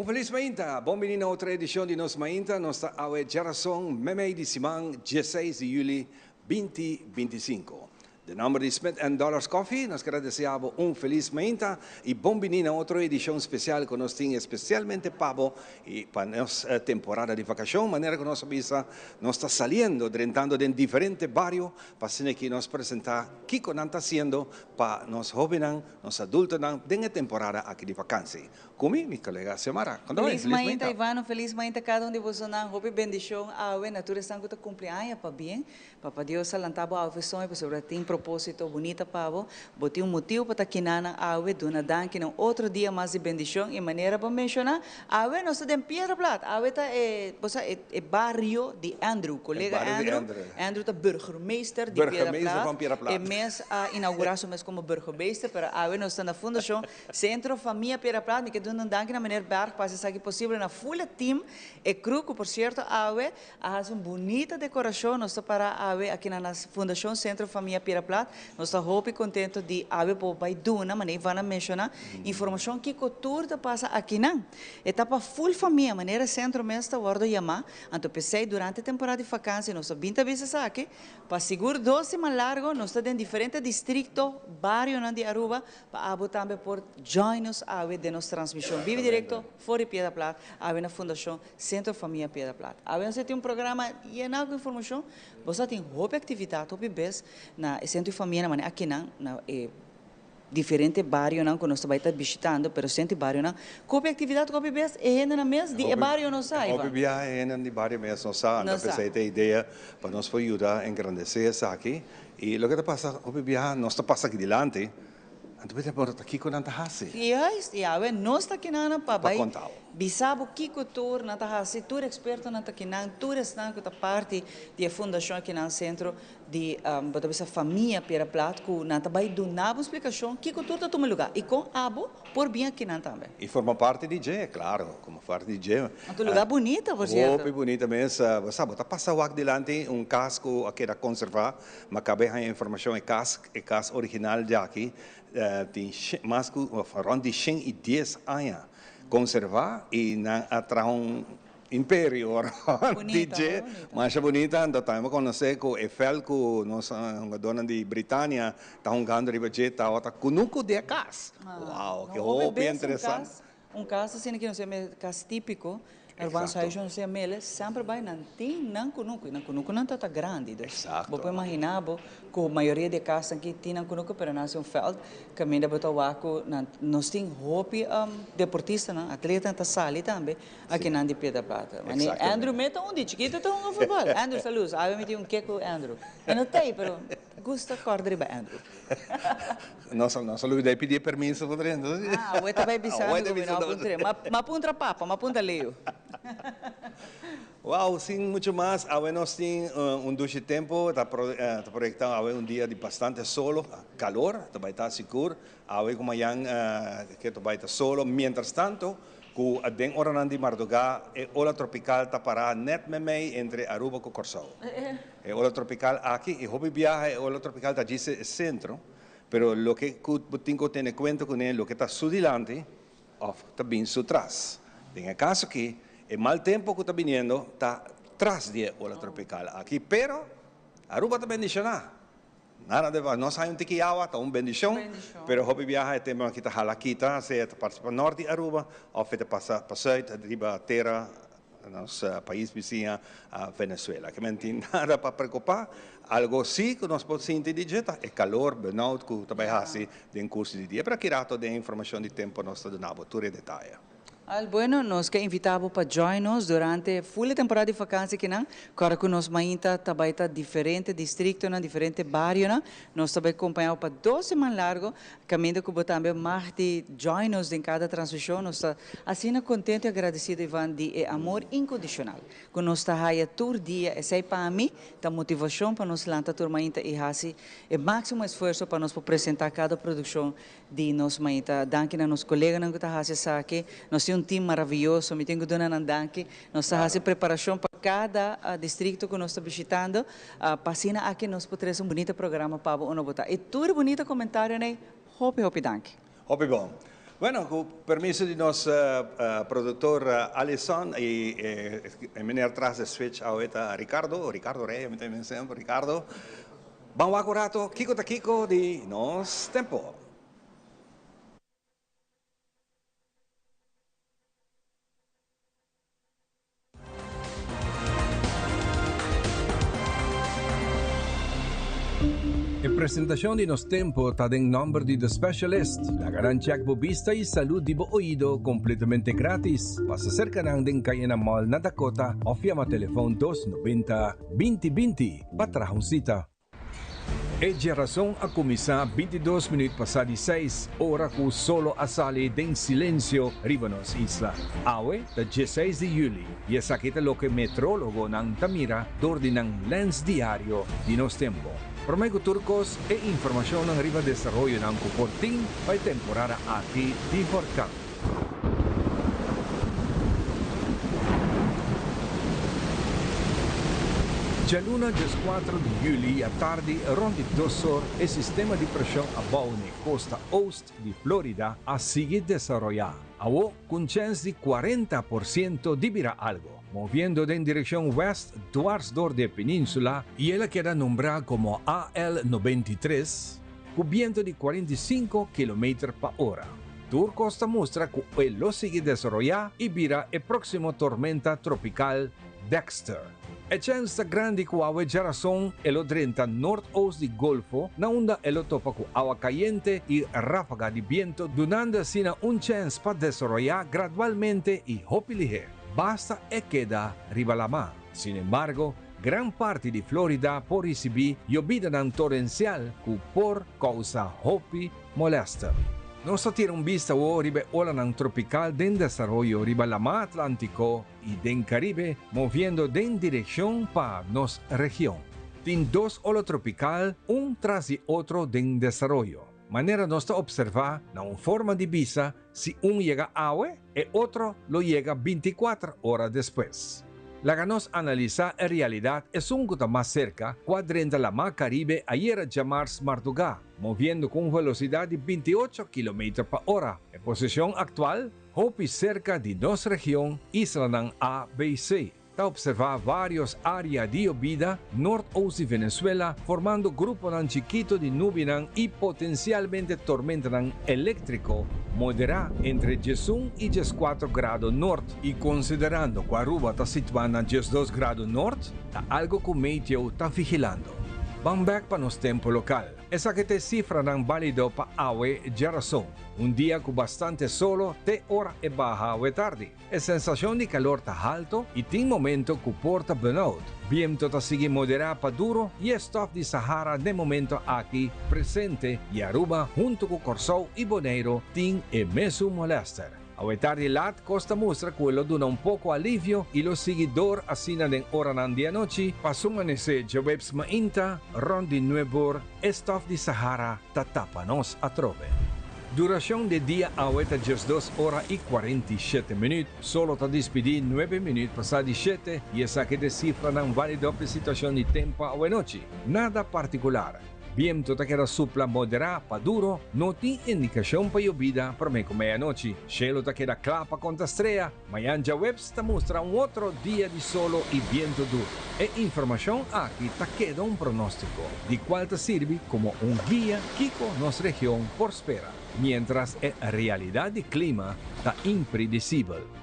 Felis mainta, bon bini na otro edicion di Nos Mainta. Nos ta awe djarason, memey di siman, 16 di juli 2025. Den nomber di Smith and Dollars Coffee, nos kier desea bo un felis mainta y bon bini na otro edicion special cu nos tin especialmente pa bo y pa nos temporada di vacacion. Manera cu nos a bisa, nos ta saliendo, drentando den diferente bario pa asina cu nos presenta kico nan ta haciendo pa nos hobennan, nos adultonan den e temporada aki di vakantie. Cu mi, mi colega Xiomara. Con ta Felis mainta, Ivano, felis mainta cada un di bosonan. Hopi bendicion awe na tur esnan cu ta cumpli aña pabien. Papa Dios a lanta bo awe soño pasobra tin propósito bunita pa bo. Bo tin un motibu pa ta kinanan awe, duna danki na un otro dia mas di bendishon i manera bo menshoná, awe nos ta den Piedra Plat, awe ta e, bo sa, e e bario di Andrew, kolega Andrew. Andrew ta burgermeester di Piedra Plat, e mes a inaugurá su mes komo burgermeester, pero awe nos ta na Fundashon Centro Famia Piedra Plat. Mi ke duna un danki na meneer Berg pa hasi esaki posibel na ful e team, e crew ku por sierto awe A hasi un bunita decoracion. Nos ta para awe aki na nos Fundacion Centro Famia Piedra Plat. Nos ta hopi contento di awe por bay duna, manera Ivana a menciona, informacion kico tur ta pasa akinan. E ta pa full famia, manera e centro mes ta wordo yama. Anto p'esey durante temporada di vakantie nos ta bin ta bisa esaki, pa sigur dos siman largo nos ta den diferente districto, barionan di Aruba, Pa abo tambe por join nos awe den nos transmision bibi directo for di Piedra Plat awe na Fundacion Centro Famia Piedra Plat. Awe nos a tin un programa yena cu informacion. Bo sa tin hopi actividad, hopi bes na e Centro di Famia na manera akinan na e diferente barionan cu nos ta bay ta bishitando, pero centro di barionan cu hopi actividad cu hopi bes e hendenan mes di e bario no sa, Ivan. Hopi biaha e hendenan di bario mes no sa, anto p'esey ta e idea pa nos por yuda engrandece esaki. Y loke ta pasa hopi biaha nos ta pasa aki dilanti, anto bo ta pregunta ta kiko nan ta hasi? Juist, y awe nos ta kinan pa bay bisa bo kiko tur nan ta hasi, tur expertonan ta kinan, tur esnan cu ta parti di e fundacion akinan centro di bo ta bisa famia Piedra Plat cu nan ta bay duna bo splicacion kiko tur ta tuma lugar y con abo por bin akinan tambe. Y forma parti di dje, claro, como parti di dje. Anto lugar bunita, por cierto. Hopi bunita mes. Bo sa, bo ta pasa wak dilanti un cas cu a keda conserva, ma cabe haña informacion e cas, e cas original djaki tin mas cu of rond di 110 aña conserva y nan a traha un imperio rond di dje. Masha bunita. Anto tambe bo conoce cu e veld cu nos hungadornan di Britania ta hungando riba dje tawata cunucu di e cas. Wow, ke hopi interesante. Un cas asina ki nos yama cas tipico, Hermano Saisho nos yama el, semper bay nan tin nan cunucu y nan cunucunan ta ta grandi. Dus bo por imagina bo cu mayoria di e casnan aki tin nan cunucu pero nan haci un veld caminda bo ta wak cu nan nos tin hopi deportistanan, atletanan ta sali tambe akinan di Piedra Plata. Andrew me ta un di chikito ta hunga futbol. Andrew salud, awe mi tin un ke cu Andrew. E no ta ey pero gusta corda riba Andrew. Nos a lubida e pidi e permiso pa drenta. Ah, awor ta bai bisa mi ku mi no a puntra. Ma puntra papa, ma puntra Leo. Wow, sin mucho mas, awe nos tin un dushi tempo, ta proyecta awe un dia di bastante solo, calor, ta bai ta sigur, awe ku mayan ke ta bai ta solo, mientras tanto ku den oranan di marduga e ola tropical ta para net memei entre Aruba ku Kòrsou. E ola tropical aki, y hopi biaha e ola tropical ta djis e centro, pero loke cu bo tin cu tene cuenta cune, loke ta su dilanti of ta bin su tras. Den e caso aki, e mal tempo cu ta biniendo ta tras di e ola tropical aki, pero Aruba ta bendiciona. Nada de nos hay un tiki awa, ta un bendicion, pero hopi biaha e tempo aki ta hala kita, sea ta parti pa nort di Aruba of e ta pasa pa zuid riba tera nos pais bisiña Venezuela. Ke men tin nada pa preocupa, algo si cu nos por sinti di dje ta e calor benauwd cu ta bay haci den curso di dia, pero aki rato den informacion di tempo nos ta duna bo tur e detaye. Al bueno, nos ke invita bo pa join nos durante full e temporada di vakantie kinan. Kòrda ku nos mainta ta bai ta diferente distriktonan, diferente barionan. Nos ta bai kompaña bo pa dos siman largo, kaminda ku bo tambe mag di join nos den kada transmishon. Nos ta asina kontento i agradesido, Ivan, di e amor inkondishonal ku nos ta haya tur dia. Esei pa mi ta motivashon pa nos lanta tur mainta i hasi e máksimo esfuerso pa nos por presentá kada produkshon di nos maita. Danki na nos koleganan ku ta hasi esaki. Nos tin un tim maravioso, mi tin ku duna nan danki. Nos ta hasi preparashon pa kada distrikto ku nos ta bishitando, pa asina aki nos por trese un bunita programa pa bo unda bo ta. I tur e bunita komentarionan ei, hopi hopi danki. Hopi bon. Bueno, cu permiso di nos productor Alison y e meneer tras de switch awe ta Ricardo, Ricardo Rey, mi ta semper Ricardo. Ban wak un rato kico ta kico di nos tempo. E presentacion di Nos Tempo ta den nomber di The Specialist. Laga nan check bo bista y salud di bo oido completamente gratis. Pasa cerca nan den Cayena Mall na Dakota of yama telefon 290 20 20 pa traha un cita. E djerason a kuminsá 22 minüt pasá di seis, ora ku solo a sali den silensio riba nos isla. Awe ta 16 di yüli i esaki ta loke metrólogonan ta mira dor di nan lèns diario di nos tempu. Promé ku tur kos, e informashonnan riba desaroyonan ku por tin pa e temporada aki di horkan. Djaluna 14 di yüli atardi rònt di 2 or e sistema di preshon abou na e kosta oost di Florida a sigui desaroyá. Awo ku un chèns di 40% di bira algu, moviendo den direkshon wèst dwars dor di e península i el a keda nombrá komo AL 93, ku bientu di 45 kilometer pa ora. Tur kos ta mustra ku e lo sigui desaroyá i bira e próksimo tormenta tropikal Dexter. E chèns ta grandi ku awe djarason e lo drenta noordoost di Golfo na unda e lo topa ku awa kayente i ráfaga di bientu dunando asina un chèns pa desaroyá gradualmente i hopi lihé, basta e keda riba lamá. Sinembargo, gran parti di Florida por risibí yobidanan torensial ku por kousa hopi molèster. Nos ta tira un bista awor riba e olanan tropikal den desaroyo riba Lamá Atlántiko i den Karibe, moviendo den direkshon pa nos region. Tin dos ola tropikal un tras di otro den desaroyo. Manera nos ta opservá na un forma di bisa, si un yega awe, e otro lo yega 24 ora despues. Laga nos analisá e realidat esun ku ta mas serka, ku a drenta Lamá Karibe ayera djamars mardugá, moviendo ku un velosidat di 28 kilometer pa ora. E posishon aktual, hopi serka di nos region, islanan ABC. Ta opservá vários área di yobida noordoost di Venezuela, formando gruponan chikitu di nubianan i potensialmente tormentanan eléktriko moderá entre 11 i 14 grado nort. I konsiderando ku Aruba ta situá na 12 grado nort, ta algu ku Meteo ta vigilando. Ban bèk pa nos tempu lokal. Esaki ta e sifranan bálido pa awe djarason, un dia ku bastante solo te ora e baha awe tardi. E sensashon di kalor ta haltu i tin momento ku por ta burnout. Bientu ta sigui moderá pa duru i e stòf di Sahara den momento aki presente i Aruba huntu ku Kòrsou i Boneiru tin e mesun molèster. Awe tardi lat kos ta mustra ku e lo duna un poko alivio i lo sigui dor asina den oranan di anochi pa su manesé djaweps mainta rònt di 9 or e stòf di Sahara ta tapa nos atrobe. Durashon di dia awe ta 12 ora i 47 minüt. Solo ta dispidí 9 minüt pasá di 7 i esaki ta e sifranan válido pa e situashon di tempu awe nochi. Nada partikular. Bientu ta keda supla moderá pa duru, no tin indikashon pa yobida promé ku meianochi. Shelu ta keda kla pa konta strea. Mañan djaweps ta mustra un otro dia di solo i bientu duru. E informashon aki ta keda un pronóstiko, di kual ta sirbi komo un guia kiko nos region por spera, miéntras e realidat di klima ta impredisibel.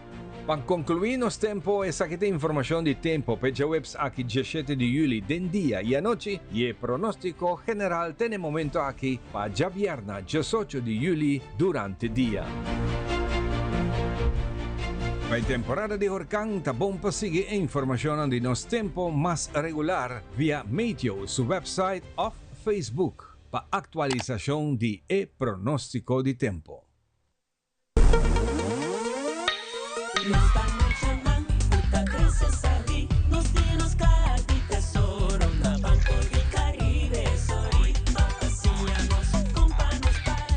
Pa konkluí nos tempu, esaki ta informashon di tempu pa e djaweps aki 17 di yüli den dia i anochi i e pronóstiko general te na e momento aki pa djabièrnè 18 di yüli durante dia. Pa e temporada di horkan ta bon pa sigui e informashonnan di nos tempu mas regular via Meteo su website òf Facebook pa aktualisashon di e pronóstiko di tempu. Nos ta muchanan ku ta krese sabí. Nos tin nos kaha di tesoro na Banco di Caribe. Sorry pa siña nos kon pa nos par.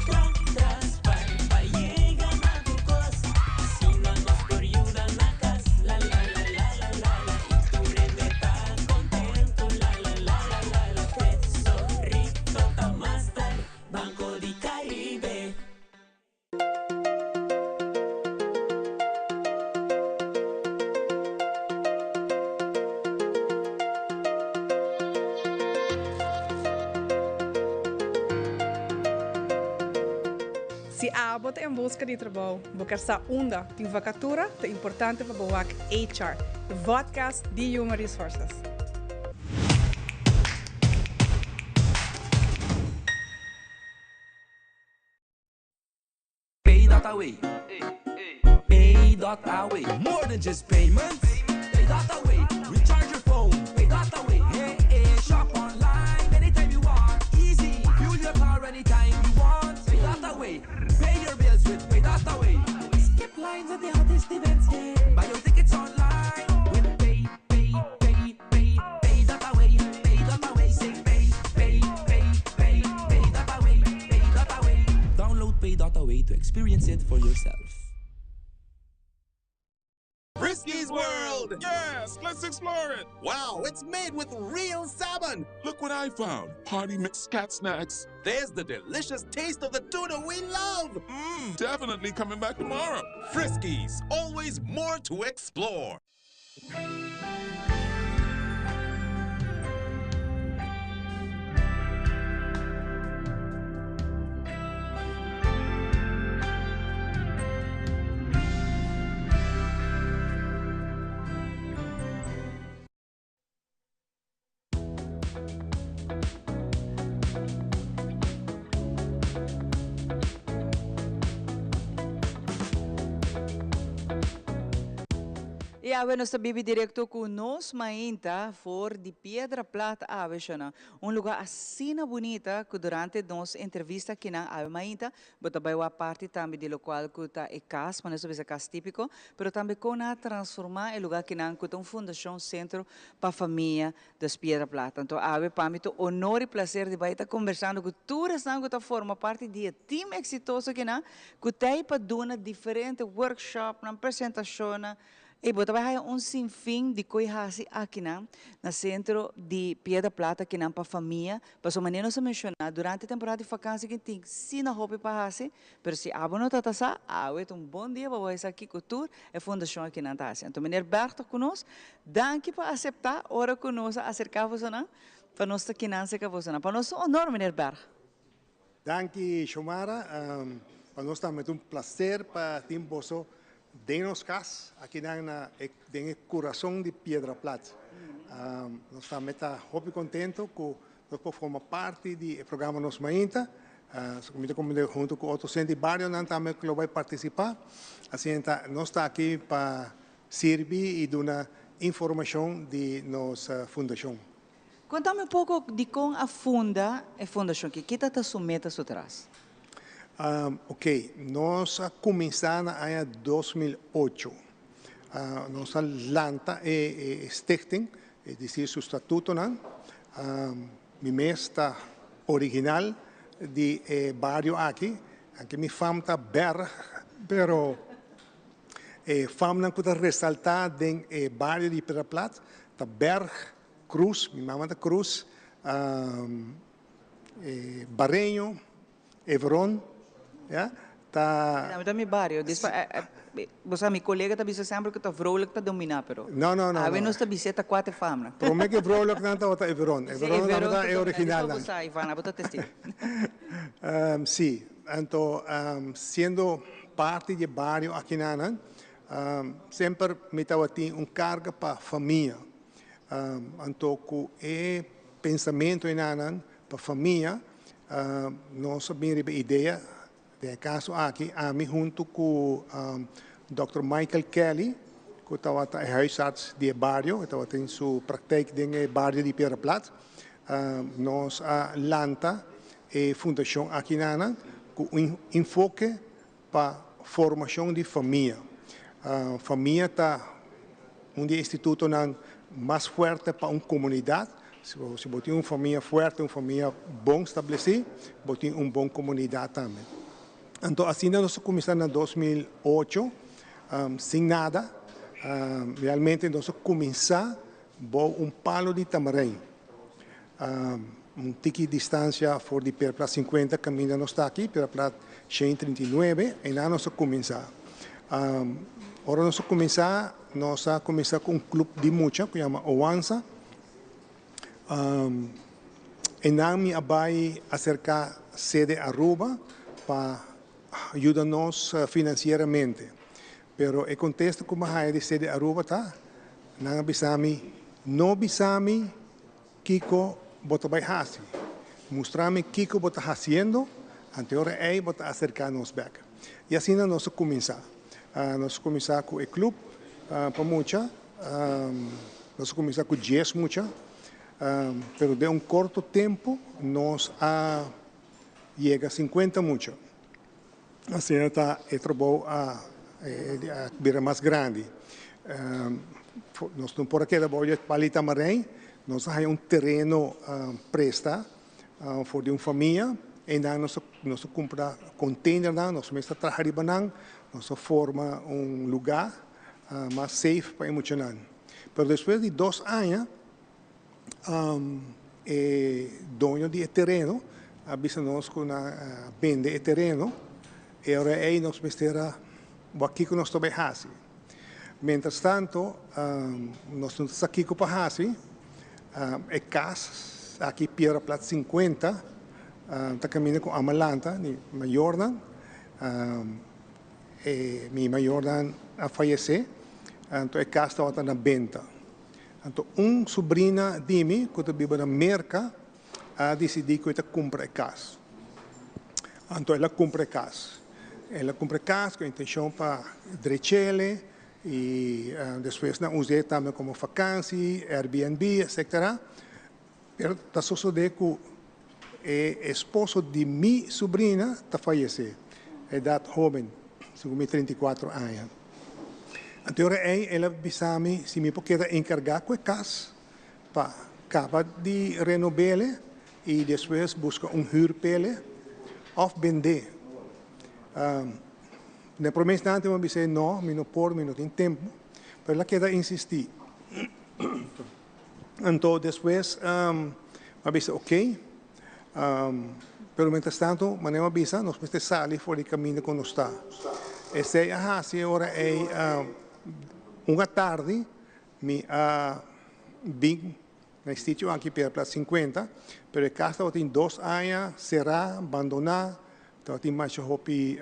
Tra tras par pa yega na tur kos. Asina nos por yuda na kas. La la la la la la la. I tur hende ta kontentu. La la la la la la. Tesorito ta master. Banco di Caribe. Si abo ta en buska di trabou, bo ker sa unda tin vakatura, ta importante pa bo wak HR, e vodcast di Human Resources. Pay dot away. Pay dot away. More than just payments. Pay dot away. Recharge your phone. Pay dot away. Hey, hey, shop online anytime you want. Easy. Fuel your car anytime you want. Pay dot away. Pay your bills with Pay dot away. Skip lines at the hottest events. Yeah. Buy your tickets online with Pay, Pay, Pay, Pay, Pay dot away. Pay dot away. Say pay, pay, pay, pay, pay dot away. Pay dot away. Download Pay dot away to experience it for yourself. Frisky's World! Yes, let's explore it! Wow, it's made with real salmon! Look what I found! Party mix cat snacks. There's the delicious taste of the tuna we love! Mmm, definitely coming back tomorrow. Friskies, always more to explore. Y awe nos ta bibi directo cu nos mainta for di Piedra Plat awe shona. Un lugar asina bunita cu durante nos entrevista akinan awe mainta bo ta bay wak parti tambe di locual cu ta e cas, manera nos ta bisa cas tipico, pero tambe con nan a transforma e lugar akinan cu ta un fundacion centro pa famia Dus Piedra Plat. Anto awe pa mi ta honor y placer di bay ta conversando cu tur esnan cu ta forma parti di e team exitoso kinan cu ta ey pa duna diferente workshopnan, presentacionnan. Ey bo ta bay haya un sinfin di coy haci akinan na centro di Piedra Plat akinan pa famia. Pasobra manera nos a menciona durante temporada di vakantie kin tin asina hopi pa haci, pero si abo no ta ta sa, awe ta un bon dia pa bo haya sa kico tur e fundacion akinan ta haci. Anto meneer Berg ta cu nos. Danki pa aseptá ora ku nos a aserká bosonan pa nos ta kinan serka bosonan. Pa nos un honor, Meneer Berg. Danki, Xiomara. Pa nos tambe ta un placer pa tin boso den nos kas, akinan na e den e kurason di Piedra Plat. Nos tambe ta hopi kontento ku nos por forma parti di e programa Nos Mainta. Mi ta komprende huntu ku otro senti barionan tambe ku lo bai partisipá. Asina ta nos ta aki pa Sirbi i duna informashon di nos fundashon. Kontami un poko dikon a funda e fundashon aki. Kita ta su meta su tras? Oke, nos a kuminsá na aña 2008. Nos a lanta e stichting, es desir su statutonan. Mi mes ta original di e bario aki, anke mi fam ta Berg, pero E famnan ku ta resaltá den e bario di Piedra Plat ta Berg, Cruz, mi mama ta Cruz, Bareño, Everon, ya, ta. Tambe ta mi bario. Bo sa mi kolega ta bisa semper ku ta Vrolijk ta dominá pero. No, no, no. Awe nos ta bisa e ta kuater famnan. Promé ku e Vrolijknan tabata Everon. Everon tabata e originalnan. Bo sa Ivana, bo ta testigo. Sí, anto siendo parti di e bario akinanan, semper mi tabatin un karga pa famia. Anto ku e pensamentu enanan pa famia, nos a bin riba e idea, den e kaso aki ami huntu ku dòkter Michael Kelly, ku tabata e huisarts di e bario, e tabatin su praktijk den e bario di Piedra Plat, nos a lanta e fundashon akinanan ku un enfoke pa formashon di famia. Famia ta un di e institutonan mas fuerte pa un komunidat. Si bo tin un famia fuerte, un famia bon stablesí, bo tin un bon komunidat tambe. Anto asina nos a kuminsá na 2008, sin nada. Realmente nos a kuminsá bou un palo di tamarein. Un tiki distancia for di Piedra Plat 50 caminda nos ta aki, Piedra Plat 139, einan nos a cuminsa. Ora nos a cuminsa, nos a cuminsa cu un club di mucha cu yama Oansa. Einan mi a bay acerca sede Aruba pa. yuda nos financieramente. Pero e contesta cu mi a haya di CD Aruba ta, nan a bisa mi, no bisa mi kico bo ta bay haci. Mustra mi kico bo ta haciendo, ante ora ey bo ta acerca nos bek. Y asina nos a cuminsa. Nos a cuminsa cu e club pa mucha, nos a cuminsa cu dies mucha, pero den un corto tempo nos a yega 50 mucha. Asina ta e trabou a bira mas grandi. Nos no por a keda bou di e pal'i tamarijn, nos a haña un tereno presta for di un famia. Einan nos a kumpra containernan, nos mes ta traha riba nan, nos a forma un lugá mas safe pa e muchanan. Pero despues di dos aña E doño di e tereno a bisa nos ku nan a bende e tereno, e ora ei nos mester a wak kiko nos ta bai hasi. Mientras tanto nos no ta sa kiko pa hasi, e kas aki Piedra Plat 50 ta kaminda ku Amalanta, mi mayornan, e mi mayornan a fayesé, anto e kas tabata na benta. Anto un subrina di mi ku ta biba na Merka a disidí ku e ta kumpra e kas. Anto el a kumpra e kas. El a kumpra e kas ku e intenshon pa drech'ele i despues nan us'é tambe komo fakansi, Airbnb, etcetera. Pero ta sosodé ku e esposo di mi subrina ta fayesé, edat hóben, segun mi 34 aña. Anto e ora ei el a bisa mi si mi por keda enkargá ku e kas pa kaba di renob'é i despues buska un hür p'e òf bend'é. Na e promé instante mi a bis'é no, mi no por, mi no tin tempu, pero el a keda insistí. Anto despues mi a bisa ok, pero mientras tanto manera mi a bisa nos mester sali for di kaminda ku nos ta. Esei a hasi e ora ei un atardi mi a bin na e sitio aki Piedra Plat 50, pero e kas tabatin dos aña será, bandoná, tabatin masha hopi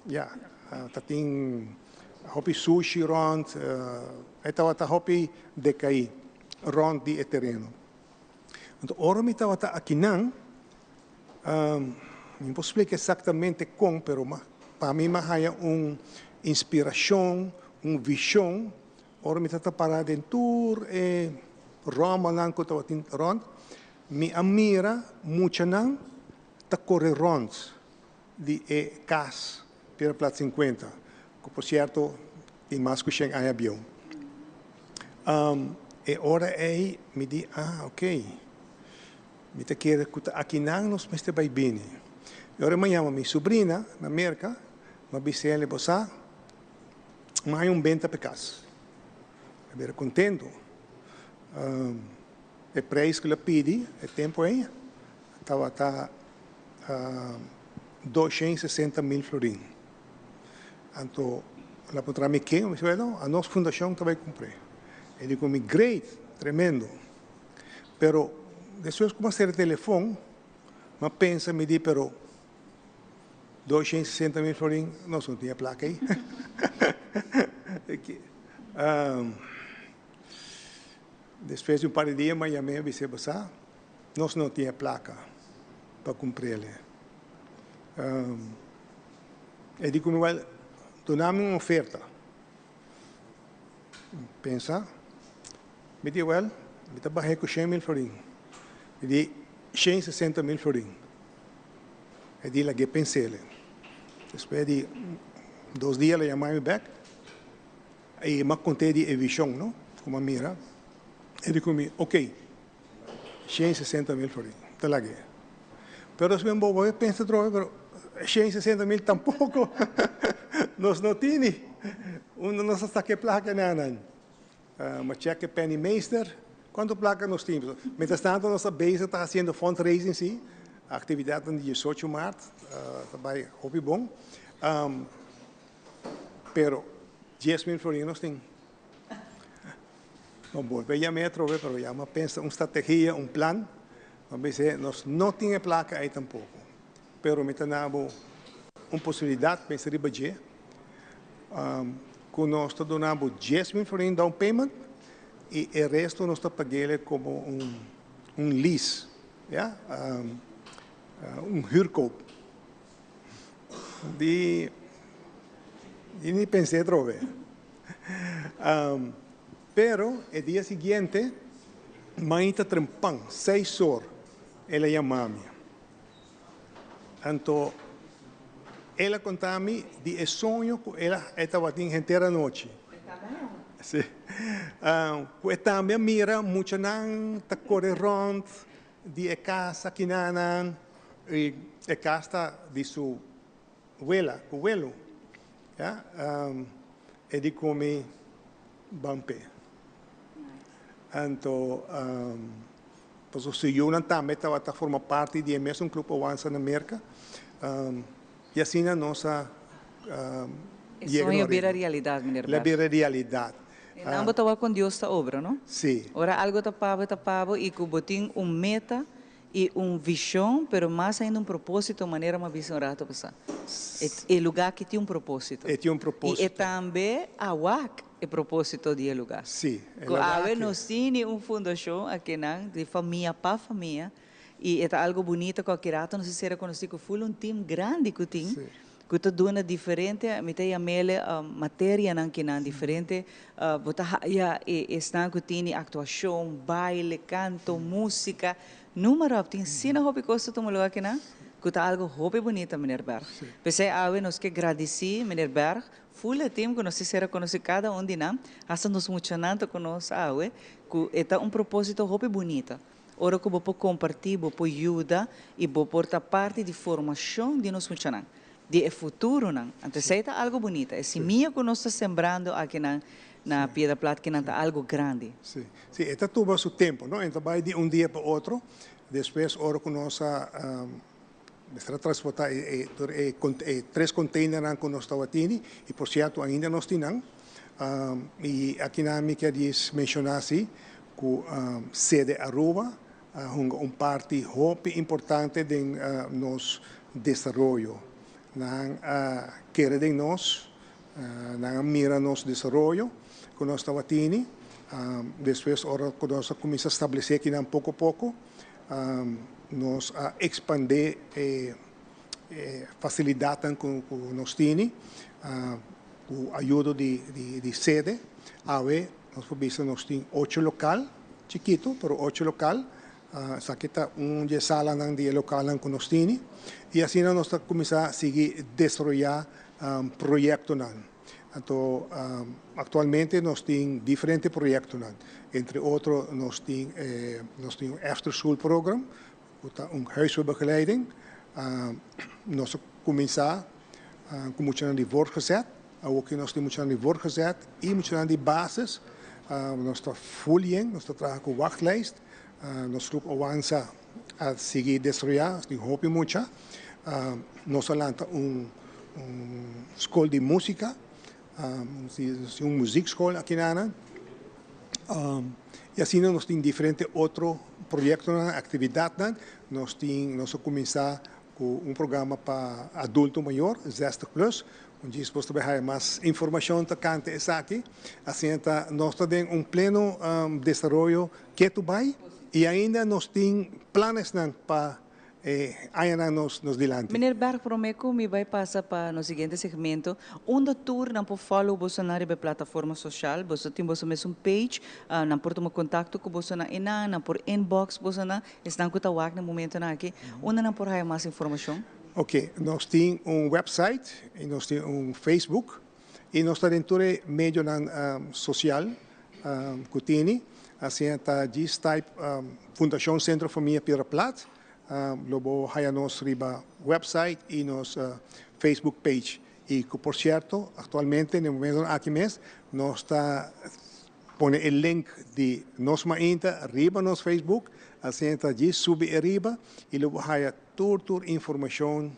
Ya, ta tin hopi sushi rond, e tabata hopi decaí rond di e tereno. Anto ora mi tabata akinan, mi no por splica exactamente con, pero pa mi mi a haya un inspiracion, un vision, ora mi tabata para den tur e rommelnan cu tabatin rond, mi a mira muchanan ta core rond. Di e kas Piedra Plat 50, ku por sierto tin mas ku shen aña bieu. E ora ei mi di, ah, ok, mi ta kere ku ta akinan nos mester bai bini. E ora mi a yama mi subrina na Merka, mi a bisa el, bo sa, mi a haña un benta pa e kas. Mi a bira kontentu. E preis ku el a pidi e tempu ei tabata 260.000 florin. Anto el a puntra mi ken, mi si bueno, a nos fundacion ta bay cumpr'e. E di cu mi, great, tremendo. Pero despues cu mi a cera e telefon, mi a pensa, mi di, pero 260.000 florin, nos no tin e placa ey. Despues di un par di dia mi a yam'e, mi bis'e, bo sa, Nos no tin e placa pa cumprele. E di cu mi, Wel, duna mi un oferta. Mi pensa, mi di, Wel, mi ta bahe cu 100.000 florin. Mi di, 160.000 florin. E di, Lag'e pensele. Despues di dos dia el a yama mi bek y mi a conte di e vision, no, cu mi a mira. E di cu mi, Ok. 160.000 florin, ta lag'é. Pero si bo bo pensa atrobe, pero 160.000 tampoco nos no tini. Unda nos a saca e placa nan? Ma check e Penny Meester, cuanto placa nos tin? Mientras tanto nos ta bezig ta haciendo fundraising si, actividadnan di 18 maart ta bay hopi bon. Pero 10.000 florin nos tin. No bolbe yam'é atrobe, pero ya m'a pensa un strategia, un plan. M'a bis'é, nos no tin e plaka ei tampoko, pero mi ta na bo. un posibilidat, pensa riba dje, ku nos ta duna bo 10,000 florin down payment i e resto nos ta pag'é komo un lease, ya, un huurkoop. Di di ni pens'é atrobe. Pero e dia siguiente, mainta trempan, 6 or, el a yama mi. Anto, el a konta mi di e soño ku el a tabatin henter anochi. Si. Ku e tambe a mira muchanan ta kore rònt di e kas akinanan i e kas ta di su wela, ku welo. Ja, e di ku mi ban p'e. Anto, pasobra su yunan tambe tabata forma parti di e mesun Club Owansa na Merka. I asina nos a E yega soño na bira arreglo. realidat, meneer La Berg. bira realidat. E nan bo ta wak kon Dios ta obra, no? Si. Ora algu ta pa bo, ta pa bo i ku bo tin un meta i un vishon, pero mas ainda un propósito, manera mi a bisa un rato pasá. E lugá aki tin un propósito. E tin un I e propósito. tambe a wak e propósito di e lugá. Si, e Ku lugá awe aki. nos tin un fundashon akinan di famia pa famia i e ta algu bunita ku aki rato nos a sera konosí ku ful un tim grandi ku tin ku ta duna diferente, mi ta yam'el materianan kinan diferente, bo ta haya e esnan ku tin aktuashon, baile, kanto, músika, noem maar op. Tin asina hopi kos ta tuma lugá akinan ku ta algu hopi bunita, meneer Berg. P'esei awe nos ke gradisí meneer Berg, ful e tim ku nos a sera konosí kada un di nan, hasta nos muchanan ta ku nos awe, ku e ta un propósito hopi bunita. Ora ku bo por kompartí, bo por yuda i bo por ta parti di formashon di nos muchanan, di e futuronan. Anto esei ta algu bunita. E simia ku nos ta sembrando akinan na Piedra Plat kinan ta algu grandi. Si, e ta tuma su tempu, no? E ta bai di un dia pa otro. Despues ora ku nos a mester a transportá e e e tres containernan ku nos tabatin, i por sierto ainda nos tin nan. I akinan mi kier menshoná si ku Sede Aruba a hunga un parti hopi importante den nos desaroyo. Nan a kere den nos, nan a mira nos desaroyo ku nos tabatin. Despues ora ku nos a kuminsá establesé akinan poko poko, nos a ekspandé e fasilidatnan ku nos tin ku ayudo di sede. Awe nos por bisa nos tin ocho lokal, chikitu, pero ocho lokal. Esaki ta un di e salanan di e lokalnan ku nos tin. I asina nos ta kuminsá sigui desaroyá proyektonan. Anto aktualmente nos tin diferente proyektonan. Entre otro nos tin un after school program, ku ta un huiswerkbegeleiding. Nos a kuminsá ku muchanan di voortgezet. Awor nos tin muchanan di voortgezet i muchanan di basis. Nos ta full yen, nos ta traha ku wachtlijst. Nos grupo Owansa a sigui desaroyá, tin hopi mucha. Nos a lanta un skol di músika, un muziekschool akinan. I asina nos tin diferente otro proyektonan, aktividatnan. Nos a kuminsá ku un programa pa adulto mayor, 60 plus. Unda bo ta haña mas informashon tokante esaki. Asina ta, nos ta den un pleno desaroyo ketu bai i ainda nos tin plannan pa añanan nos dilanti. Meneer Berg, promé ku mi bai pasa pa e siguiente segmento, unda tur nan por follow boso na riba plataforma sosial, boso tin boso mes un page, nan por tuma kontakto ku boso na ena, nan por inbox boso na, esnan ku ta wak na momentonan aki, unda nan por haya mas informashon? Ok, nos tin un website i nos tin un Facebook i nos ta den tur medionan sosial ku tin. Asina ta djis type Fundashon Sentro Famia Piedra Plat, lo bo haya nos riba website i nos Facebook page. I ku por sierto, aktualmente, na e momento aki mes, nos ta pone e link di Nos Mainta riba nos Facebook, asina ta djis subi ariba i lo bo haya tur informashon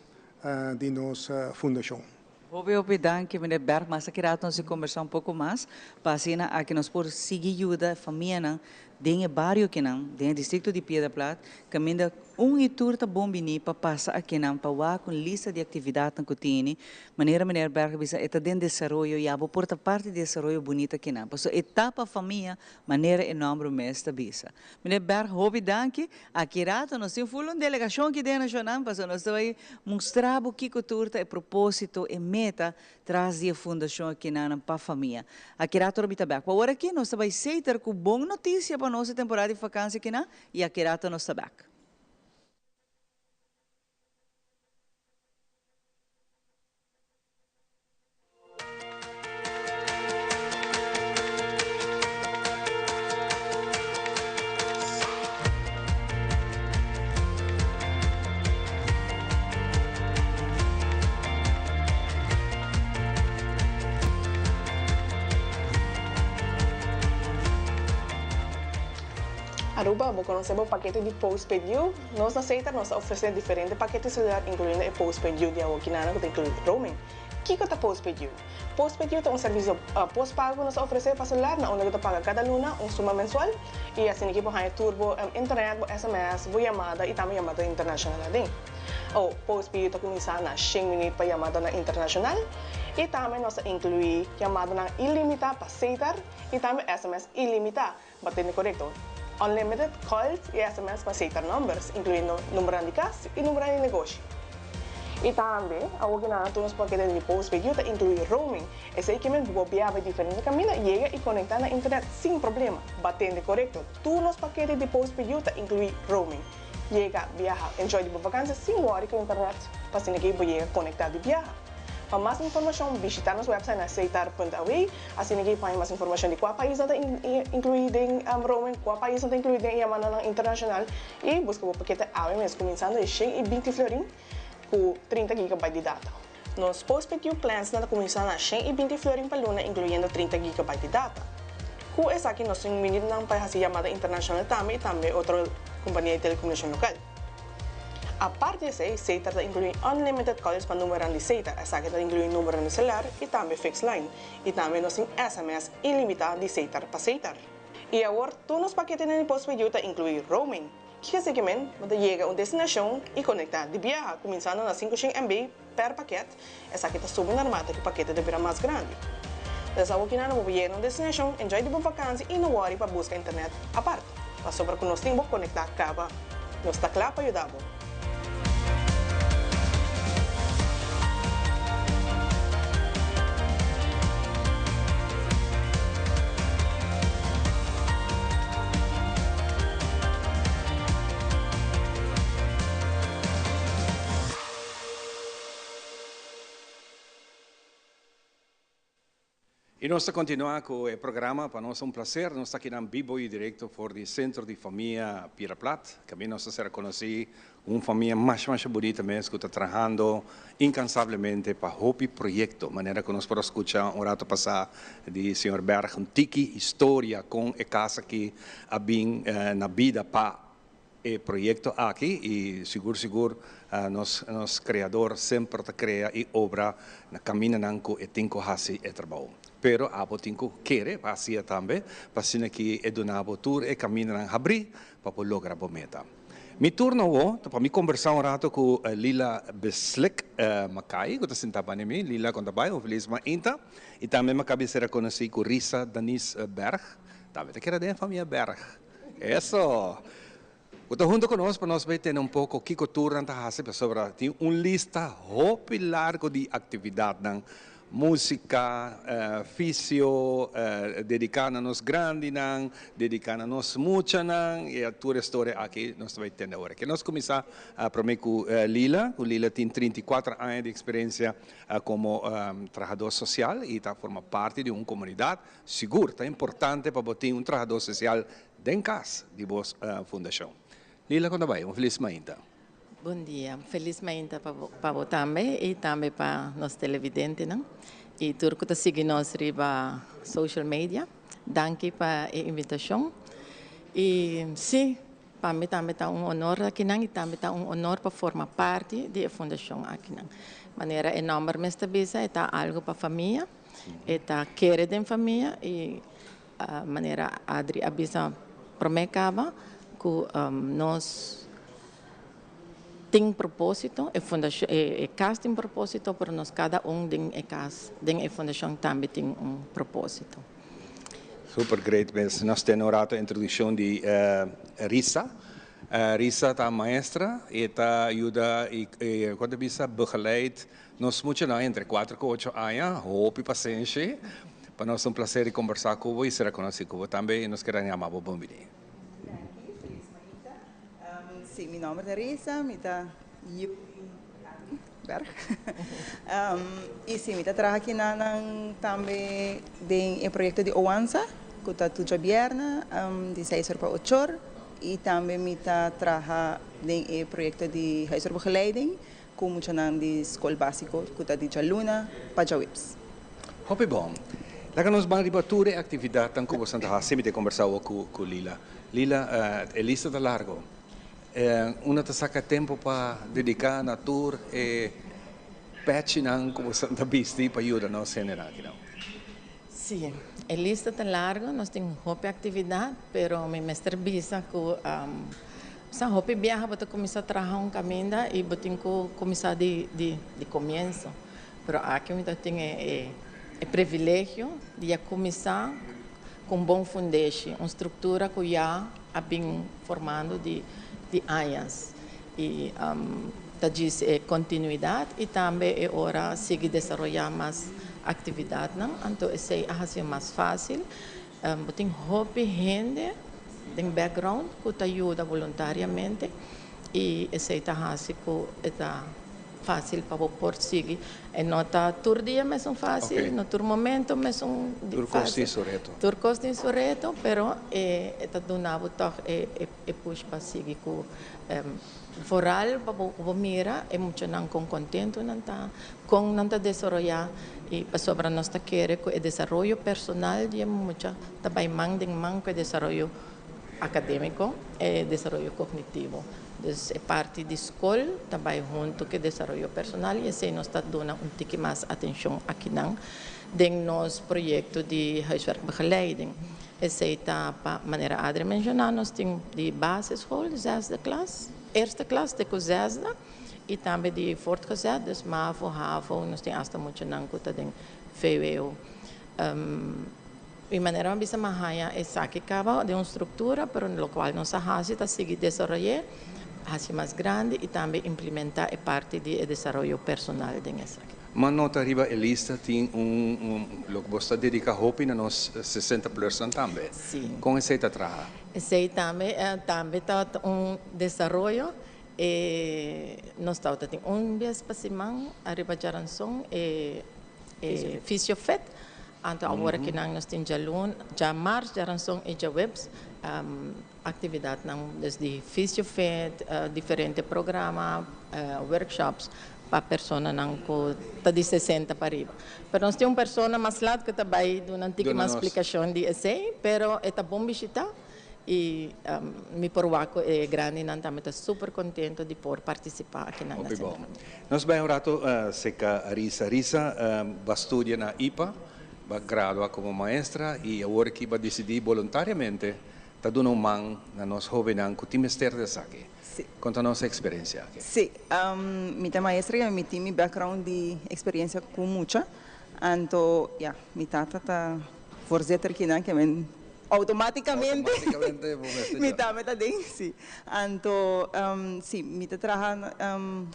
di nos fundashon. Hopi hopi danki, meneer Berg, mas aki rato nos kombersá un poko mas, pa asina aki nos por sigui yuda famianan. Den e bario akinan, den e districto di Piedra Plat, caminda un y tur ta bon bini pa pasa akinan pa wak un lista di actividadnan cu tini. Manera meneer Berg a bisa, e ta den desaroyo y abo por ta parti di desaroyo bunita akinan. Pasobra e ta pa famia, manera e nomber mes ta bisa. Meneer Berg, hopi danki. Aki rato nos tin ful un delegacion aki den Nacional, pasobra nos ta bay mustra bo kico tur ta e proposito, e meta Tras di e fundashon akinan pa famia. Akirato lo bita bek. Pa ora aki nos ta bai seter ku bon notisia pa nos e temporada di fakansi akinan i akirato nos ta bek. Aruba, bo conoce bo pakete di postpaid U? Nos na Setar nos ta ofrece diferente pakete celular incluyendo e postpaid U di awokinana cu ta inclui roaming. Kico ta postpaid U? Postpaid U ta un servisio postpago ku nos ta ofresé pa selular na unda ku ta paga kada luna un suma mensual i asina ki bo haña tur bo internet, bo sms, bo yamada i tambe yamada internashonal aden. O Postpaid U ta kuminsá na shen minüt pa yamadanan internashonal i tambe nos ta inkluí yamadanan ilimitá pa Setar i tambe sms ilimitá, bo tende korekto, unlimited calls i sms pa Setar numbers, inkluyendo numbernan di kas i numbernan di negoshi. I tambe, awor ki nan a tur nos pakete di postpaid yu ta inkluí roaming. Esei ke men bo por biaha bai diferente kaminda, yega i konektá na internet sin problema. Ba tende korekto, tur nos pakete di postpaid yu ta inkluí roaming. Yega, biaha, enjoy di bo vakansia sin wòri ku internet, pa asina ke bo yega konektá di biaha. Pa mas informashon, bishitá nos website na setar punt aw, asina ke bo haña mas informashon di kua paisnan ta inkluí den roaming, kua paisnan ta inkluí den e yamadanan internashonal i buska bo pakete awe mes kuminsando e 120 florin ku 30 gigabyte di data. Nos postpaid U plansnan ta kuminsá na 120 florin pa luna inkluyendo 30 gigabyte di data. Ku esaki nos tin minütnan pa hasi yamada internashonal tambe i tambe otro kompania di telekomunikashon lokal. Aparte di esei, Setar ta inkluí unlimited calls pa numeronan di Setar, esaki ta inkluí numeronan di selular i tambe fixed line, i tambe nos tin sms ilimitá di Setar pa Setar. I awor tur nos paketenan di postpaid yu ta inkluí roaming. Kiko esei ke men? Bo ta yega un destinashon i konektá di biaha, kuminsando na 500 MB per paket, esaki ta subi narmate ku pakete ta bira mas grandi. Des awor kina bo por yega na un destinashon, enjoy di bo vakansi i no wòri pa buska internet apart, pasobra ku nos tin bo konektá kaba. Nos ta kla pa yuda bo. Y nos ta continua cu e programa, pa nos ta un placer, nos ta akinan bibo y directo for di Centro di Famia Piedra Plat, caminda nos ta ser conoci cu un famia masha masha bunita mes cu ta trahando incansablemente pa hopi proyecto, manera cu nos por a scucha un rato pasa di señor Berg un tiki historia con e cas aki a bin na bida pa E proyecto aki y sigur sigur nos nos Creador semper ta crea y obra na caminanan cu e tin cu haci e trabou. Pero abo tin cu kere pa haci'e tambe pa asina ki e duna bo tur e caminanan habri pa bo logra bo meta. Mi turno awo ta pa mi combersa un rato cu Lila Beslik Mackay cu ta sinta banda mi. Lila con ta bay? Un feliz mainta. Y tambe mi a caba di ser reconoci cu Risa Denise Berg tambe ta keda den e famia Berg. Eso! Bo ta hunto ku nos pa nos bai tene un poko kiko tur nan ta hasi pasobra tin un lista hopi largo di aktividatnan, músika, fisio, dediká na nos grandinan, dediká na nos muchanan i tur e storia aki nos ta bai tende awor. Ke nos kuminsá promé ku Lila, ku Lila tin 34 aña di eksperensia komo trahadó sosial i ta forma parti di un komunidat. Sigur ta importante pa bo tin un trahadó sosial den kas di bo fundashon. Lila kon ta bai? Un felis mainta. Bon dia. Un felis mainta pa bo pa bo tambe i tambe pa nos televidentenan i tur ku ta sigui nos riba social media. Danki pa e invitashon. I si, pa mi tambe ta un honor akinan i tambe ta un honor pa forma parti di e fundashon akinan. Manera e nòmber mes ta bisa e ta algu pa famia. E ta kere den famia y manera Adri a bisa promé kaba ku nos tin propósito, e fundashon e kas tin propósito, pero nos kada un den e kas, den e fundashon tambe tin un propósito. Super great mes. Nos tene un rato introdukshon di Risa. Risa ta maestra, e ta yuda i kon ta bisa begeleid nos muchanan entre kuater ku ocho aña. Hopi pasenshi. Pa nos ta un plaser di kombersá ku bo i sera konosí ku bo tambe i nos kere yama bo bon bini. Danki, felis mainta. Si, mi nomber ta Risa, mi ta yu di Adi Berg. I si, mi ta traha kinanan tambe den e proyekto di Oansa, ku ta tur djabièrnè di seis or pa ocho or. I tambe mi ta traha den e proyekto di huiswerkbegeleiding ku muchanan di skol básiko ku ta di djaluna pa djaweps. Hopi bon. Laga nos ban riba tur e aktividatnan ku boso ta hasi. Mi ta kombersá awor ku Lila. Lila, e lista ta largo. Unda ta saka tempu pa dediká na tur e pèchinan ku boso ta bisti pa yuda nos hendenan akinan? Sí, e lista ta largo. Nos tin hopi aktividat, pero mi mester bisa ku sa hopi biaha bo ta kuminsá traha un kaminda i bo tin ku kuminsá di komienso. Pero aki mi ta tin e e privilegio di a kuminsá ku un bon fundeshi, un struktura ku ya a bin formando di di añas. I ta djis e kontinuidat i tambe e ora sigui desaroyá mas aktividatnan, anto esei a hasié mas fásil. Bo tin hopi hende den background ku ta yuda boluntariamente i esei ta hasi ku e ta fásil pa bo por sigui. E no ta tur dia mesun fásil, no tur momento mesun fásil. Tur kos tin su reto. Tur kos tin su reto, pero e ta duna bo tòg e push pa sigui ku vooral pa bo mira e muchanan kon kontentu nan ta, kon nan ta desaroyá i pasobra nos ta kere ku e desaroyo personal di e mucha ta bai man den man ku e desaroyo akadémiko, e desaroyo kognitivo. Dus e parti di skol ta bai huntu ku e desaroyo personal i esei nos ta duna un tiki mas atenshon akinan den nos proyekto di huiswerkbegeleiding. Esei ta pa manera Adri menshoná nos tin di basisschool, zesde klas, eerste klas te ku zesde i tambe di voortgezet, dus mavo, havo, nos tin asta muchanan ku ta den vwo. Mi manera mi a bisa mi a haña esaki kaba den un struktura, pero lokual nos a hasi ta sigui desaroy'é, hasi mas grandi i tambe implementá e parti di e desaroyo personal den esaki. Ma nota riba e lista tin un loke bo sta dedica hopi na nos 60 plusnan tambe. Si. Con esey ta traha? Esey tambe tambe ta un desaroyo. E nos tabata tin un bes pa siman ariba djaranson e e fisiofet. Anto awor akinan nos tin djalun, djamars, djaranson i djaweps. Actividadnan dus di Fysiofit, diferente programa, workshops pa personanan cu ta di sesenta pa riba. Pero nos tin un persona mas lat cu ta bay duna un tiki mas splicacion di esey, pero e ta bon bishita y mi por wak cu e grandinan tambe ta super contento di por participa akinan na Hopi Centro bon. Familiar. Nos bay un rato cerca Risa. Risa, bo a studia na ipa, bo a gradua como maestra y awor aki bo a dicidi boluntariamente Ta duna un man na nos hobennan ku tin mester di esaki. Sí. Konta nos e eksperensia aki. Sí. Mi ta maestra i mi tin mi background di eksperensia ku mucha. Anto, ya, mi tata ta voorzitter kinan ke men outomatikamente Outomatikamente bo mester mi djòi. tambe ta den, sí. Anto, sí, mi ta traha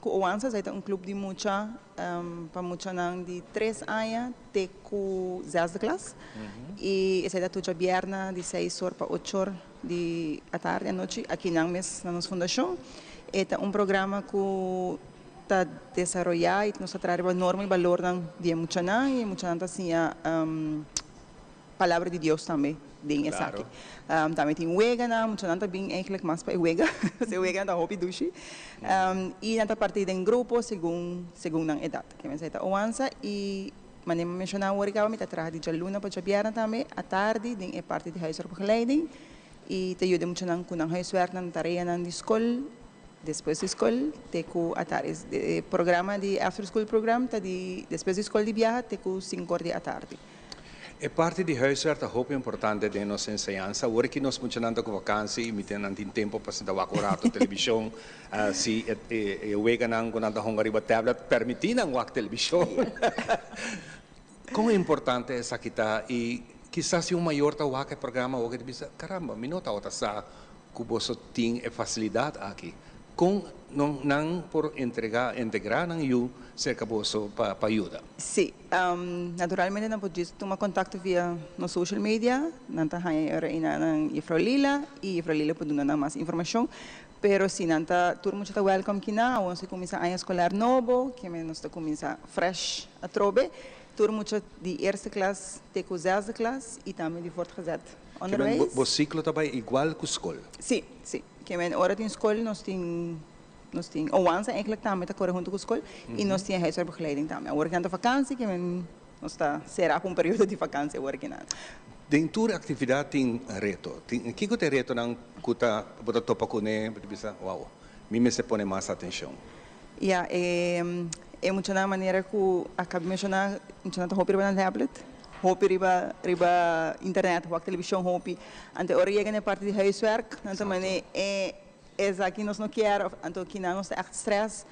ku Oansa, esei ta un club di mucha pa muchanan di tres aña te ku zesde klas i esei ta tur djabièrnè di seis or pa ocho or di atardi, anochi, akinan mes na nos fundashon. E ta un programa ku ta desaroyá i nos ta traha riba norma i balornan di e muchanan i e muchanan ta siña Palabra di Dios tambe den esaki. Tambe tin weganan, muchanan ta bin eigenlijk mas pa e wega, pasobra e weganan ta hopi dushi. I nan ta parti den grupo segun segun nan edat. Ke mester ta oansa i manera mi a menshoná awor i kaba mi ta traha di djaluna pa djabièrnè tambe atardi den e parti di huiswerkbegeleiding i ta yuda e muchanan ku nan huiswerk, nan tareanan di skol despues di skol te ku atardi. E programa di after school program ta di despues di skol di biaha te ku sinku or di atardi. E parti di huiswerk ta hopi importante den nos enseñansa. Awor ki nos muchanan ta ku vakansi i mi tin nan tin tempu pa sinta wak un rato televishon. Si e weganan ku nan ta hunga riba tablet permití nan wak televishon. Kon importante esaki ta i kisas si un mayor ta wak e programa awor ta bisa, caramba, mi no tabata sa ku boso tin e fasilidat aki. Kon nan por entrega, integrá nan yu serka boso pa pa yuda? Sí, naturalmente nan por djis tuma kontakto via nos social media, nan ta haña e ora ei nan Juffrouw Lila i Juffrouw Lila por duna nan mas informashon. Pero si nan ta tur mucha ta welcome kina, awor nos ta kuminsá aña eskolar nobo, kimen nos ta kuminsá fresh atrobe. Tur mucha di eerste klas te ku zesde klas i tambe di voortgezet Kimen onderwijs. bo siklo ta bai igual ku skol? Sí, sí. Kimen ora tin skol nos tin nos tin owansa eigenlijk tambe ta kore huntu ku skol i nos tin e huiswerkbegeleiding tambe. Awor ki nan ta vakansi kimen nos ta sera pa un periodo di vakansi awor ki nan. Den tur aktividat tin reto. Tin kiko ta e retonan ku ta bo ta topa kuné bo ta bisa wou mi mester pone mas atenshon? Ya, e e muchanan manera ku a kaba di menshoná muchanan ta hopi riba nan tablet, hopi riba riba internet, wak televishon hopi. Anto ora yega na e parti di huiswerk nan ta mane e esaki nos no kier òf anto kinan nos ta ègt strès.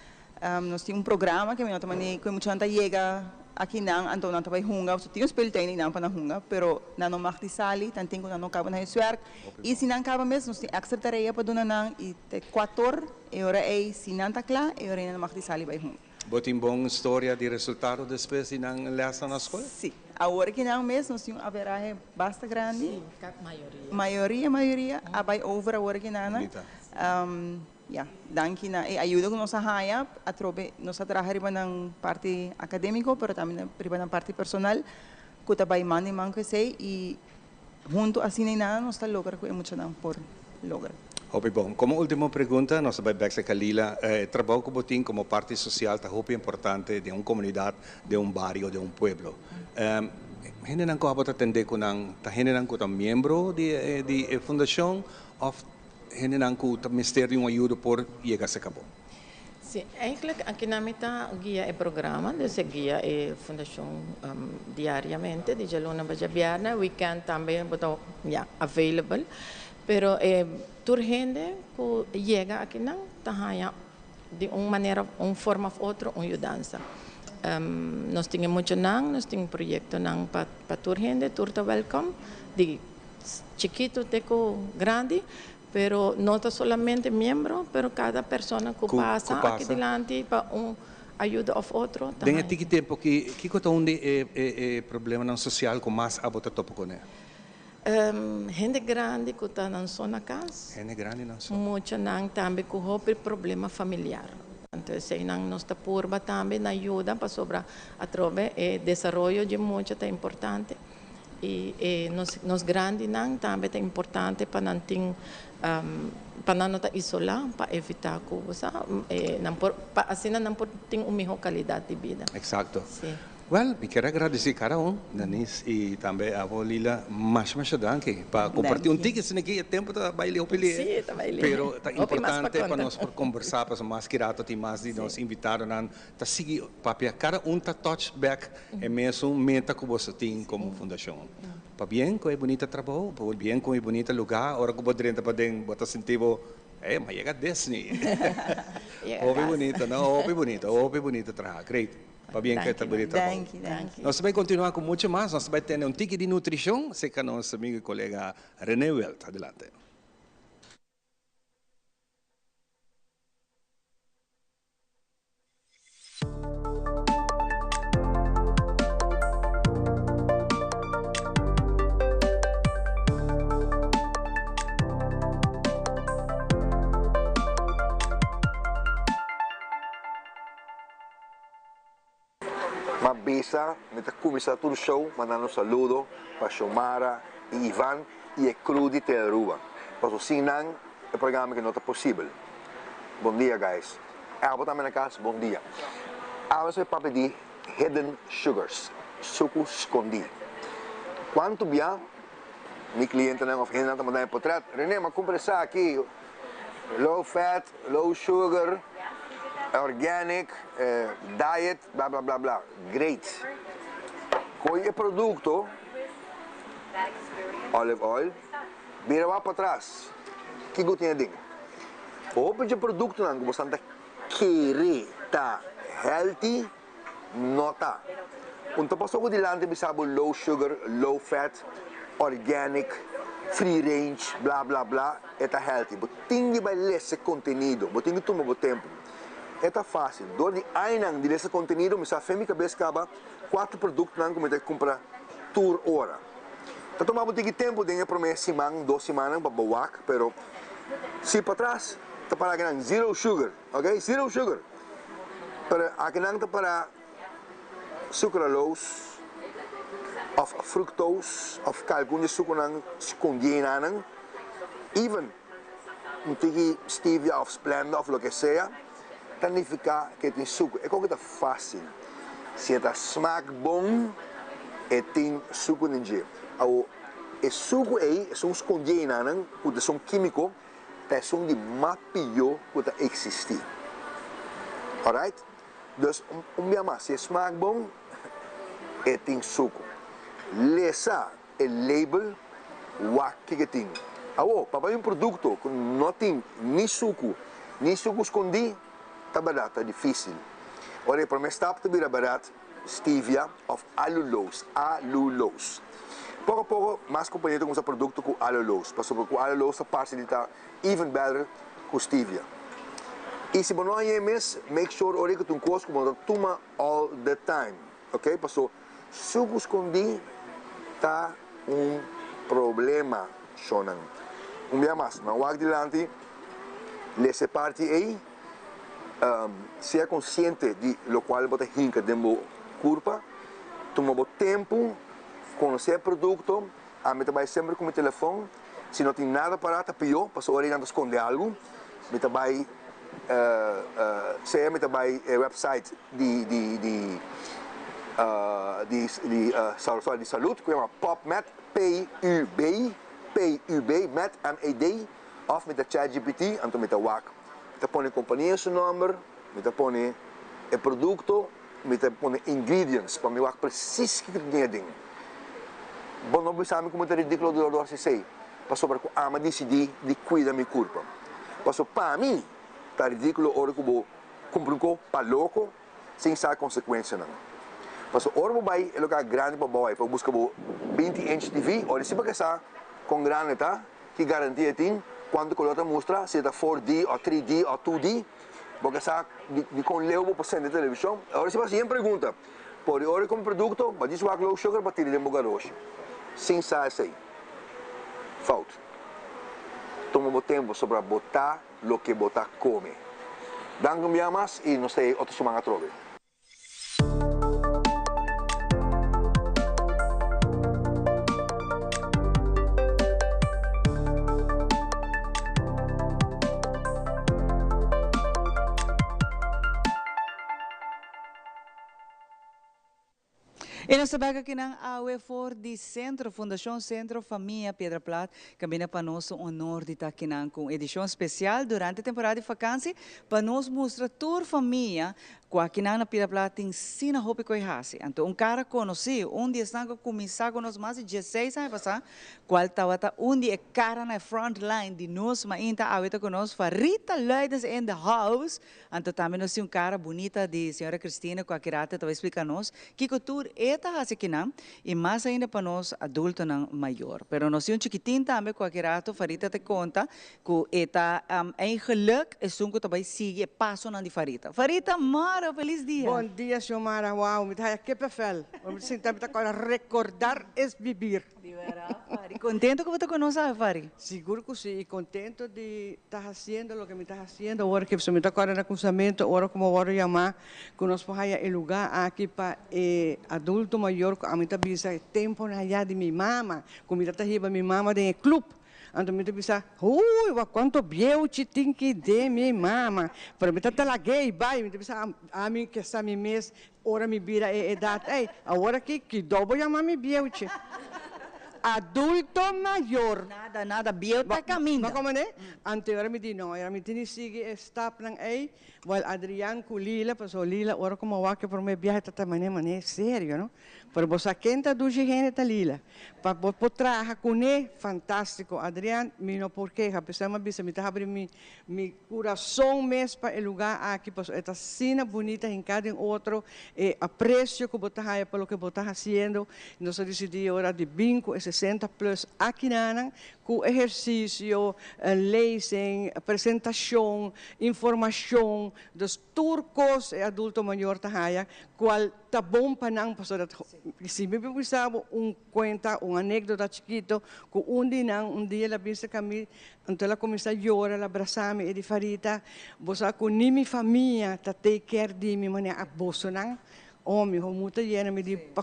Nos tin un programa ke mi no ta mane ku e muchanan ta yega akinan anto nan ta bai hunga, pasobra tin un speeltuin einan pa nan hunga, pero nan no mag di sali, tanten ku nan no kaba na huiswerk. I si nan kaba mes nos tin èkstra tarea pa duna nan i te kuator e ora ei si nan ta kla e ora ei nan mag di sali bai hunga. Bo tin bon storia di resultado despues di nan lèsnan na skol? Si. Awor kinan mes nos tin un averahe basta grandi. Si, mayoria. Mayoria, mayoria a bai over awor kinan. Bunita. Ya, danki na e ayuda ku nos a haña, atrobe nos a traha riba nan parti akadémiko, pero tambe riba nan parti personal, ku ta bai man den man ku esei i huntu asina i nada nos ta logra ku e muchanan por logra. Hopi bon. Komo último pregunta, nos ta bai bèk serka Lila. E trabou ku bo tin komo parti sosial ta hopi importante den un komunidat, den un bario, den un pueblo. Hendenan ku abo ta tendé ku nan ta hendenan ku ta miembro di e fundashon òf Hendenan ku ta mester di un ayudo por yega serka bo. Sí, eigenlijk akinan mi ta guia e programa, dus e guia e fundashon diariamente, di djaluna pa djabièrnè, weekend tambe bo ta ya available. Pero e tur hende ku yega akinan ta haña di un manera, un forma of otro un yudansa. Nos tin e muchanan, nos tin proyektonan pa tur hende, tur ta wèlkòm, di Chikitu te ku grandi, pero no ta solamente miembro, pero kada persona ku pasa aki dilanti pa un ayuda òf otro ta Den e haña. tiki tempu aki, kiko ta un di e problemanan sosial ku mas abo ta topa kuné? Hende grandi ku ta nan so na kas. Hende grandi nan so. Muchanan tambe ku hopi problema familiar. Anto eseinan nos ta purba tambe na yuda pasobra atrobe e desaroyo dje mucha ta importante. I e nos nos grandinan tambe ta importante pa nan tin pa nan no ta isolá pa evitá ku bo sa e nan por pa asina nan por tin un mihó kalidat di bida. Eksakto. Sí. Wèl, mi kier a gradisí kada un, Denise i tambe abo Lila, masha masha danki pa kompartí un tiki esaki e tempu ta bai hopi lihe. Sí, ta bai lihe. Pero ta Hopi mas pa importante pa konta. nos por kombersá pasobra mas ki rato tin mas di nos invitadonan Ta sigui papia kada un ta touch back e mesun meta ku boso tin komo fundashon. Pabien ku e bunita trabou, pabien ku e bunita lugá, ora ku bo drenta paden bo ta sinti bo, ey, m'a yega Disney. Hopi bunita, no? Hopi bunita, hopi bunita traha. Great. Pabien ku e bunita trabou. Nos ta bai kontinuá ku mucho mas, nos ta bai tene un tiki di nutrishon serka nos amigo i kolega Rene Wild. Adelante. Ma bisa mi ta cuminsa tur show mandando saludo pa Xiomara y Ivan y e crew di Telearuba paso sin nan e programa aki no ta posibel. Bon dia guys. Abo tambe na cas bon dia. Awe nos papia di hidden sugars, suku scondi. Cuanto bia mi clientenan of hendenan ta manda mi potret, Rene mi a cumpra esaki, low fat, low sugar, organic, diet, bla bla bla bla. Great. Coy e producto. Olive oil. Bira wak patras, kiko tin aden? Hopi dje produktonan ku bosan ta kere ta healthy, no ta. Un ta pasó ku dilanti bisa bo low sugar, low fat, organic, free range, bla bla bla, e ta healthy. Bo tin di bai lesa e kontenido, bo tin di tuma bo tempu. E ta fásil. Dor di añanan di lesa kontenido mi sa fen mi kabes kaba kua ta produktonan ku mi ta kumpra tur ora. Ta tuma bo tiki tempu den e promé siman, dos simannan pa bo wak, pero si patras ta para akinan zero sugar, ok, zero sugar. Pero akinan ta para sucralose of fructose of kalkun di sukunan skondí enanan, even un tiki stevia of splenda of loke sea, ta nifiká ku e tin suku. E koki ta fásil. Si e ta smak bon, e tin suku den dje. Awor, e suku ei, esun skondí enanan ku ta esun kímiko, ta esun di mas pió ku ta eksistí. Alright? Dus, un bia mas, si e smak bon, e tin suku. Lesa e label, wak kiko e tin. Awor, pa bai un produkto ku no tin ni suku, ni suku skondí, ta bèrdat ta difísil. Ora e promé stap ta bira bèrdat stevia òf alulose, alulose. Poko a poko mas kompania ta kuminsá produkto ku alulose, pasobra ku alulose ta parse di ta even better ku stevia. I si bo no hañ'é mes, make sure ora ku ta un kos ku bo no ta tuma all the time, ok? Paso suku skondí ta un problema, shonnan. Un bia mas, nan wak dilanti, lesa e parti ei, sea konsiente di lokual bo ta hinka den bo kurpa, tuma bo tempu, konosé e produkto. Ami ta bai semper ku mi telefòn, si no tin nada pará ta pió, pasobra ora ei nan ta skonde algu. Mi ta bai sea mi ta bai e website di di di di di sorry di salud ku yama PubMed, P-U-B, P-U-B, med, M-E-D, òf mi ta ChatGPT, anto mi ta wak. Mi ta pone kompania su nòmber, mi ta pone e produkto. Mi ta pone ingredients pa mi wak precies kiko ta tin aden. Bo no bisa mi ku mi ta ridikulo dor dor esei, pasobra ku ami a disidí di kuida mi kurpa. Paso pa mi ta ridikulo ora ku bo kumpra un ko pa loko sin sa e konsekuensianan. Paso ora bo bai e loka grandi pa bo bai pa buska bo 20 inch TV, ora si bo ke sa kon grandi ta, ki garantia e tin, kuantu kolor ta mustra, si e ta 4D o 3D o 2D. Bo ke sa di kon leu bo por sende televishon? Ora si bo hasi yen pregunta, por di ora di kumpra produkto, bo djis wak low sugar pa tira den bo garoshi. Sin sa esei. Fout. Tuma bo tempu sobra bo ta loke bo ta kome. Danki un bia mas i nos ta hei otro siman atrobe. E nos ta bek akinan awe for di Centro Fundacion Centro Famia Piedra Plat Caminda pa nos un honor di ta akinan cu un edicion special durante temporada di vakantie pa nos mustra tur famia Ku akinan na Piedra Plat tin sina hopi ku e hasi. Anto un kara konosí, un di esnan ku a kuminsá ku nos mas di dieseis aña pasá, kual tabata un di e kara na e front line di nos mainta awe ta ku nos, Farita Luidens in the house! Anto tambe nos tin un kara bunita di señora Christina ku aki rato ta bai splika nos kiko tur e ta hasi akinan i mas ainda pa nos adultonan mayor. Pero nos tin un chikitin tambe ku aki rato Farita ta konta Ku e ta eigenlijk esun ku ta bai sigui e pasonan di Farita. Farita Mara, felis dia! Bon dia Xiomara, wow mi ta haya kippenvel, mi ta sinta mi ta kòrda recordar es vivir. Di bèrdat Fari, kontento ku bo ta ku nos awe Fari? Sigur ku si, i kontento di ta hasiendo loke mi ta hasiendo awor aki, pasobra mi ta kòrda na kuminsamentu ora ku mi a wòrdu yamá ku nos por haya e lugá aki pa e adulto mayor ku ami ta bisa e temponan ya di mi mama, ku mi ta ta hiba mi mama den e club. Anto mi ta bisa, Hui, wak kuantu bieuchi tin ki den mi mama. Pero mi ta talag'é i bai. Mi ta bisa, Ami ke sa mi mes ora mi bira e edat ei. Awor aki, kidó bo yama mi bieuchi? Adulto mayor. Nada, nada, bieu ta kaminda. Bo komprendé? Anto ora mi di, No, ora mi tin di sigui e stapnan ei. Wèl, Adrian ku Lila, pasobra Lila ora ku mi a wak e promé biaha e ta ta manera manera serio, no? Pero bo sa ken ta dushi hende ta Lila. Pa bo por traha kuné, fantástiko. Adrian, mi no por keha, p'esei mi a bisa mi ta habri mi mi kurason mes pa e lugá aki, pasobra e ta asina bunita hinká den otro, e apresio ku bo ta haya pa loke bo ta hasiendo. Nos a disidí ora di bin ku e sesenta plus akinanan, ku ehersisio, lezing, presentashon, informashon, dus tur kos e adulto mayor ta haya, kual ta bon pa nan pasobra si mi por bisa bo un kuenta, un anekdota chikito ku un di nan un dia el a bisa ka mi, anto el a kuminsá yora, el a brasa mi, e di Farita, bo sa ku ni mi famia ta take care di mi manera bosonan, oh mi homu ta yena mi di pa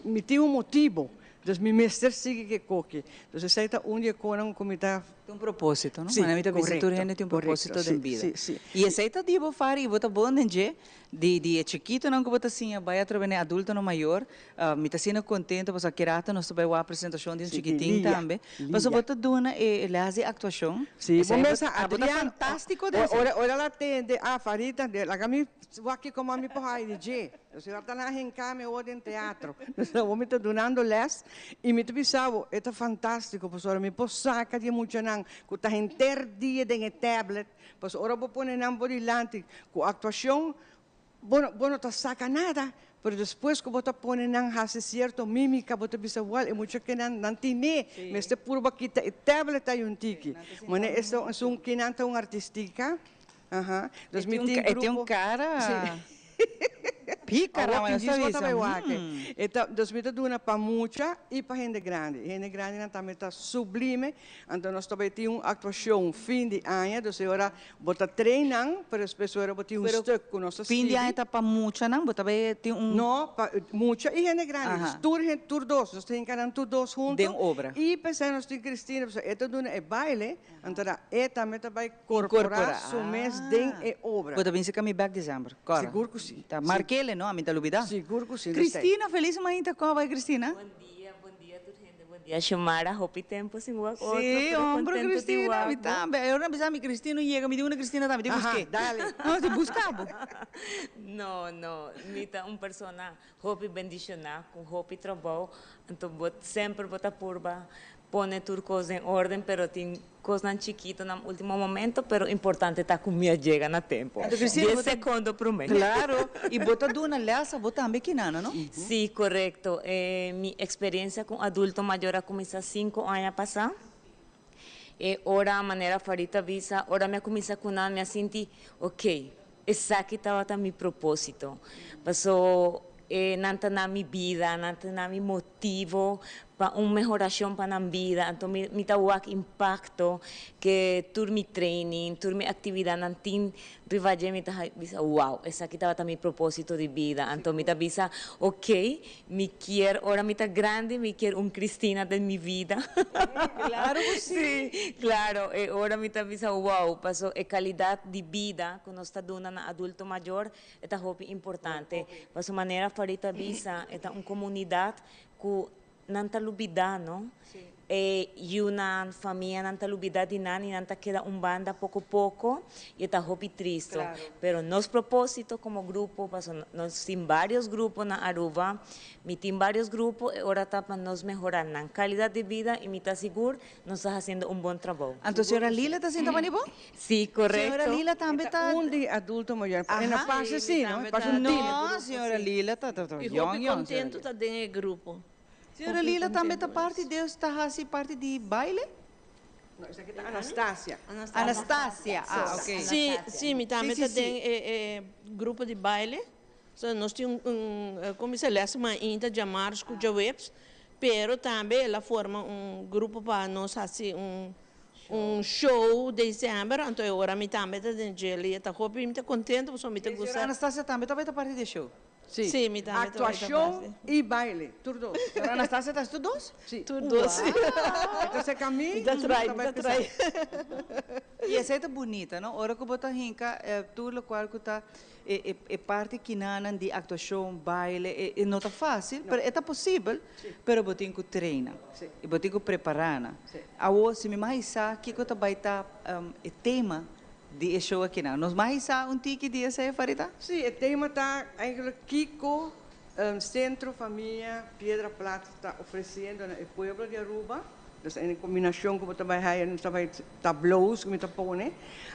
mi tin un motibo Dus mi mester sigui ku e koki. Dus esei ta un di e konan ku mi ta. Un propósito, no? Sí, Manera mi ta bisa tur korekto, hende tin un korekto, propósito den sí, bida. sí, sí. I esei ta di bo fari i bo ta bon den dje, di di e chikitonan ku bo ta siña bai atrobe na e adultonan mayor. Mi ta asina kontento pasobra ki rato nos ta bai wak presentashon di un Sí, di chikitin Lia, tambe. Pasobra Lia. bo ta duna e les di aktuashon. Sí, bo Esei bo mes ta, abo ta Adrian, fantástiko den esei. ora ora el a tende, ah, Farita, laga mi wak kiko mami por haña di dje. Nos a ta na henká mi awor den teatro. Nos awor mi ta dunando lès i mi ta bisa bo, e ta fantástiko pasobra mi por saka di e muchanan ku ta henter dia den e tablet, pasobra ora bo pone nan bo dilanti ku aktuashon, bo no bo no ta saka nada, pero despues ku bo ta pone nan hasi sierto mímika bo ta bisa wèl e mucha kinan nan tine, mester purba kita e tablet ei un tiki. Manera esun kinan ta un artistika. Aha. Dus mi tin E tin un grupo. cara Sí. pícara, Awor ma tin nos ta djis bo bisa, ta bai wak. hmm. E ta, dus mi ta duna pa mucha i pa hende grandi. Hende grandinan tambe ta sublime. Anto nos ta bai tin un actuacion fin di aña, dus e ora bo ta train nan, pero despues e ora bo tin un Pero stuk cu nos ta fin di aña skibi. ta pa muchanan? Bo ta bai tin un. No, pa mucha i hende grandi. Aha. Dus tur hen, tur dos. Nos ta hinca nan tur dos hunto. Den obra. I p'esei nos tin Cristina, pasobra e ta duna e baile, anto da e tambe ta bai Korporá su mes den e obra. Bo ta binse ka mi bek december. Kòrda. Sigur ku si. Ta markele no, ami ta lubidá. Sigur ku si, no stay. Cristina, felis mainta kò bai Cristina? Bon dia, bon dia tur hende, bon dia Xiomara, hopi tempo sin wak otro, Sí, pero hombro contento di Cristina, wak mi bo. tambe. E ora bisa mi Cristina yega, mi di una Cristina tambe, di Aha, busk'é. dale. No, di buska bo. No, no, mi ta un persona hopi bendiciona, cu hopi trabou, anto bo semper bo ta purba pone tur cos den orden, pero tin Cosnan chikito na ultimo momento, pero importante ta cu mi a yega na tempo. Anto Cristina, Dies bo ta. secondo prome. Claro, y bo ta duna les abo tambe kinana, no? Sí, correcto. Mi experiencia cu adulto mayor a cuminsa cinco aña pasa. E ora, manera Farita a bisa, ora mi a cuminsa cu nan mi a sinti, ok, esaki tabata mi proposito. Paso e nan ta na mi bida, nan ta na mi motivo pa un mehoracion pa nan bida, anto mi mi ta wak impacto ke tur mi training, tur mi actividadnan tin riba dje, mi ta bisa wow, esaki tabata mi proposito di bida, anto mi ta bisa ok, mi kier ora mi ta grandi mi kier un Cristina den mi bida. Claro cu si. Sí, claro, e ora mi ta bisa wow, paso e calidad di bida cu nos ta duna na adulto mayor E ta hopi importante. Pasobra manera Farid a bisa, e ta un comunidad cu nan ta lubida, no? E yunan, famianan ta lubida di nan y nan ta keda un banda poco poco y e ta hopi tristo. Pero nos proposito como grupo, pasobra nos tin varios grupo na Aruba, mi tin varios grupo, e ora ta pa nos mehora nan calidad di bida y mi ta sigur nos ta haciendo un bon trabou. Anto señora Lila ta sinta bani bo? Sí, correcto. Señora Lila tambe ta. E ta un di adulto mayor. E no pasa así, no? E pasa un tiner. No, señora Lila ta ta Y yong hopi yong. contento ta den e grupo. Señora Lila tambe ta parti Deus ta haci parti di baile? No, esaki ta Anastasia. Anastasia, ah, ok. Sí, sí, mi tambe Sí, ta sí, den sí. e e grupo di baile. So, nos tin un un, como bisa, les mainta djamars cu djaweps, pero tambe el a forma un grupo pa nos haci un Un show december, anto e ora mi tambe ta den djel y e ta hopi mi ta contento pasobra mi ta gusta. Señora Anastasia tambe ta bai ta parti di e show? Sí. Sí, mi tambe ta bai ta parti. Actuacion y baile, tur dos. Señora Anastasia ta haci tur dos? Sí. Tur dos. Wow! E ta seca mi, Mi ta try, mi mi ta try. Y esey ta bunita, no? Ora cu bo ta hinca tur locual cu ta E e parti kinanan di actuacion, baile, e e no ta facil, pero e ta posibel, pero bo tin cu traina y bo tin cu prepara nan. Awo si mi mas sa kico ta bay ta e tema di e show akinan. Nos mas sa un tiki di esey, Farida? Sí, e tema ta eigenlijk kico. Centro Famia Piedra Plat ta ofreciendo na e pueblo di Aruba, dus en combinacion cu bo ta bay haya nos ta bay tableaus cu mi ta pone,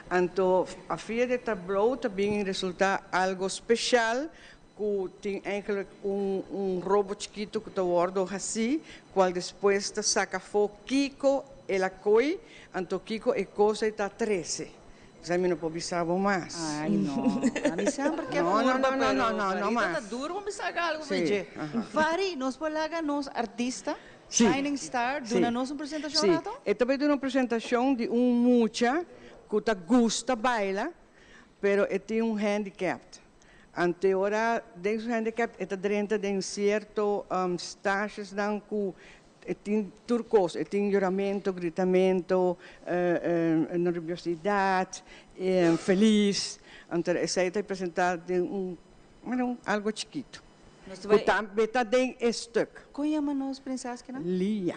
anto a via di e tableau ta bin resulta algo special cu tin eigenlijk un un robo chikito cu ta wordo haci cual despues ta saca afo kico el a coy, anto kico e cosa ey ta trece. Esei mi no por bisa bo mas. Ay no, ami semper ke No, no, purba no, no, pero no, no, no Farita ta mas. duro pa mi saca algo Sí, for dje. aha. Fari, nos por laga nos artista, Sí, Shining Star, sí, duna nos un presentacion sí. rato? E ta bay duna un presentacion di un mucha cu ta gusta baila, pero e tin un handicapped. Ante ora den su handicapped e ta drenta den cierto stagesnan cu E tin tur kos, e tin yoramentu, gritamentu, nerviosidat, felis. Anto esei ta presentá den un, bueno, algo chikitu. Ku tambe ta den e stuk. Kon yama nos prinseskenan? Lia.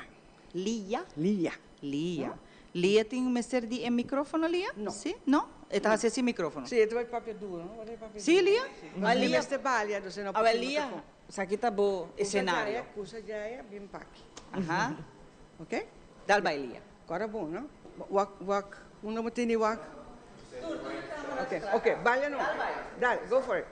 Lia? Lia. Lia. Lia tin mester di e microfono, Lia? No. Si? No? E ta hasi sin microfono? Si, e ta bai papia duro, no? Bai papia Si, duro. Lia? A Lia mester balia, dus e no por Awel, tin Lia, microfono. esaki ta bo escenario. Kusa djaya, bin paki. Aha. Ok? Dal bai, Lia. Kora bon, no? Wak, wak, unda bo tene wak? Ok, ok, balia no. Dal, go for it.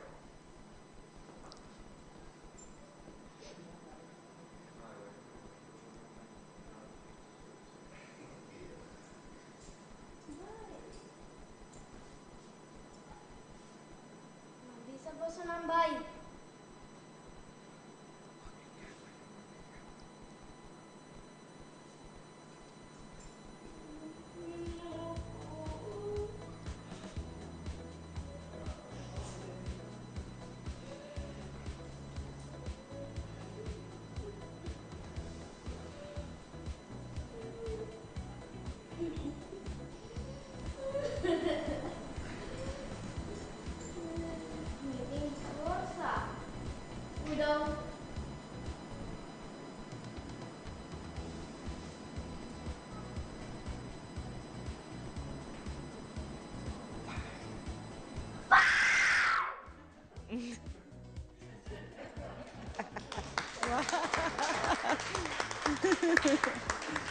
Bisa bosonan bai. Mi tin forsa. Cuidou.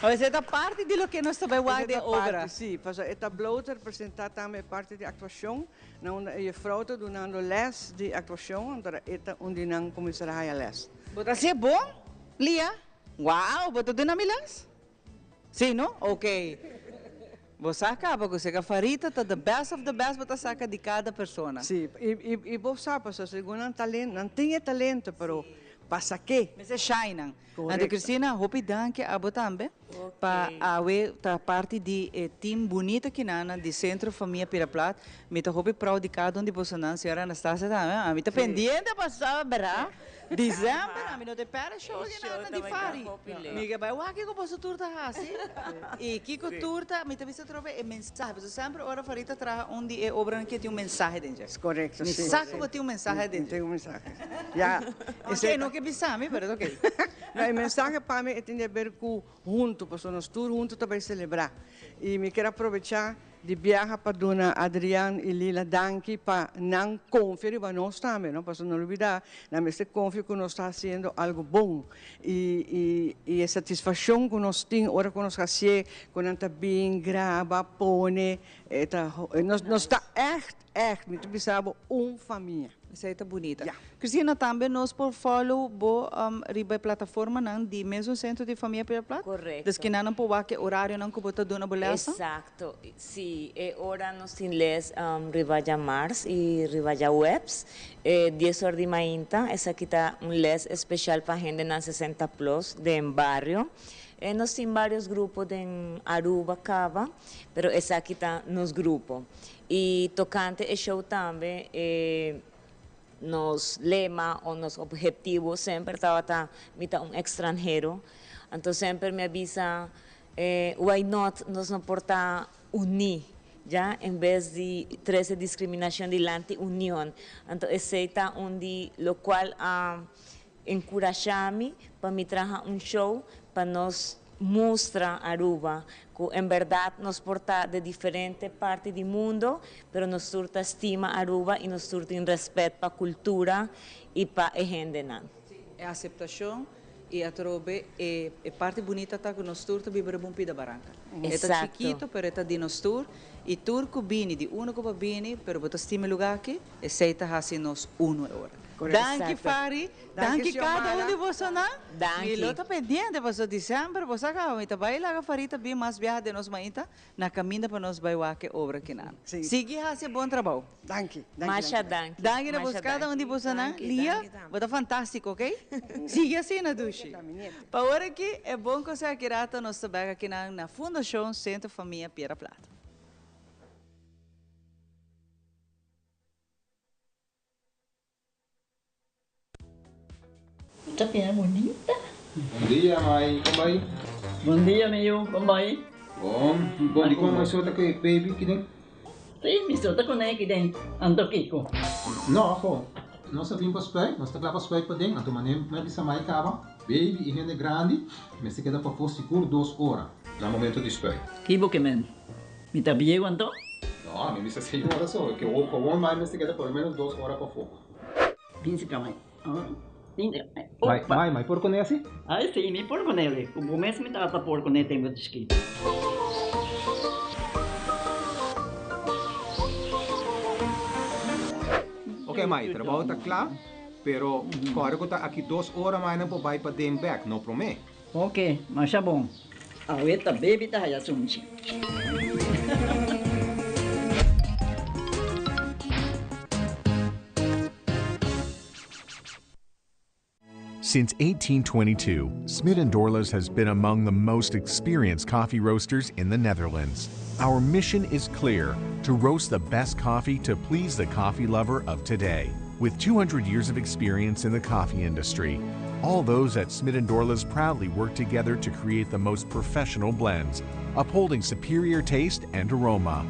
Esei ta parti di loke nos ta bai wak den obra. Si, pasobra e tablou ta representa tambe e parti di actuacion, na unda e juffrouw ta dunando les di actuacion, anto e ta un di nan cuminsa ta haya les. Bo ta hacié bon, Lia? Wow, bo ta duna mi les? Si no? Ok. Bo sa caba cu seca Farita ta the best of the best bo ta saca di cada persona. Si, y bo sa pasobra segun nan talento, nan tin e talento pero pa saké. Mester shine nan. Correcto. Anto Cristina, hopi danki abo tambe pa awe ta parti di e team bunito kinan di Centro Famia Piraplat. Mi ta hopi proud di cada un di bosonan, señora Anastasia tambe. Ami ta pendiente pa sa bera. December ami no ta pera show di nada di Fari. Mi ke bai wak kiko boso tur ta hasi y kiko tur ta mi ta bisa atrobe e mensahe pasobra semper ora Fari ta traha un di e obranan ke tin un mensahe den dje. Korekto Mi si. sa ku bo tin un mensahe den dje. Tin un mensahe. Ya. Oke no ke bisa mi pero oke. No e mensahe pa mi e tin di haber ku huntu pasobra nos tur huntu ta bai selebrá y mi kier aprobecha Di biaha pa duna Adrian y Lila danki pa nan confia riba nos tambe, no? Pasobra no lubida, nan mester confia cu nos ta haciendo algo bon. Y, y, y e satisfaccion cu nos tin ora cu nos hacié, cu nan ta bin, graba, pone, e ta, nos, nos ta echt, echt, mi ta bisa bo, un famia. Esei ta bunita. Ya. Cristina, tambe nos por follow bo riba e plataformanan di mesun Centro di Famia Piedra Plat? Correcto. Des kinan nan por wak e orarionan cu bo ta duna bo lesan? Exacto. Si, e ora nos tin les riba djamars y riba djaweps, e dies or di mainta. Esaki ta un les especial pa hendenan 60 plus den bario. Nos tin varios grupo den Aruba caba, pero esaki ta nos grupo. Y tocante e show tambe, e nos lema o nos objetivo semper tabata mi ta un extranhero. Anto semper mi a bisa why not nos no por ta uní ya en bes di trece discriminacion dilanti union. Anto esey ta un di locual a Encurasha mi pa mi traha un show pa nos mustra Aruba cu en berdad nos por ta de diferente parti di mundo, pero nos tur ta stima Aruba y nos tur tin respet pa cultura y. i pa e hendenan. E aseptashon i atrobe e e parti bunita ta ku nos tur ta biba riba un pida baranka. E ta chikito pero e ta di nos tur i tur ku bini di uno ku bo bini pero bo ta stima e luga aki esei ta hasi nos uno e ora. Danki Fari, danki kada un di bosonan. Mi lo ta pendiente pasobra december bo sa kaba mi ta bai laga Fari ta bin mas biaha den nos mainta Na kaminda pa nos bai wak e obra kinan. Sigui hasi e bon trabou. Danki. Masha danki. Danki na bos kada un di bosonan. Lia, bo ta fantástiko, ok? Sigui asina, dushi. Pa ora aki, e bon konsèho aki rato nos ta bek akinan na Fundashon Sentro Famia Piedra Plat. Ta bira bunita. Bon dia mai, kon bai? Bon dia mi yu, kon bai? Bon, bon di kon mai so ta ku e baby kiden? Si, mi so ta ku ne kiden, anto kiko? No, ho, nos a bin pa spuit, nos ta kla pa spuit paden, anto manera mi a bisa mai kaba, baby i hende grandi mester keda pafó sigur dos ora na momento di spuit. Kibo ke men? Mi ta bieu anto? No, mi bisa seis ora so, ke gewoon mai mester keda por lo menos dos ora pafó. Binse ka mai. Mai, mai, mai por kuné asi? Ai si, mi por kuné li. Ku bo mes mi tata por kuné tempu di chikito. Ok mai, trabou ta kla, pero kòrda ku ta aki dos ora mai nan por bai paden bèk, no promé. Ok, masha bon. Awe ta baby ta haya sunchi. Since 1822, Smit & Dorlas has been among the most experienced coffee roasters in the Netherlands. Our mission is clear, to roast the best coffee to please the coffee lover of today. With 200 years of experience in the coffee industry, all those at Smit & Dorlas proudly work together to create the most professional blends, upholding superior taste and aroma.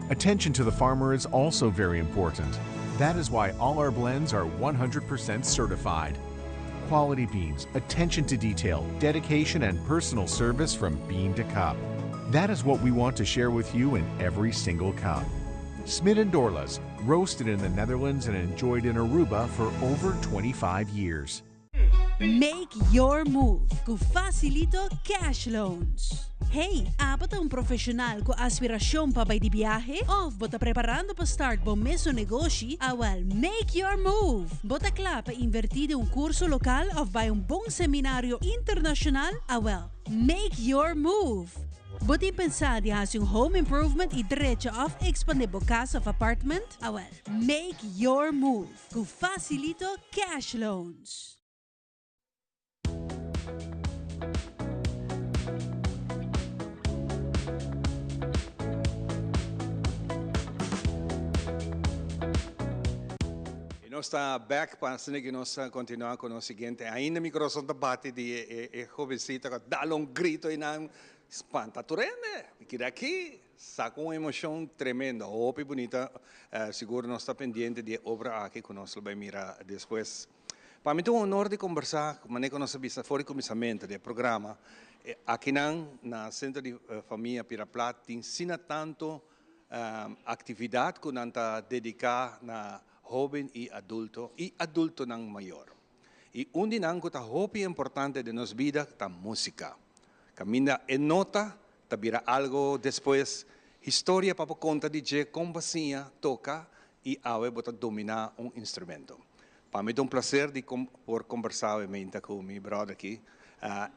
Attention to the farmer is also very important. That is why all our blends are 100% certified. Quality beans, attention to detail, dedication, and personal service from bean to cup. That is what we want to share with you in every single cup. Smit and Dorlas, roasted in the Netherlands and enjoyed in Aruba for over 25 years. Make your move ku Facilito Cash Loans. Hey, abo ta un profeshonal ku aspirashon pa bai di biahe? Òf bo ta preparando pa start bo mesun negoshi? Awèl, make your move! Bo ta kla pa invertí den un kurso lokal òf bai un bon seminario internashonal? Awèl, make your move! Bo tin pensá di hasi un home improvement i drecha òf ekspandé bo kas òf apartment? Awèl, make your move ku Facilito Cash Loans! I nos ta bek pa asina ki nos ta kontinuá ku nos siguiente. Ainda mi kurason ta bati di e jovencita ku a dal un grito i nan spanta tur hende. Mi keda aki saka un emoshon tremendo. Hopi bunita. Sigur nos ta pendiente di e obra aki ku nos lo bai mira despues. Pa mi ta un honor di kombersá, manera ku nos a bisa for di kuminsamentu di e programa, akinan na Sentro di Famia Pira Plat tin sina tantu aktividat ku nan ta dediká na hóben i adulto i adultonan mayor. I un di nan ku ta hopi importante den nos bida ta músika. Kaminda e nota ta bira algo despues historia pa bo konta di dje kon bo a siña toka i awe bo ta dominá un instrumento. Pa mi ta un plaser di por kombersá awe meinta ku mi bròder aki,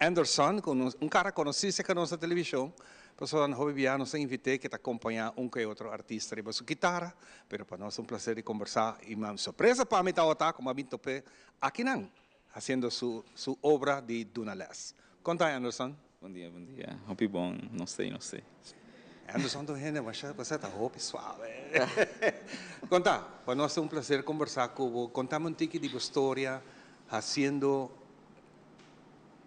Anderson, ku un kara konosí serka nos na televishon, pasobra nan hopi bia nos a invit'é ke ta kompañá un ke otro artista riba su kitara, pero pa nos ta un plaser di kombersá i sorpresa pa mi tabata ku mi a bin top'é akinan hasiendo su su obra di duna lès. Konta Anderson. Bon dia, bon dia. Hopi bon, nos t'ei, nos t'ei. Anderson ta un hende masha, bo ta hopi suave. Konta, pa nos ta un plaser kombersá ku bo. Kontami un tiki di bo storia hasiendo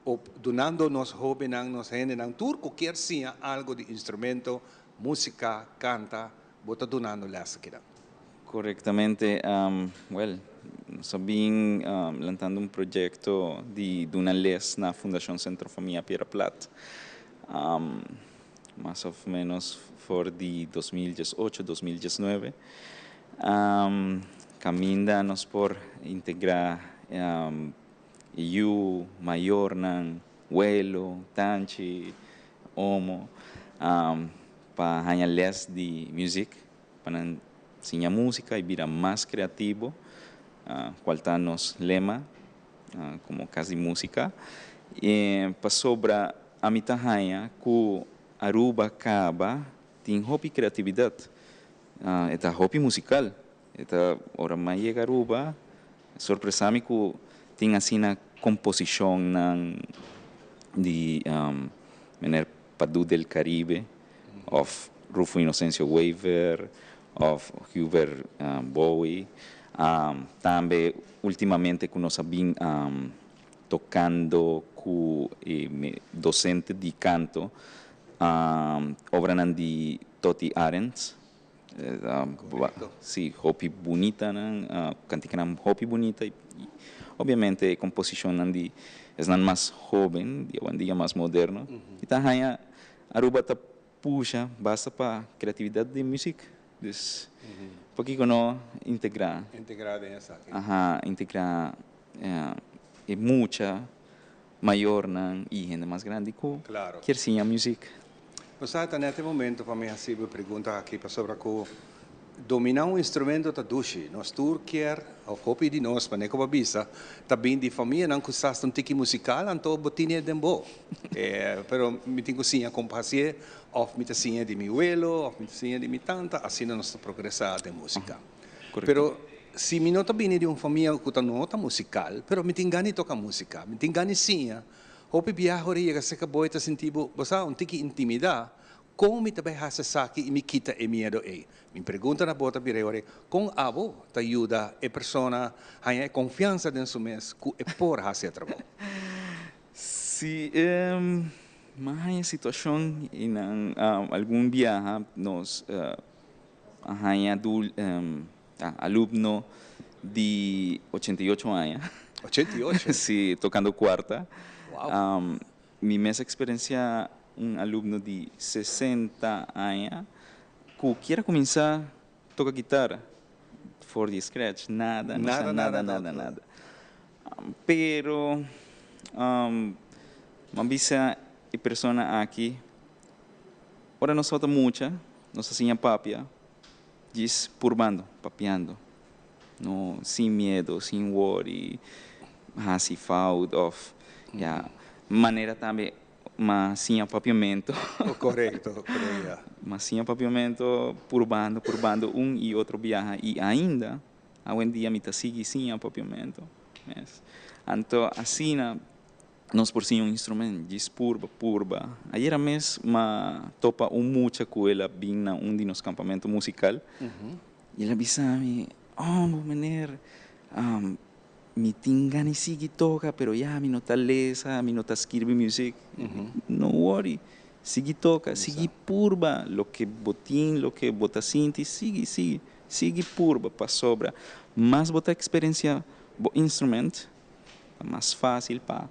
o dunando nos hóbennan, nos hendenan, tur ku kier siña algu di instrumento, músika, kanta, bo ta dunando lès akinan. Korektamente, wèl, nos a bin lantando un proyekto di duna les na Fundashon Sentro Famia Piedra Plat, mas òf ménos for di 2018, 2019. Caminda nos por integra yu, mayornan, welo, tanchi, omo, pa haña les di music, pa nan siña musica y bira mas creativo, cual ta nos lema como Cas di Musica. Pasobra ami ta haña cu Aruba caba tin hopi creatividad, e ta hopi musical. E ta ora m'a yega Aruba sorpresa mi cu tin asina composicionnan di meneer Padu del Caribe of Rufo Inocencio Wever of Hubert Bowie. Tambe ultimamente cu nos a bin tocando cu e docente di canto obranan di Toti Arends. Sí, hopi bunita nan, kantikanan hopi bunita i obviamente e komposishonnan di esnan mas hóben, di awendia mas moderno. I ta haña Aruba ta pusha basta pa kreatividat di muzik. Dus pakiko no integrá? Integrá den esaki. Aha, integrá e mucha mayornan i hende mas grandi ku kier siña muzik. Bo sa ta net e momento pa mi hasi bo e pregunta aki pasobra ku domina un instrumento ta dushi. Nos tur kier of hopi di nos manera ku bo a bisa ta bin di famianan ku sa sta un tiki musikal anto bo tine den bo. Pero mi tin ku siña kon pa hasié of mi ta siña di mi welo of mi ta siña di mi tanta asina nos ta progresá den musika. Pero si mi no ta bini di un famia ku ta no ta musikal, pero mi tin gana di toka musika, mi tin gana di siña, hopi biaha ora yega serka bo e ta sinti bo, bo sa, un tiki intimidá, kon mi ta bai hasi esaki i mi kita e miedu ei? Mi pregunta na bo ta bira e ora ei, kon abo ta yuda e persona haña e konfiansa den su mes ku e por hasi e trabou? Si mi a haña situashon i nan algun biaha nos A haña alumno di 88 aña. 88? Si, tocando cuarta. Wow. Mi mes a experiencia un alumno di 60 aña cu kier a cuminsa toca guitarra for di scratch, nada, no sa nada, nada, nada. Pero mi a bisa e persona aki, ora nos tabata mucha, Nos a siña papia djis purbando, papiando. No sin miedo, sin wori, hasi fout of ya. Manera tambe m'a siña papiamento. Korekto, korekto, ya. M'a siña papiamento purbando, purbando un i otro biaha i ainda awendia mi ta sigui siña papiamento mes. Anto asina Nos por siña un instrument djis purba purba. Ayera mes m'a topa un mucha ku el a bin na un di nos kampamentu musikal i el a bisa mi, Oh, meneer, mi tin gana di sigui toka pero ya mi no ta lesa, mi no ta skirbi muzik. No wori, sigui toka, sigui purba loke bo tin, loke bo ta sinti, sigui, sigui, sigui purba pasobra mas bo ta eksperensiá bo instrument, Ta mas fásil pa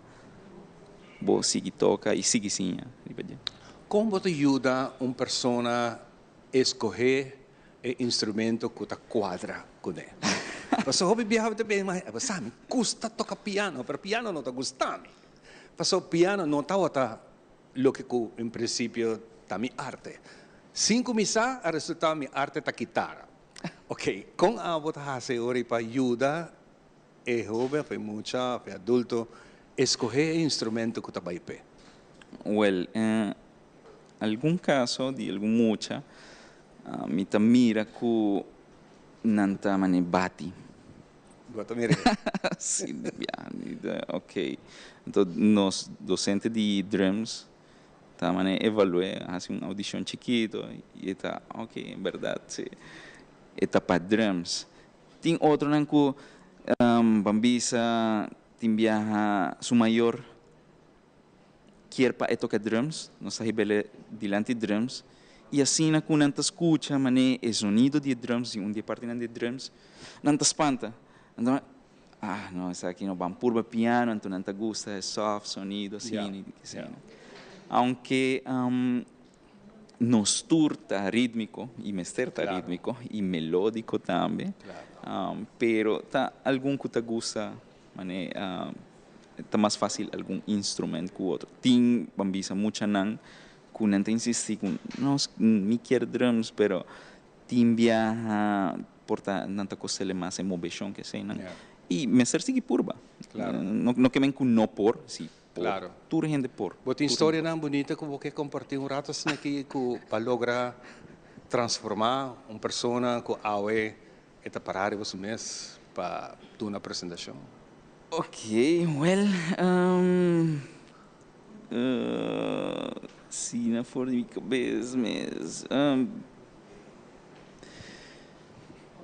bo sigui toka i sigui siña riba dje. Kon bo ta yuda un persona eskohé e instrumento ku ta kuadra kuné? Pasobra hopi biaha bo ta pensa, ma bo sa mi gusta toka piano, pero piano no ta gusta mi. Pasobra piano no tabata loke ku en prinsipio ta mi arte. Sin ku mi sa, a resultá mi arte ta kitara. Oke, kon abo ta hasi ora pa yuda E hoben of e mucha of e adulto escoge e instrumento cu ta bay p'e? Wel, en algun caso di algun mucha mi ta mira cu nan ta mane bati. Bo ta mira? Si, ya, ok. Anto nos docente di drums ta mane evalu'e, haci un audicion chikito y e ta, ok, en berdad si, e ta pa drums. Tin otronan ku ban bisa tin biaha su mayor kier pa e toka drums, nos ta hib'el dilanti drums i asina ku nan ta skucha manera e zonido di e drums, di un di e partinan di e drums, nan ta spanta. Nan ta ah no esaki no ban purba piano anto nan ta gusta e soft sonido asina i asina. Aunke. Nos tur ta rítmiko i mester ta rítmiko i melódiko tambe. Pero ta algun ku ta gusta mane ta mas fásil algun instrument ku otro. Tin ban bisa muchanan ku nan ta insistí ku no mi kier drums pero tin biaha por ta nan ta kost'e mas e moveshon ke eseinan i mester sigui purba. No ke men ku no por, si por. Tur hende por. Bo tin storianan bunita ku bo ke kompartí un rato asina aki ku pa logra transformá un persona ku awe e ta pará riba su mes pa duna presentashon? Ok, wèl, Asina for di mi kabes mes.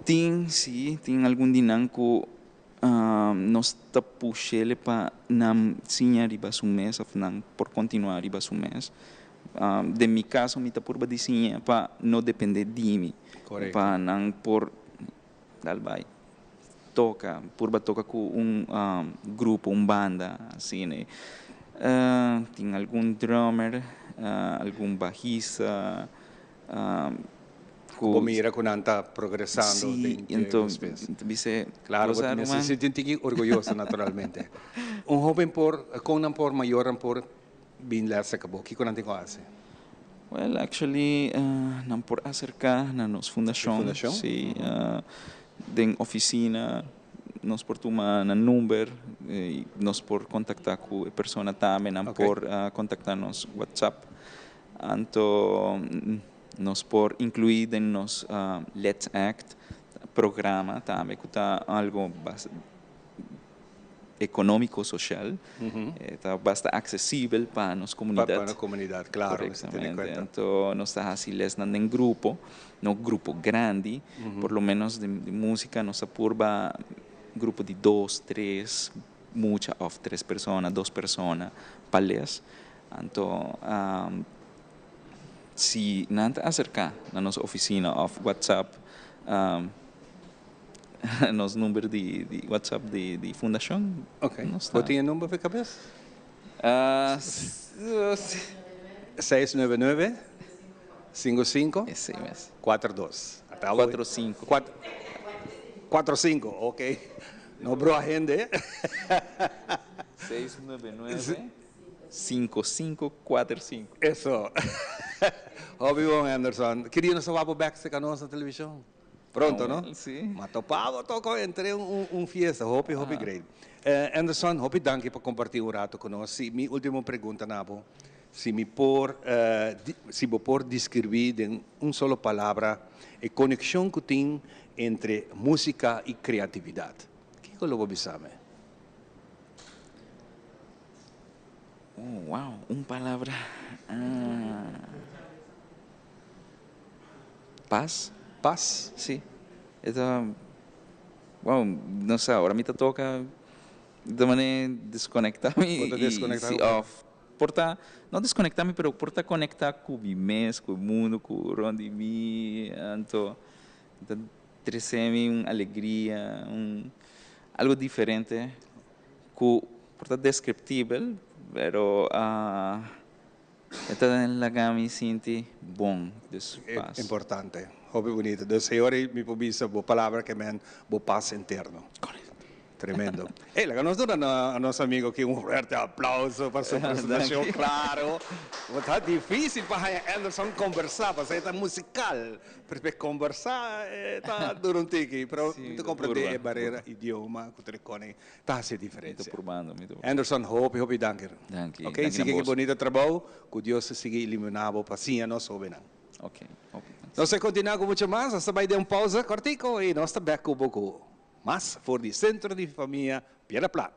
Tin, si, tin algun di nan ku nos ta push'el pa nan siña riba su mes òf nan por kontinuá riba su mes. Den mi kaso mi ta purba di siña pa no dependé di mi, pa nan por Dal bai toca, purba toca cu un grupo, un banda asina. Tin algun drummer, algun bajista cu. Bo mira cu nan ta progresando den e space. Si, enton Claro, bo ta mester sinti un tiki orguyoso naturalmente. Un hoben por, con nan por, mayornan por bin les cerca bo? Kico nan tin cu haci? Well, actually nan por acerca na nos fundacion. Fundacion? Si, den oficina nos por tuma nan number y nos por contacta cu e persona tambe, nan por contacta nos WhatsApp. Anto nos por inclui den nos Let's Act programa tambe cu ta algo económico social ta basta accesibel pa nos comunidad. Pa nos comunidad, claro, mester tene cuenta. Anto nos ta haci lesnan den grupo, no grupo grandi, por lo menos di musica nos ta purba grupo di dos, tres mucha of tres persona, dos persona pa les. Anto si nan ta acerca na nos oficina of WhatsApp Nos number di WhatsApp di fundashon. Ok. Bo tin e number pa e kabes? 699 55 42. 45. 45, ok. No broa hende. 699 5545. Eso. Hopi bon, Anderson. Ki dia nos ta wak bo bek serka nos na televishon? Pronto, no? Sí. Ma topa bo toko entre un un fiesta. Hopi, hopi great. Anderson, hopi danki pa comparti un rato cu nos. Si mi ultimo pregunta na bo, si mi por, si bo por describi den un solo palabra e conexion cu tin entre musica y creatividad, kico lo bo bisa mi? Oh, wow, un palabra. Pas. Pas? Sí. E ta, wow, no sa, ora mi ta toca, ta mane desconecta mi. Bo ta desconecta Sí, of por ta, no desconecta mi, pero por ta conecta cu mi mes, cu e mundo cu rond di mi, anto ta trece mi un alegria, un algo diferente cu por ta descriptibel, pero. E ta laga mi sinti bon, dus pas. Importante. Hopi bunito. Dus Señor ei mi por bisa bo palabra ke men bo pas interno. Correcto. Tremendo. Ey, laga nos duna na nos amigo aki un fuerte aplauso pa su presentacion claro. Bo ta dificil pa haña Anderson conversa pasobra e ta musical. Pero pa e conversa e ta dura un tiki. Pero mi ta comprende e barera idioma cu ta rekone. Ta hasi e diferencia. Mi ta probando, mi ta probando. Anderson, hopi, hopi danki. Danki. Ok, Danki na sigui ki boso. bonito trabou, ku Dios ta sigui ilumina bo pa siña nos hobennan. Ok, hopi danki. Nos ta continua ku mucho mas, nos ta bai den un pausa kortiko i nos ta bek ku bo ku mas for di Centro di Famia Piedra Plat.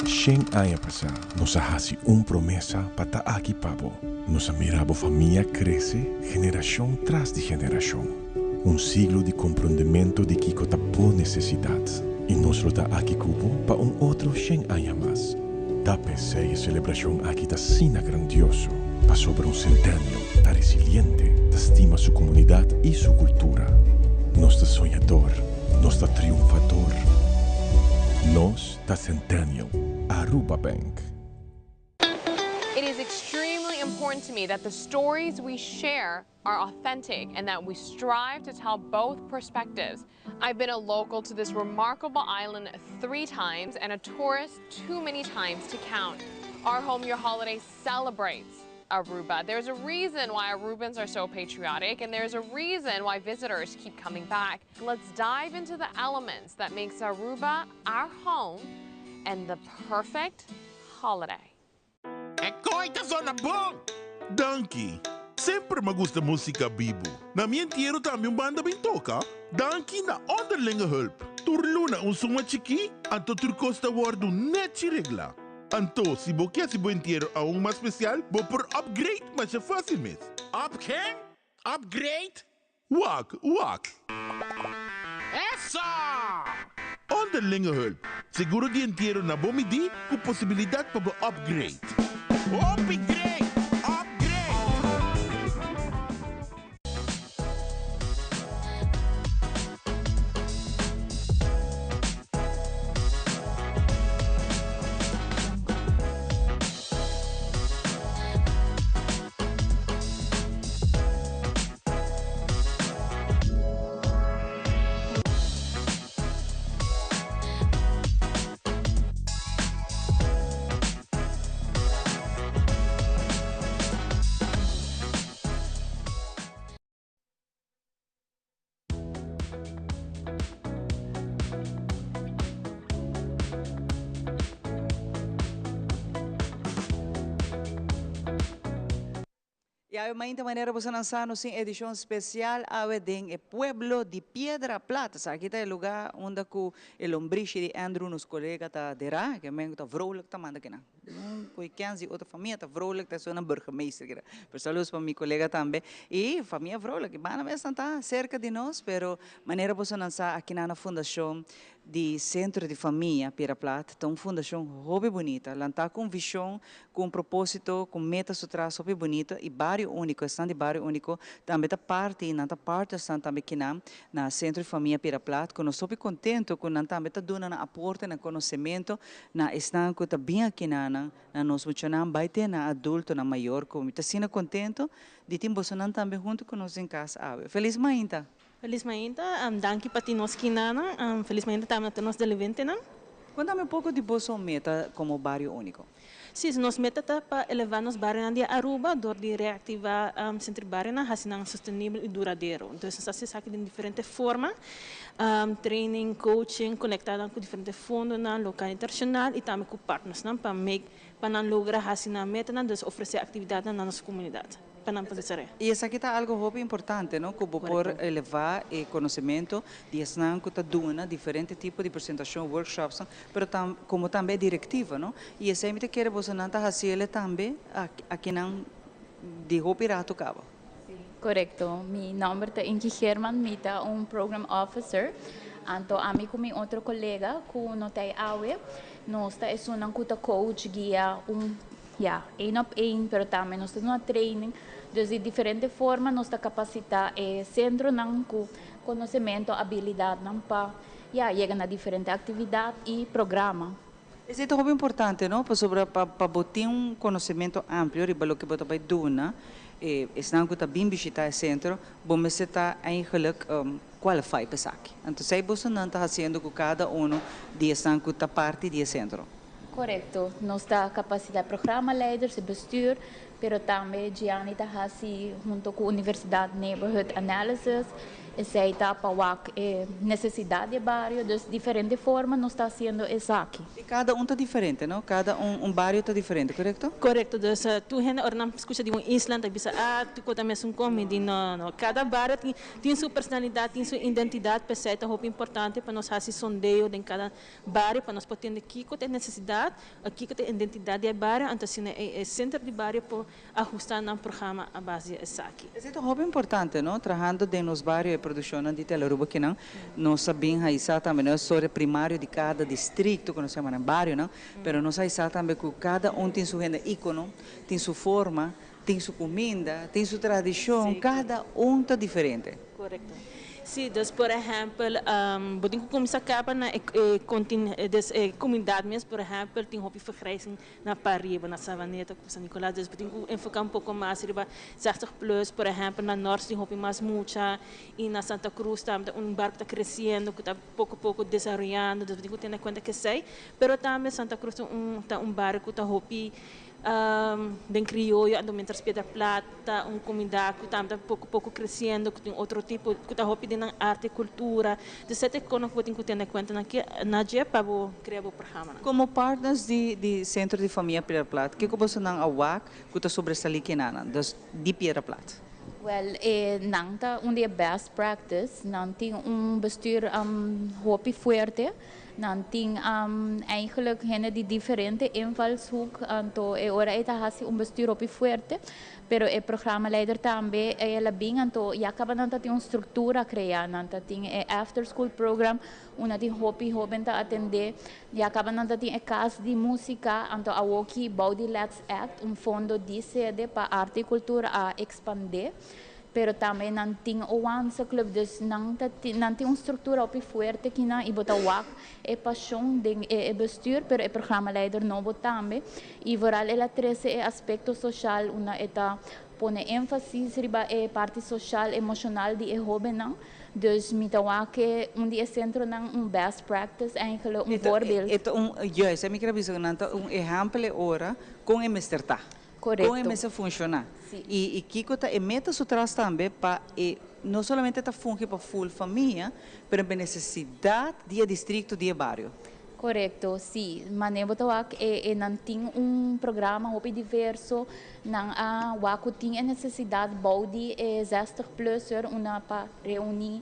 Shen aña pasá nos a hasi un promesa pa ta aki pa bo. Nos a mira bo famia krese generashon tras di generashon. Un siglo di komprondementu di kiko ta bo nesesidat. I nos lo ta aki ku bo pa un otro shen aña mas. Ta p'esei e selebrashon aki ta asina grandioso, pasobra un sentenio ta resiliente, ta stima su komunidat i su kultura. Nos ta soñador, nos ta triunfador. Nos ta Centennial, Aruba Bank. It is extremely important to me that the stories we share are authentic and that we strive to tell both perspectives. I've been a local to this remarkable island three times and a tourist too many times to count. Our Home Your Holiday celebrates Aruba. There's a reason why Arubans are so patriotic and there's a reason why visitors keep coming back. Let's dive into the elements that makes Aruba our home and the perfect holiday. E koi ta zona bon! Danki! Semper m'a gusta músika bibu. Na mi entiero tambe un banda bin toka. Danki na Onderlinge Hulp. Tur luna un suma chikí, anto tur kos ta wòrdu nèchi reglá. Anto, si bo ke hasi bo entiero aun mas spesial, bo por upgrade masha fásil mes. Up ken? Upgrade? Wak, wak! Eso! Onderlinge hulp, seguro di entiero na bo midí ku posibilidat pa bo upgrade. Hopi great! Upgrade! Y awe mainta manera boso nan sa nos tin edicion special awe den e pueblo di Piedra Plat. Esaki ta e lugar unda cu e lombrishi di Andrew nos colega ta dera, ke men cu ta vrolijk ta manda kinan. Un cu e kens di otro famia ta vrolijk ta esuna burgemeester keda. Pero saludos pa mi colega tambe y famia vrolijk. E banda mes nan ta cerca di nos pero manera boso nan sa akinan na fundacion di Centro di Famia Piedra Plat ta un fundacion hopi bunita, lanta cu un vision, cu un proposito, cu meta su tras hopi bunita y Bario Unico, esnan di Bario Unico tambe ta parti, nan ta partnersnan tambe kinan na Centro di Famia Piedra Plat cu nos hopi contento cu nan tambe ta duna nan aporte, nan conocemento na esnan cu ta bin akinan na nos muchanan bay te na adultonan mayor cu mi ta asina contento di tin bosonan tambe hunto cu nos den cas awe. Feliz mainta! Felis mainta, danki pa tin nos kinanan. Felis mainta tambe na tur nos deliventenan. Kontami un poko di boso meta komo Bario Úniko. Sí, nos meta ta pa elevá nos barionan di Aruba dor di reaktivá sentro di barionan, hasi nan sostenibel i duradero. Entonces nos ta hasi esaki den diferente forma, training, coaching, konektá nan ku diferente fondonan lokal i internashonal i tambe ku partnersnan pa make pa nan logra hasi nan metanan, dus ofresé aktividatnan na nos komunidat pa nan por desaroyá. I esaki ta algo hopi importante, no? Ku bo por elevá e konosementu di esnan ku ta duna diferente tipo di presentashon, workshopsnan, pero tam komo tambe e direktiva, no? I esei mi ta kere bosonan ta hasiele tambe akinan di hopi rato kaba. Sí, korekto. Mi nòmber ta Inky Geerman, mi ta un program officer. Anto ami ku mi otro kolega ku no ta ei awe, nos ta esunnan ku ta coach, guia un, ya, één op één, pero tambe nos ta duna training. Dus di diferente forma nos ta kapasitá e sentronan ku konosementu, abilidatnan pa, ya, yega na diferente aktividat i programa. Esei ta hopi importante, no? Pasobra pa pa bo tin un konosementu amplio riba loke bo ta bai duna e esnan ku ta bin bishitá e sentro, bo mester ta eigenlijk qualified pa esaki. Anto esei bosonan ta hasiendo ku kada uno di esnan ku ta parti di e sentro. Korekto. Nos ta kapasitá programmaleiders, e bestuur, pero tambe Gianni ta hasi hunto ku universidat neighborhood analysis. Esei ta pa wak e nesesidat di e bario, dus diferente forma nos ta hasiendo esaki. I kada un ta diferente, no? Kada un un bario ta diferente, korekto? Korekto, dus tur hende ora nan skucha di un isla nan ta bisa, ah, tur kos ta mesun kon. Mi di, no, no, kada bario tin tin su personalidat, tin su identidat, p'esei ta hopi importante pa nos hasi sondeo den kada bario pa nos por tende kiko ta e nesesidat, kiko ta e identidat di e bario, anto asina e sentro di bario por ahusta nan programa a base di esaki. Esei ta hopi importante, no? Trahando den nos bario e produccionnan di Telearuba kinan, nos a bin haisa tambe, no e storia primario di cada districto cu nos yama nan barionan, pero nos a haisa tambe cu cada un tin su hende icono, tin su forma, tin su cuminda, tin su tradicion, cada un ta diferente. Correcto. Si, dus por ehempel, bo tin cu cuminsa caba na e e contin dus e comunidad mes, por ehempel tin hopi vergrijzing na pariba, na Savaneta cu San Nicolas, dus bo tin cu enfoca un poco mas riba 60 plus, por ehempel na Noord tin hopi mas mucha y na Santa Cruz tambe ta un barrio cu ta creciendo, cu ta poco poco desaroyando, dus bo tin cu tene cuenta cu esey, pero tambe Santa Cruz ta un ta un barrio cu ta hopi Den crioyo anto mientras Piedra Plat ta un comunidad cu tambe ta poco poco creciendo, cu tin otro tipo, cu ta hopi den nan arte y cultura. Dus esei ta e cu bo tin cu tene cuenta na na dje pa bo crea bo programanan. Como partners di di Centro di Famia Piedra Plat, kico bosonan a wak cu ta sobresali kinanan, dus di Piedra Plat? Wel, e nan ta un di e best practice. Nan tin un bestuur hopi fuerte. Nan tin eigenlijk hende di diferente invalshoek, anto e ora ei ta hasi un bestuur hopi fuerte, pero e programmaleider tambe el a bin, anto ya caba nan ta tin un structura crea, nan ta tin e after school program unda tin hopi hoben ta atende, ya caba nan ta tin e cas di musica, anto awoki bou di Let's Act un fondo di sede pa arte y cultura a expande. Pero tambe nan tin Oansa Club, dus nan ta nan tin un structura hopi fuerte kinan y bo ta wak e pasion den e e bestuur, pero e programmaleider nobo tambe. Y vooral el a trece e aspecto social unda e ta pone enfasis riba e parti social, emocional di e hobennan. Dus mi ta wak e un di e centronan un best practice eigenlijk, un voorbeeld. E ta un, juist, mi kier a bisa cu nan ta un ehempel e ora con e mester ta. Kon e mester funshoná i i kiko ta e meta su tras tambe pa e no solamente ta fungi pa ful famia pero pa e nesesidat di e distrikto di e bario. Korekto, si. Mane bo ta wak e e nan tin un programa hopi diverso, nan a wak ku tin e nesesidat bou di e zestig plusser unda pa reuní,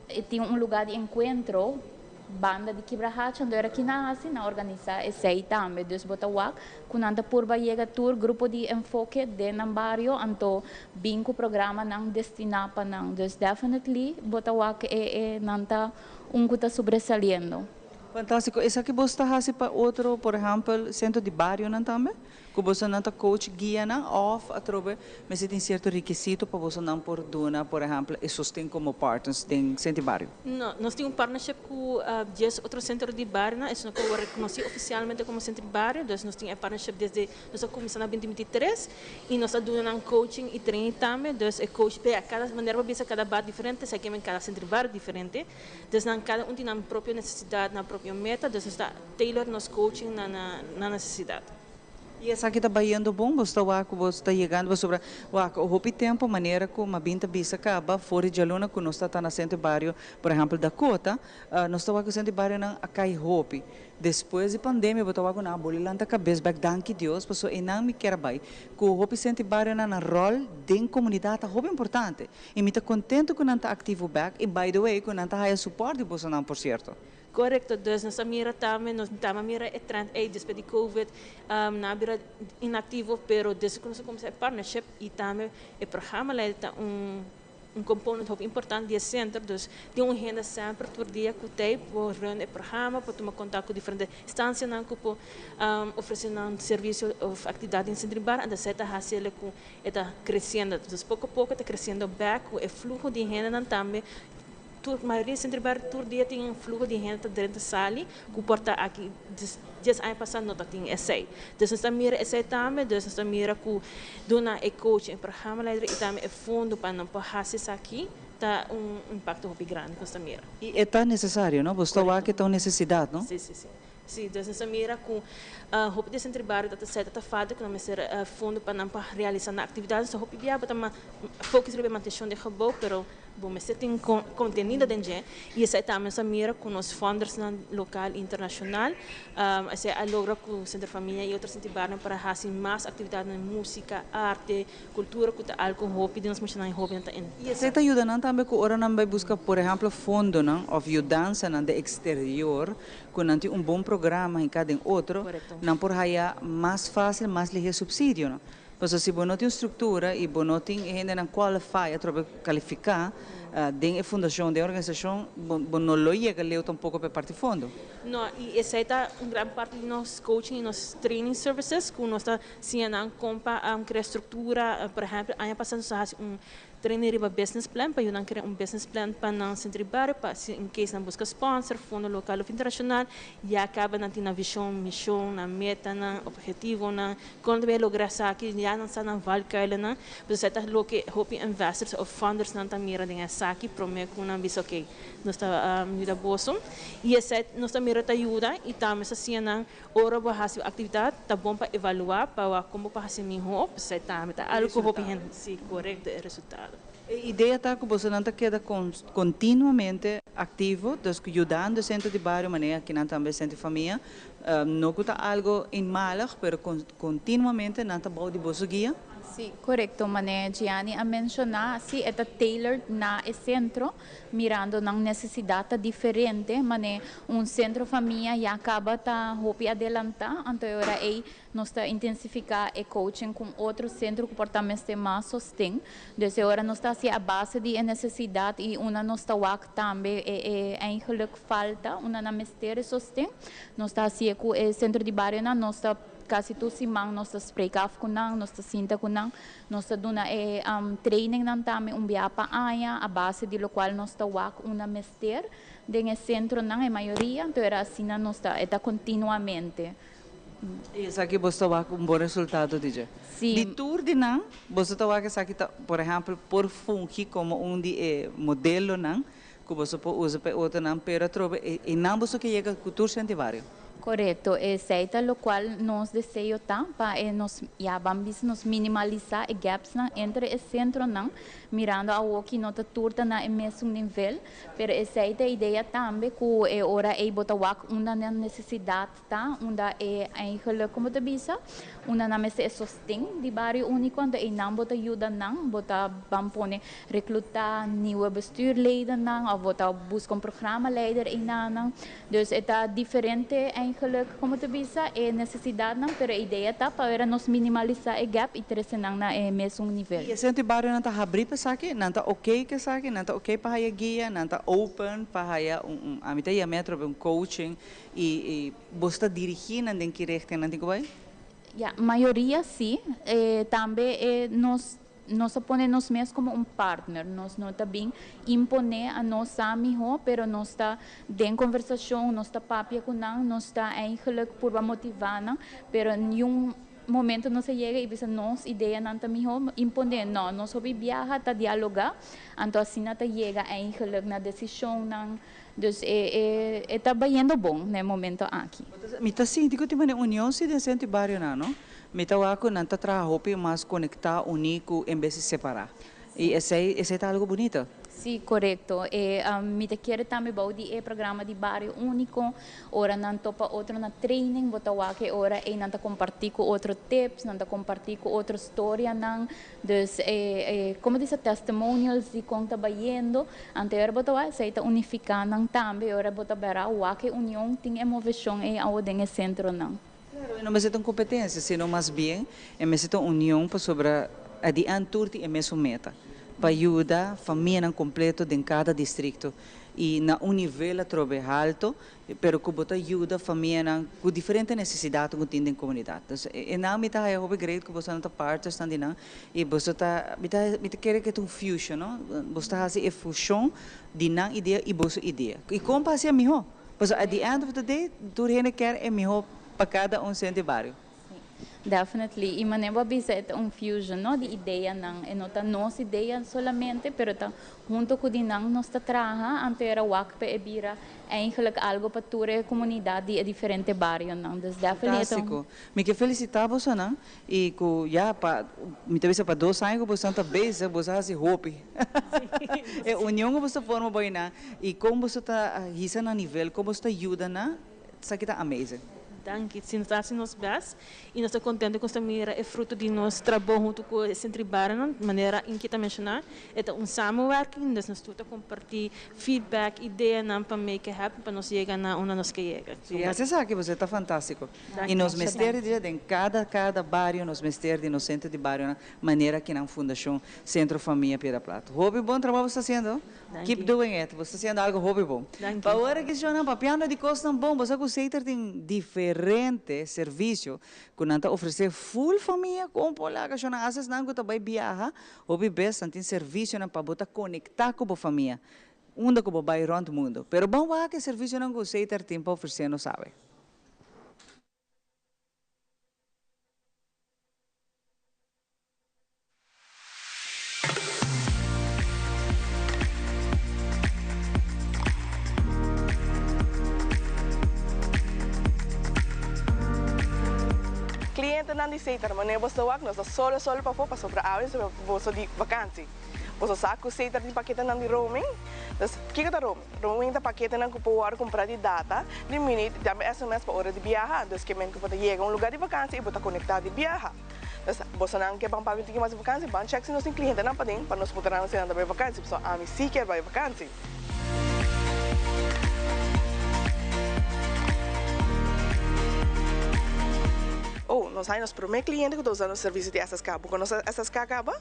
e tin un lugá di enkuentro. Banda di Kibrahacha, anto era kina hasi nan organisa esei tambe. Dus bo ta wak ku nan ta purba yega tur grupo di enfoke den nan bario, anto bin ku programanan destina pa nan. Dus definitely bo ta wak e e nan ta un ku ta sobresaliendo. Fantástiko. Esaki bo ta hasi pa otro, por ehèmpel, sentro di barionan tambe? Ku bosonan ta coach guia nan òf atrobe mester tin sierto rekisito pa bosonan por duna por ehèmpel e sosten komo partners den Sentro di Bario? No, nos tin un partnership ku dies otro sentro di barionan, esun ku a wòrdu rekonosí ofisialmente komo sentro di bario, dus nos tin e partnership desde nos a kuminsá na binti binti tres i nos a duna nan coaching i training tambe, dus e coach p'e kada manera bo bisa kada bar diferente, esaki men kada sentro di bario diferente, dus nan kada un tin nan propio nesesidat, nan propio meta, dus nos ta tailor nos coaching na nan nesesidat. I esaki ta bayendo bon? Bo sta wak ku bo ta yegando pasobra wak hopi tempu manera ku Mabin ta bisa kaba for di djaluna ku nos ta ta na Sentro di Bario por ehèmpel Dakota nos ta wak ku Sentro di Barionan a kai hopi despues di pandemia bo ta wak ku nan a boli lanta kabes bèk danki Dios pasobra einan mi kier a bai ku hopi Sentro di Barionan nan ròl den komunidat ta hopi importante i mi ta kontento ku nan ta aktivo bèk i by the way ku nan ta haya supòrt di bosonan por sierto. Korekto, dus nos a mira tambe, nos tambe a mira e trend ei despues di covid, nan a bira inaktivo, pero desde ku nos a kuminsá e partnership i tambe e programa lei ta un un component hopi importante di e center, dus tin un hende semper tur dia ku t'ei por run e programa, por tuma kontak ku diferente instancianan ku por ofrece nan servisio of aktividat den Sentro di Bar, anto esei ta hasi el ku e ta kresiendo, dus poko poko e ta kresiendo bèk ku e fluho di hendenan tambe. Tur mayoria Sentro di Bario tur dia tin un fluho di hende ta drenta sali ku por ta aki dies aña pasá no ta tin esei. Dus nos ta mira esei tambe, dus nos ta mira ku duna e coach e programmaleider i tambe e fondo pa nan por hasi esaki ta un impakto hopi grandi ku nos ta mira. I e ta nesesario, no? Bo sta wak e ta un nesesidat, no? Si, si, si. Si, dus nos ta mira ku hopi di Sentro di Bario ta ta seta ta falta ku nan mester fondo pa nan por realisa nan aktividatnan. So hopi bia bo ta focus riba e mantenshon di e gebou pero Bo mester tin contenido den dje y esey tambe nos a mira cu nos fundersnan local y internacional. Esey a logra cu Centro Familia y otro Centro di Barrio para haci mas actividadnan di musica, arte, cultura cu ta algo hopi di nos muchanan y hobennan ta interesá. Y esey ta yuda nan tambe cu ora nan bay busca por ehemplo fondonan of yudansanan den exterior cu nan tin un bon programa hinca den otro, nan por haya mas facil, mas lihe subsidionan. Pasobra si bo no tin un struktura i bo no tin e hendenan qualify, atrobe kalifiká, den e fundashon, den e organisashon, bo bo no lo yega leu tampoko pa e parti fondo. No, i esei ta un gran parti di nos coaching i nos training services ku nos ta siña nan kon pa krea struktura. Por ehèmpel, aña pasá nos a hasi un Training riba business plan, pa yuda nan crea un business plan pa nan centro di bario, pa si in case nan busca sponsor, fondo local of internacional, ya caba nan tin nan vision, mision, nan metanan, obhetivonan, con ta bay logra esaki, ya nan sa nan valkuilennan. Pues esey ta loke hopi investors of funders nan ta mira den esaki prome cu nan bisa ok, nos ta yuda boso. Y esey nos ta mira ta yuda y tambe sa siña nan ora bo haci bo actividad ta bon pa evalua pa wak con bo por haci miho, pues esey tambe ta algo cu hopi hende, si corecto e resultado. E idea ta cu bosonan ta keda continuamente activo, dus cu yudando e centro di bario, manera akinan tambe e centro di famia, no cu ta algo eenmalig, pero continuamente nan ta bou di boso guia? Si, corecto, manera Gianni a menciona, si e ta tailored na e centro, mirando nan necesidad ta diferente, mane un centro famia ya caba ta hopi adelanta, anto e ora ey nos ta intensifica e coaching cu otro centro cu por ta mester mas sosten. Dus e ora nos ta haci a base di e necesidad y unda nos ta wak tambe e e eigenlijk falta, unda nan mester e sosten, nos ta haci'e cu e centro di barionan, nos ta casi tur siman nos ta spreek af cu nan, nos ta sinta cu nan, nos ta duna e trainingnan tambe un bia pa aña a base di locual nos ta wak unda mester den e centronan, e mayoria, anto era asina nos ta, e ta continuamente. Y esaki boso ta wak un bon resultado di dje? Si. Di tur di nan, boso ta wak esaki ta, por ehempel, por fungi como un di e modelonan cu boso por usa pa e otronan, pero atrobe e nan boso ke yega cu tur senti bario. Corecto, esey ta locual nos deseo ta pa e nos, ya ban bisa nos minimalisa e gapsnan entre e centronan, mirando awoki no ta tur ta na e mesun nivel, pero esey ta e idea tambe cu e ora ey bo ta wak unda nan necesidad ta, unda e eigenlijk, como ta bisa, unda nan mester e sosten di Bario Unico, anto eynan bo ta yuda nan, bo ta ban pone recluta nieuwe bestuurledennan of bo ta busca un programmaleider eynanan. Dus e ta diferente eigenlijk, como ta bisa, e necesidadnan, pero e idea ta pa ora nos minimalisa e gap y trece nan na e mesun nivel. Y e centro di barionan ta habri pa esaki? Nan ta ok cu esaki? Nan ta ok pa haya guia? Nan ta open pa haya un, un, ami ta yama atrobe un coaching y, y boso ta dirigi nan den ki richting nan tin cu bay? Ya, mayoria si. E tambe e nos Nos a pone nos mes como un partner, nos no ta bin impone a nos sa miho, pero nos ta den conversacion, nos ta papia cu nan, nos ta eigenlijk purba motiva nan, pero niun momento nos a yega y bisa nos ideanan ta miho, impone, no, nos hopi biaha ta dialoga, anto asina ta yega eigenlijk na decisionnan, dus e e e ta bayendo bon na e momento aki. Mi ta sinti cu tin manera union si den centro y barionan, no? Mi ta wak ku nan ta traha hopi mas konektá, uní ku en bes di separá. I esei, esei ta algu bunito. Sí, korekto. E mi ta kere tambe bou di e programa di Bario Úniko, ora nan topa otro na training, bo ta wak e ora ei nan ta kompartí ku otro tips, nan ta kompartí ku otro storianan. Dus e, e, komo di sa testimonials di kon ta bayendo. Anto e ora bo ta wak esei ta unifiká nan tambe, e ora bo ta bera wak e union tin e moveshon ei awo den e sentronan. Claro, e no mester ta un competencia, sino mas bien e mester ta un union pasobra a di an tur tin e mesun meta, pa yuda famianan completo den cada districto y na un nivel atrobe halto, pero cu bo ta yuda famianan cu diferente necesidadnan cu tin den comunidad. Dus e nan mi ta haya hopi great cu bosonan ta partnersnan di nan y boso ta, mi ta mi ta kere cu e ta un fusion, no? Boso ta haci e fusion di nan idea y boso idea. Y con pa haci e miho? Pasobra at the end of the day tur hende kier e miho pa kada un senti bario. Sí, definitely. Y manera bo a bisa e ta un fusion no di ideanan. E no ta nos idea solamente pero ta hunto cu di nan nos ta traha anto era wak pa e bira eigenlijk algo pa tur e comunidad di e diferente barionan. Dus definitely e ta un. Fantastico. Mi ke felicita bosonan y cu ya pa mi ta bisa pa dos aña cu bosonan ta bezig boso a haci hopi. E union cu boso ta forma boy nan y con boso ta hisa nan nivel, con boso ta yuda nan, esaki ta amazing. Danki. Si nos ta haci nos best y nos ta contento cu nos ta mira e fruto di nos trabou hunto cu e Centro di Barionan, manera Inky ta menciona, e ta un samenwerking, dus nos tur ta comparti feedback, ideanan pa make it happen, pa nos yega na unda nos ke yega. Si haci esaki boso ta fantastico. Y nos mester di den cada cada bario nos mester di nos centro di barionan manera ki nan fundacion Centro Famia Piedra Plat. Hopi bon trabou bo sta haciendo. Keep doing it. Bo ta haciendo algo hopi bon. Danki. Pa awor aki señornan, papiando di cosnan bon, bo sa cu Seter tin diferente servicio cu nan ta ofrece full famia con por laga señornan. Hasta esnan cu ta bay biaha, hopi bes nan tin servicionan pa bo ta conecta cu bo famia unda cu bo bay rond mundo. Pero ban wak e servicionan cu Seter tin pa ofrece nos awe. Clientenan di Setar, manera boso ta wak, nos ta solo solo pafó pasobra awe nos ta boso di vakansi. Boso sa ku Setar tin paketenan di roaming? Dus, kiko ta roaming? Roaming ta paketenan ku por wòrdu kumprá di data, di minüt, i tambe sms pa ora di biaha. Dus, ke men ku bo ta yega un lugá di vakansi i bo ta konektá di biaha. Dus bosonan ke ban papia un tiki mas di vakansi, ban chèk si nos tin klientenan paden pa nos puntra nan si nan ta bai vakansi, pasobra ami si kier bai vakansi. Oh, nos haña nos promé kliente ku ta usa nos servisio di SSK. Bo konosé SSK kaba?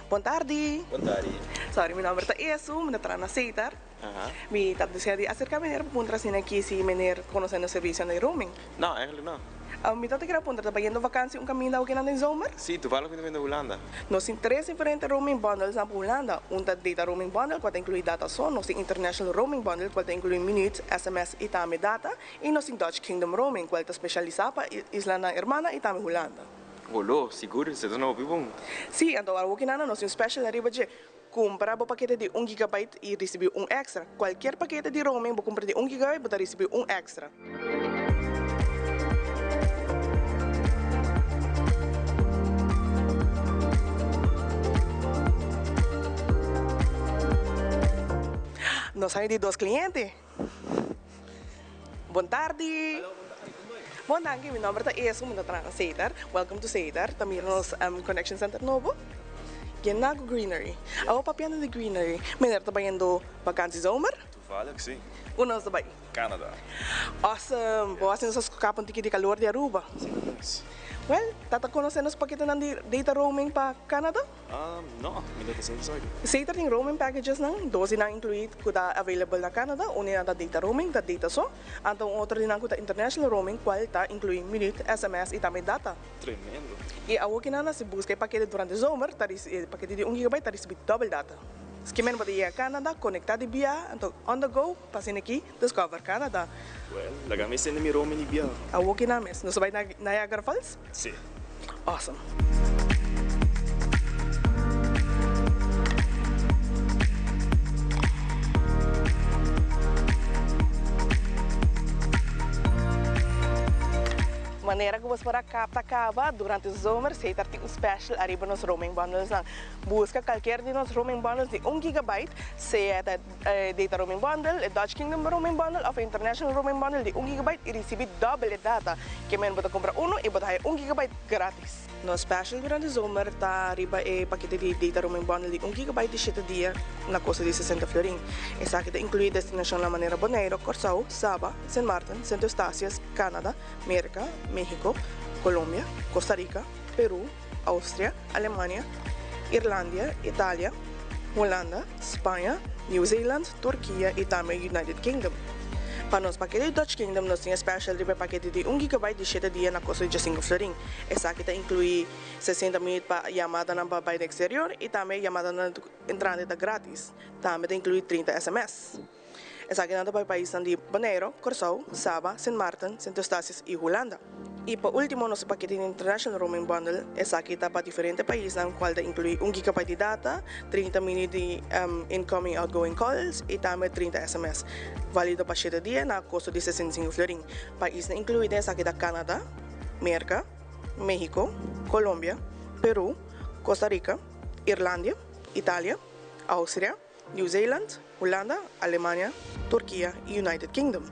Bon tardi. Bon tardi. Sorry, mi nòmber ta Esu, mi ta traha na Setar. Mi ta desea di aserká meneer pa puntra asina aki si meneer konosé nos servisio di roaming. No, eigenlijk no. Mi ta ta kere puntra, ta bayendo vakansi un kaminda awe kinan den zomer? Sí, toevallig mi ta bayendo Hulanda. Nos tin tres diferente roaming bundles nan pa Hulanda. Un ta data roaming bundle cual ta inclui data so, nos tin international roaming bundle cual ta inclui minuut, sms y tambe data, y nos tin Dutch Kingdom roaming cual ta specialisa pa islanan hermana y tambe Hulanda. Holo, sigur, esei ta un hopi bon. Sí, anto awe kinan nos tin un special ariba dje. Kumpra bo pakete di un gigabyte i risibí un èkstra. Kualkier pakete di roaming bo kumpra di un gigabyte bo ta risibí un èkstra. Nos haña di dos kliente. Bon tardi. Bon danki, mi nomber ta Esu, mi ta traha na Setar. Welcome to Setar. Ta mira nos Connection Center nobo. Yena cu greenery. Awo papiando di greenery, meneer ta bayendo vakantie zomer? Toevallig si. Unda nos ta bay? Canada. Awesome! Bo haci nos a scapa un tiki di calor di Aruba. Si ta mes. Well, ta ta conoce nos paketenan di data roaming pa Canada? No, mi no ta sa esaki. Setar tin roaming packages nan, dos di nan inclui cu ta available na Canada, un di nan ta data roaming, ta data so, anto un otro di nan cu ta international roaming cual ta inclui minuut, sms y tambe data. Tremendo. Y awo ki nan a si busca e pakete durante zomer, ta ricibi e pakete di un gigabyte ta ricibi double data. Skimen bo ta yega Canada, conecta di bia, anto on the go, pa asina aki discover Canada. Well, laga mi sende mi roaming di bia. Awo ki nan mes, nos ta bay na Niagara Falls? Si. Awesome. Manera ku bos por a kapta kaba, durante zomer Setar tin un special ariba nos roaming bundles nan. Buska kalkier di nos roaming bundles di un gigabyte, sea ta e data roaming bundle, e Dutch Kingdom roaming bundle of e international roaming bundle di un gigabyte y ricibi dobbel e data. Ke men bo ta cumpra uno y bo ta haya un gigabyte gratis. Nos special durante zomer ta riba e pakete di data roaming bundle di un gigabyte di shete dia na costo di sesenta florin. Esaki ta inclui destinacionnan manera Bonaire, Corsou, Saba, Sint Maarten, Sint Eustatius, Canada, Merca, Mexico, Colombia, Costa Rica, Peru, Austria, Alemania, Irlandia, Italia, Hulanda, Spaña, New Zealand, Turkia y tambe United Kingdom. Pa nos pakete di Dutch Kingdom nos tin e special riba e pakete di un gigabyte di shete dia na kosto di djesinku florin. Esaki ta inclui sesenta minuut pa yamadanan pa bai den exterior y tambe yamadanan entrante ta gratis. Tambe ta inclui trinta sms. Esakinan ta bai paisnan di Bonaire, Kòrsou, Saba, Sint Maarten, Sint Eustatius i Hulanda. I pa último nos pakete di International Roaming Bundle, esaki ta pa diferente paisnan kual ta inkluí un gigabyte di data, 30 minüt di incoming i outgoing calls i tambe 30 sms, válido pa shete dia na kosto di 65 florin. Paisnan inkluí den esaki ta Canada, Merka, Mexico, Colombia, Peru, Costa Rica, Irlandia, Italia, Austria, New Zealand, Hulanda, Alemania, Turkia y United Kingdom.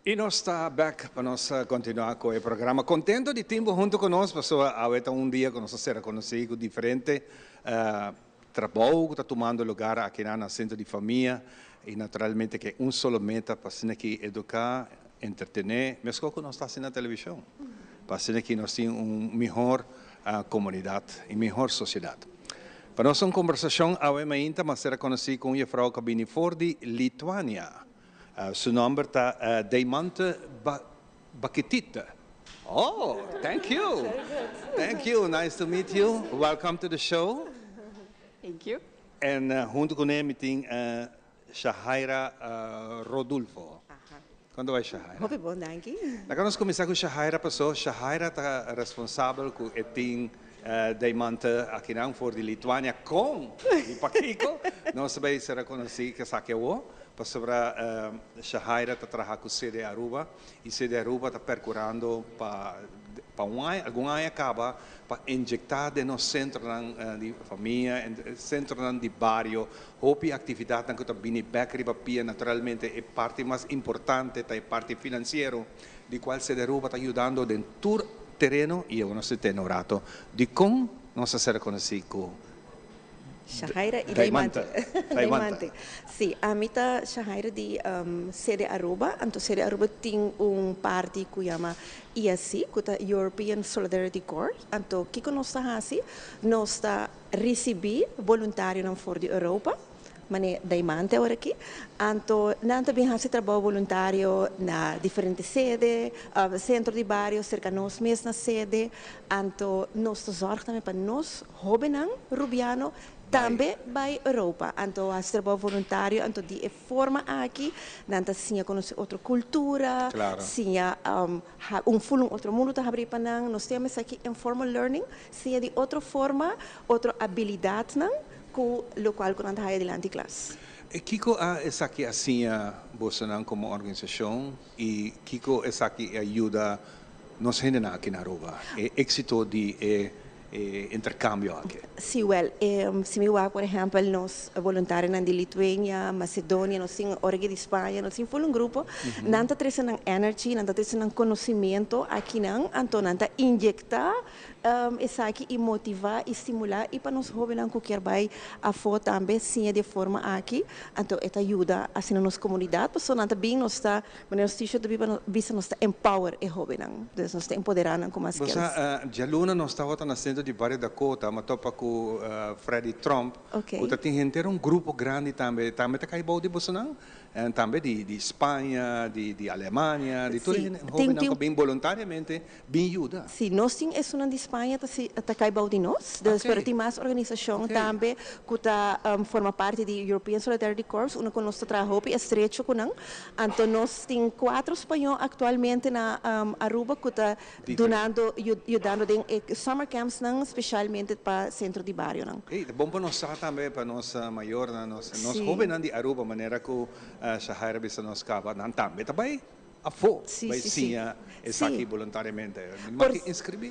Y nos ta bek pa nos continua cu e programa. Contento di tin bo hunto cu nos pasobra awe ta un dia cu nos ta ser reconoci cu diferente trabou cu ta tumando lugar akinan na Centro di Famia y naturalmente cu e un solo meta pa asina ki educa, entretene, mescos cu nos ta haci na television, pa asina ki nos tin un mihor comunidad y mihor sociedad. Pa nos un conversacion awe mainta m'a sera conoci cu un juffrouw cu a bini for di Lituania. Su nomber ta Deimante Baketite. Oh, thank you. Thank you. Nice to meet you. Welcome to the show. Thank you. En hunto cu ne mi tin Shahaira Rodulfo. Con ta bay Shahaira? Hopi bon, danki. Laga nos cuminsa cu Shahaira paso Shahaira ta responsabel cu e tin Deimante akinan for di Lituania con y pakico nos ta bay sera conoci esaki awo pasobra Shahaira ta traha cu CD Aruba y CD Aruba ta percurando pa pa un aña algun aña caba pa inyecta den nos centronan di famia centronan di bario Hopi actividadnan cu ta bini bek riba pia, naturalmente e parti mas importante ta e parti financiero, di cual Sede Aruba ta yudando den tur tereno y awo nos ta tene un rato dicon nos a ser conoci cu Shahaira y Daimante. Daimante. Si, ami ta Shahaira di Sede Aruba, anto Sede Aruba tin un parti cu yama ESC, cu ta European Solidarity Corps, anto kico nos ta haci? Nos ta Risibí boluntarionan for di Europa, manera Daimante awor aki, anto nan ta bin hasi trabou boluntario na diferente sede, sentro di bario, serka nos mes na sede, anto nos ta zòrg tambe pa nos hóbennan rubiano tambe bai Europa, anto hasi trabou voluntario, anto di e forma aki nan ta siña konosé otro kultura, siña un ful un otro mundu ta habrí pa nan, nos ta yama esaki informal learning, Siña di otro forma, otro abilidadnan cu locual cu nan ta haya dilanti klas. Kico a esaki a siña bosonan como organisacion y kico esaki a yuda nos hendenan aki na Aruba, e exito di e intercambio aki? Sí, wel, si mi wak por ehempel nos voluntarionan di Lituania, Macedonia, nos tin orgi di Spaña, nos tin full un grupo, nan ta trece nan energy, nan ta trece nan conocimiento akinan, anto nan ta inyecta Esaki i motivá i stimulá i pa nos hóbennan ku kier bai afó tambe siña di e forma aki, anto e ta yuda asina nos komunidat pasobra nan ta bin nos ta manera nos t-shirt ta biba bisa nos ta empower e hóbennan, dus nos ta empoderá nan ku mas skills. Bosa, djaluna nos tabata na sentro di Bario Dakota, mi a topa ku Freddy Tromp, ku ta tin henter un grupo grandi tambe, tambe ta kai bou di bosonan? En tambe di di Spaña, di di Alemania, di tur e hóbennan ku a bin boluntariamente Bin yuda. Si, nos tin esunnan di Spaña ta si ta kai bou di nos, dus pero tin mas organisashon tambe ku ta forma parti di European Solidarity Corps, unda ku nos ta traha hopi estrecho ku nan. Anto nos tin kuatro spañó aktualmente na Aruba ku ta dunando yudando den e summer campsnan speshalmente pa sentro di barionan. Ey, ta bon pa nos sa tambe pa nos mayornan, nos nos hóbennan di Aruba manera ku Shahaira bisa nos kaba, nan tambe ta bai. Afó bai siña esaki boluntariamente. Mi Por maki inscribí.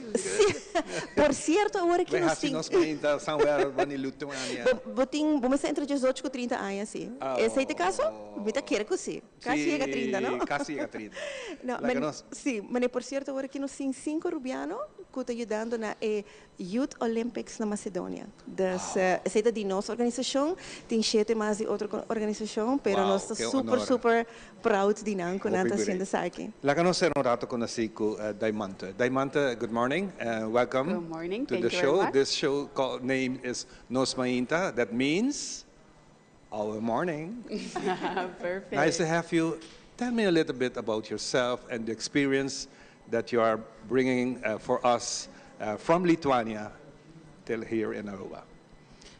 Por cierto awor aki Bai nos haci tin nos mainta somewhere bani Lituania. Bo bo tin bo mester entre diesocho cu trinta aña si. Esey ta e caso? Mi ta kere cu si. Casi yega trinta no? Si, casi yega trinta. No, Laga nos. Si, mane por cierto awor aki nos tin cinco rubiano cu ta yudando na e Youth Olympics na Macedonia. Dus esey ta di nos organisacion, tin shete mas di otro organisacion, pero Wow, nos ta ke super honor. super proud di nan cu nan Hopi ta haciendo great. esaki. Laga nos ser un rato conoci cu Daimante. Daimante, good morning and welcome Good morning, to thank the you very show. much. This show called name is Nos Mainta, that means our morning. Perfect. Nice to have you. Tell me a little bit about yourself and the experience that you are bringing for us from Lithuania till here in Aruba.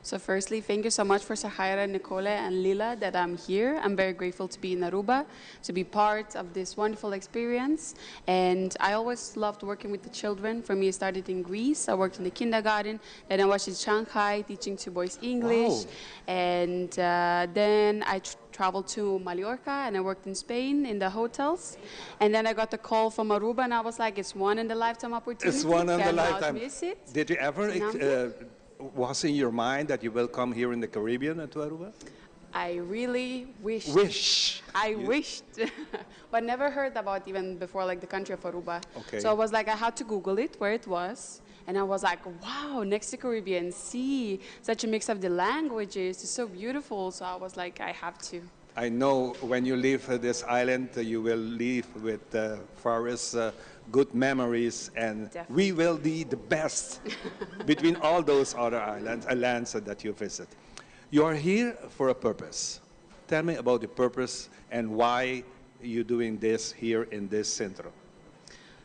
So firstly, thank you so much for Sahara, Nicole, and Lila that I'm here. I'm very grateful to be in Aruba, to be part of this wonderful experience. And I always loved working with the children. For me, it started in Greece. I worked in the kindergarten. Then I was in Shanghai teaching two boys English. Wow. And uh, then I traveled to Mallorca and I worked in Spain in the hotels. And then I got the call from Aruba and I was like, it's one in the lifetime opportunity. It's one in the Cannot lifetime. miss it. Did you ever So now I'm uh, here. was in your mind that you will come here in the Caribbean and to Aruba? I really wished. Wish. I You- wished, but never heard about even before, like the country of Aruba. Okay. So I was like, I had to Google it where it was. And I was like, wow, next to Caribbean Sea, such a mix of the languages, it's so beautiful. So I was like, I have to. I know when you leave this island, you will leave with various good memories, and we will be the best between all those other islands, lands that you visit. You are here for a purpose. Tell me about the purpose and why you're doing this here in this centro.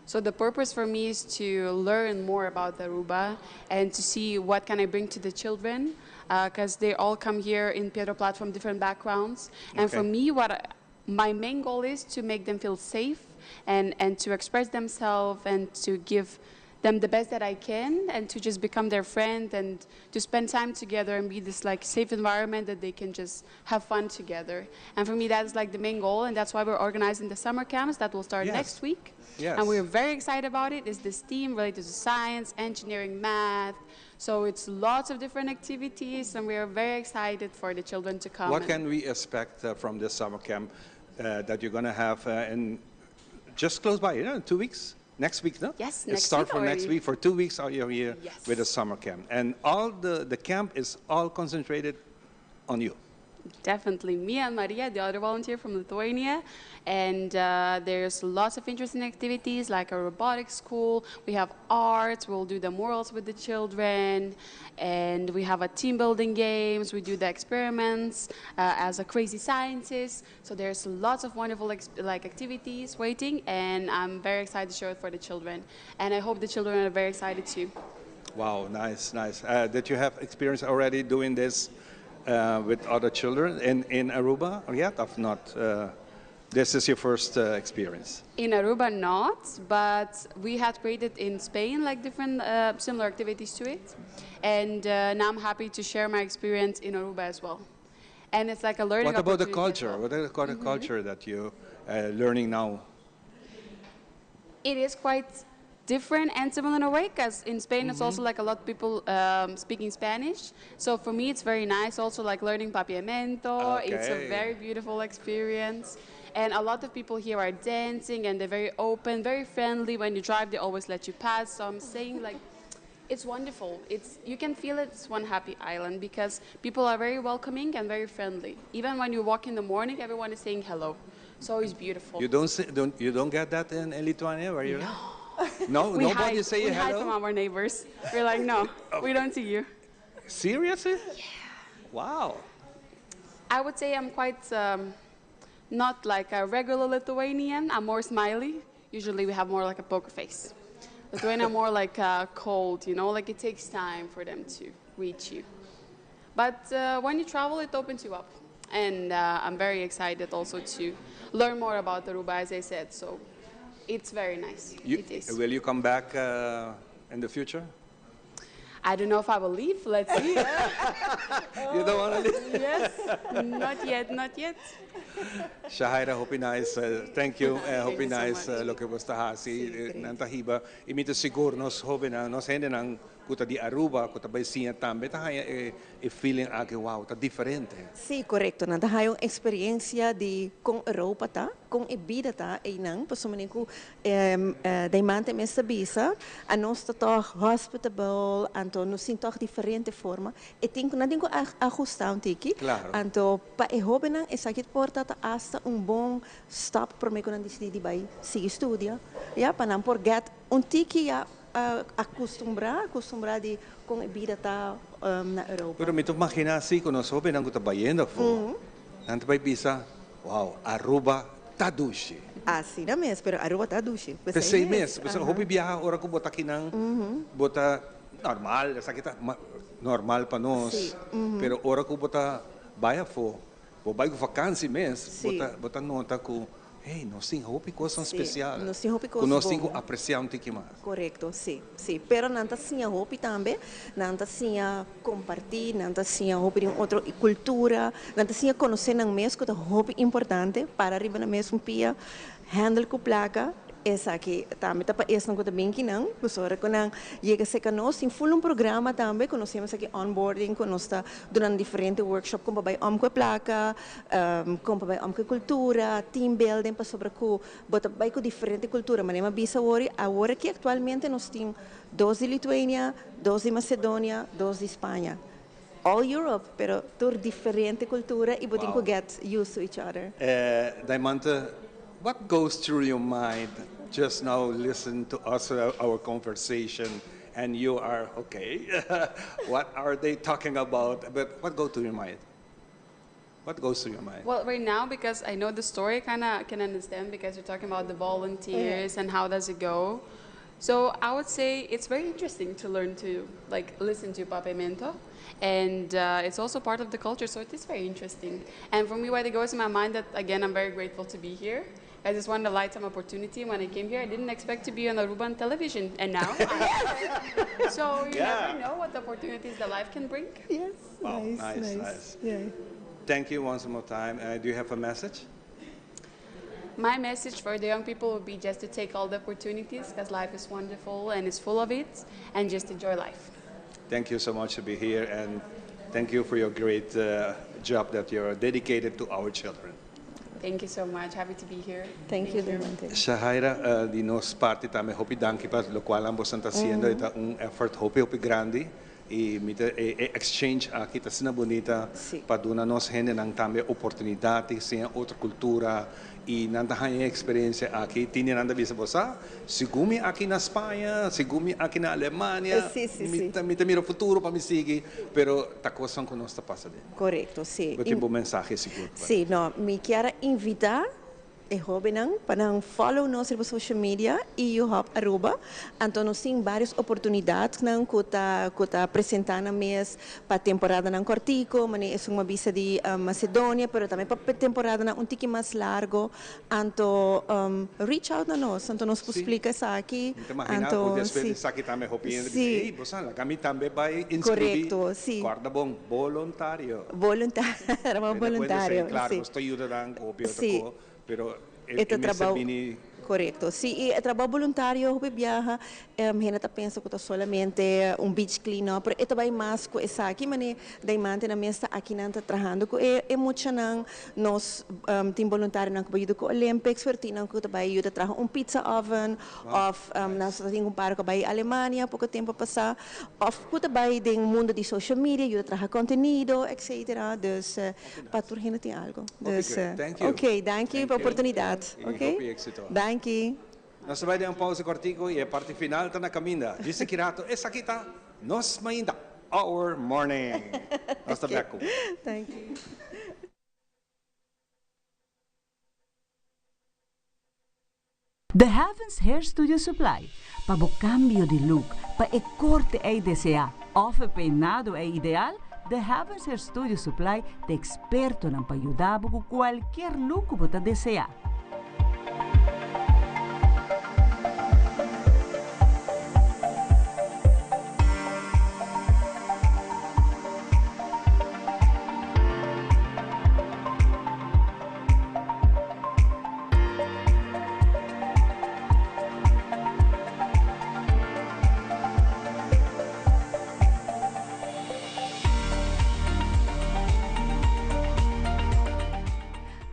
So the purpose for me is to learn more about Aruba and to see what can I bring to the children, because they all come here in Pietro Plat from different backgrounds. And for me, my main goal is to make them feel safe and to express themselves and to give them the best that I can and to just become their friend and to spend time together and be this like safe environment that they can just have fun together. And for me, that's like the main goal, and that's why we're organizing the summer camps that will start next week. And we're very excited about it. It's this theme related to science, engineering, math. So it's lots of different activities, and we are very excited for the children to come. What can we expect from this summer camp that you're going to have in just close by, 2 weeks? Next week, no? Yes, It next starts week for next already. week. For 2 weeks, are you here with the summer camp? And all the camp is all concentrated on you. Definitely. Me and Maria, the other volunteer from Lithuania. And there's lots of interesting activities like a robotics school. We have art. We'll do the murals with the children. And we have a team building games. We do the experiments as a crazy scientist. So there's lots of wonderful like activities waiting. And I'm very excited to show it for the children. And I hope the children are very excited too. Wow, nice. Did you have experience already doing this with other children in Aruba or yet? Of not? This is your first experience. In Aruba, not, but we had created in Spain like different similar activities to it, and now I'm happy to share my experience in Aruba as well. And it's like a learning What about the opportunity as culture? well. What about the culture that you learning now? It is quite different and similar in a way because in Spain it's also like a lot of people speaking Spanish. So for me it's very nice also like learning papiamento. It's a very beautiful experience. And a lot of people here are dancing and they're very open, very friendly. When you drive, they always let you pass. So I'm saying like, it's wonderful. It's you can feel it's one happy island because people are very welcoming and very friendly. Even when you walk in the morning, everyone is saying hello. So it's beautiful. You don't, see, don't you don't get that in Lithuania where you live? No, We nobody hide, say we hide hello. from our neighbors. We're like, no, we don't see you. Seriously? Yeah. Wow. I would say I'm quite not like a regular Lithuanian. I'm more smiley. Usually we have more like a poker face. Lithuania more like cold, like it takes time for them to reach you. But when you travel, it opens you up. And I'm very excited also to learn more about Aruba, as I said. So it's very nice. It is. Will you come back in the future? I don't know if I will leave. Let's see. You don't want to leave? Yes, not yet, not yet. Shahaira, hopi nice. Thank you. Hopi you so nice. much. Loke bo ta hasi, nan ta hiba. I mi ta sigur nos hobennan, nos hendenan ku ta di Aruba, ku ta bai siña tambe, ta haya e feeling aki, wow, ta diferente. Si, korekto. Nan ta haya un eksperensia di kon Europa ta, kon e bida ta, einan, pasobra ku Diamante mes a bisa, anos ta toch hospitable, anto nos tin toch diferente forma. E tin ku nan tin ku ahustá un tiki. Anto pa e hobennan esaki por ta hasta un bon stap pa ku nan disidí di bai sigui studia. Ja, pa nan por get un tiki ya akustumbrá di kon e bida ta na Europa. Pero mi ta imaginá asina ku nos hobennan ku ta bayendo afó. Nan ta bai bisa, wow, Aruba ta dushi. Asina mes, pero Aruba ta dushi. P'esei mes, pesei hopi biaha ora ku bo ta akinan, bo ta normal, esaki ta normal pa nos. Pero ora ku bo ta bai afó, bo bai ku vakantie mes, bo ta nota ku hey, nos tin hopi kos spesial. Nos tin hopi kos Ku nos tin bon. ku apresiá un tiki mas. Korekto, si. Pero nan ta siña hopi tambe, nan ta siña kompartí, nan ta siña hopi di otro kultura, nan ta siña konosé nan mes, ku ta hopi importante, para riba nan mes un pia, handle ku plaka, esaki tambe ta pa esnan ku ta bin akinan, ora ku nan yega serka nos, tin full un programa tambe, ku nos yama esaki onboarding, ku nos ta dunando diferente workshop, kon pa bai om ku plaka, kon pa bai om ku kultura, team building, pasobra ku bo ta bai ku diferente kultura, ma mi a bisa awor aki aktualmente nos tin dos di Lituania, dos di Macedonia, dos di Spaña. all Europe, pero tur diferente cultura y bo tin Wow. cu get used to each other. Diamante, what goes through your mind just now listen to us, our conversation, and you are, okay, what are they talking about? But what goes through your mind? What goes through your mind? Well, right now, because I know the story, I kind of can understand because you're talking about the volunteers and how does it go. So I would say it's very interesting to learn to like listen to Papiamento, and it's also part of the culture, so it is very interesting. And for me, what it goes in my mind that again, I'm very grateful to be here. I just wanted a lifetime opportunity. When I came here, I didn't expect to be on Aruban television, and now. I'm so you never know what opportunities that life can bring. Yes. Wow, nice, nice, nice. nice. Yeah. Thank you once more time. Do you have a message? My message for the young people would be just to take all the opportunities because life is wonderful and it's full of it, and just enjoy life. Thank you so much to be here, and thank you for your great job that you're dedicated to our children. Thank you so much. Happy to be here. Thank you, Diamante. Shahaira, di nos parti tambe hopi danki pa loke boso ta haciendo, ta un effort hopi hopi grandi y mi ta, e exchange aki ta asina bunita pa duna nos hendenan tambe oportunidad siña otro cultura y nan ta haya experiencia aki tin nan ta bisa bo sa segun mi aki na Spaña, segun mi aki na Alemania, Si, si, mi si. ta mi ta mira futuro pa mi sigui, pero ta cosnan cu nos ta pasa den. Correcto, si. Bo tin un mensahe sigur. Si, no, mi kier invita e hobennan pa nan follow nos riba social media EU Hub Aruba. Anto nos tin varios oportunidadnan cu ta presenta nan mes pa temporadanan cortico, manera esun m'a bisa di Macedonia, pero tambe pa temporadanan un tiki mas largo. Anto reach out na nos, anto nos por splica esaki. Mi ta imagina Anto, cu despues si. di esaki tambe hopi hende hey, bo sa, ami tambe bay inscribi. Correcto, si. Guarda bon, voluntario. Voluntario, voluntario, Claro, si. nos ta yuda cu hopi otro cos, pero E e trabou bini Correcto. Si, e trabou voluntario, hopi biaha, hende ta pensa cu ta solamente un beach clean up, pero e ta bay mas cu esaki, manera Diamante nan mes ta aki nan ta trahando cu e muchanan, nos tin voluntarionan cu yuda cu Olympics, pero tin nan cu bay yuda traha un pizza oven, of nos tin un par cu bay Alemania poco tempo pasa, of cu bay den mundo di social media, yuda traha contenido, etc. Dus pa tur hende tin algo. Dus, great. Thank you. Ok, thank you Thank pa you. oportunidad. Y Ok? hopi exito. Thank you. Nos ta bay den un pausa cortico y e parti final ta na caminda. Dice cu rato, esaki ta, Nos Mainta, our morning. Nos ta back. Thank you. The Heavens Hair Studio Supply. Pa bo cambio di look, pa e corte ey desea, of e peinado ey ideal, The Heavens Hair Studio Supply ta expertonan pa yuda cu cualkier look cu bo ta desea.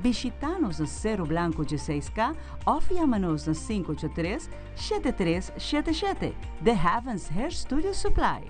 Bishita nos na Cero Blanco 16K of yama nos na 583 7377. The Heavens Hair Studio Supply.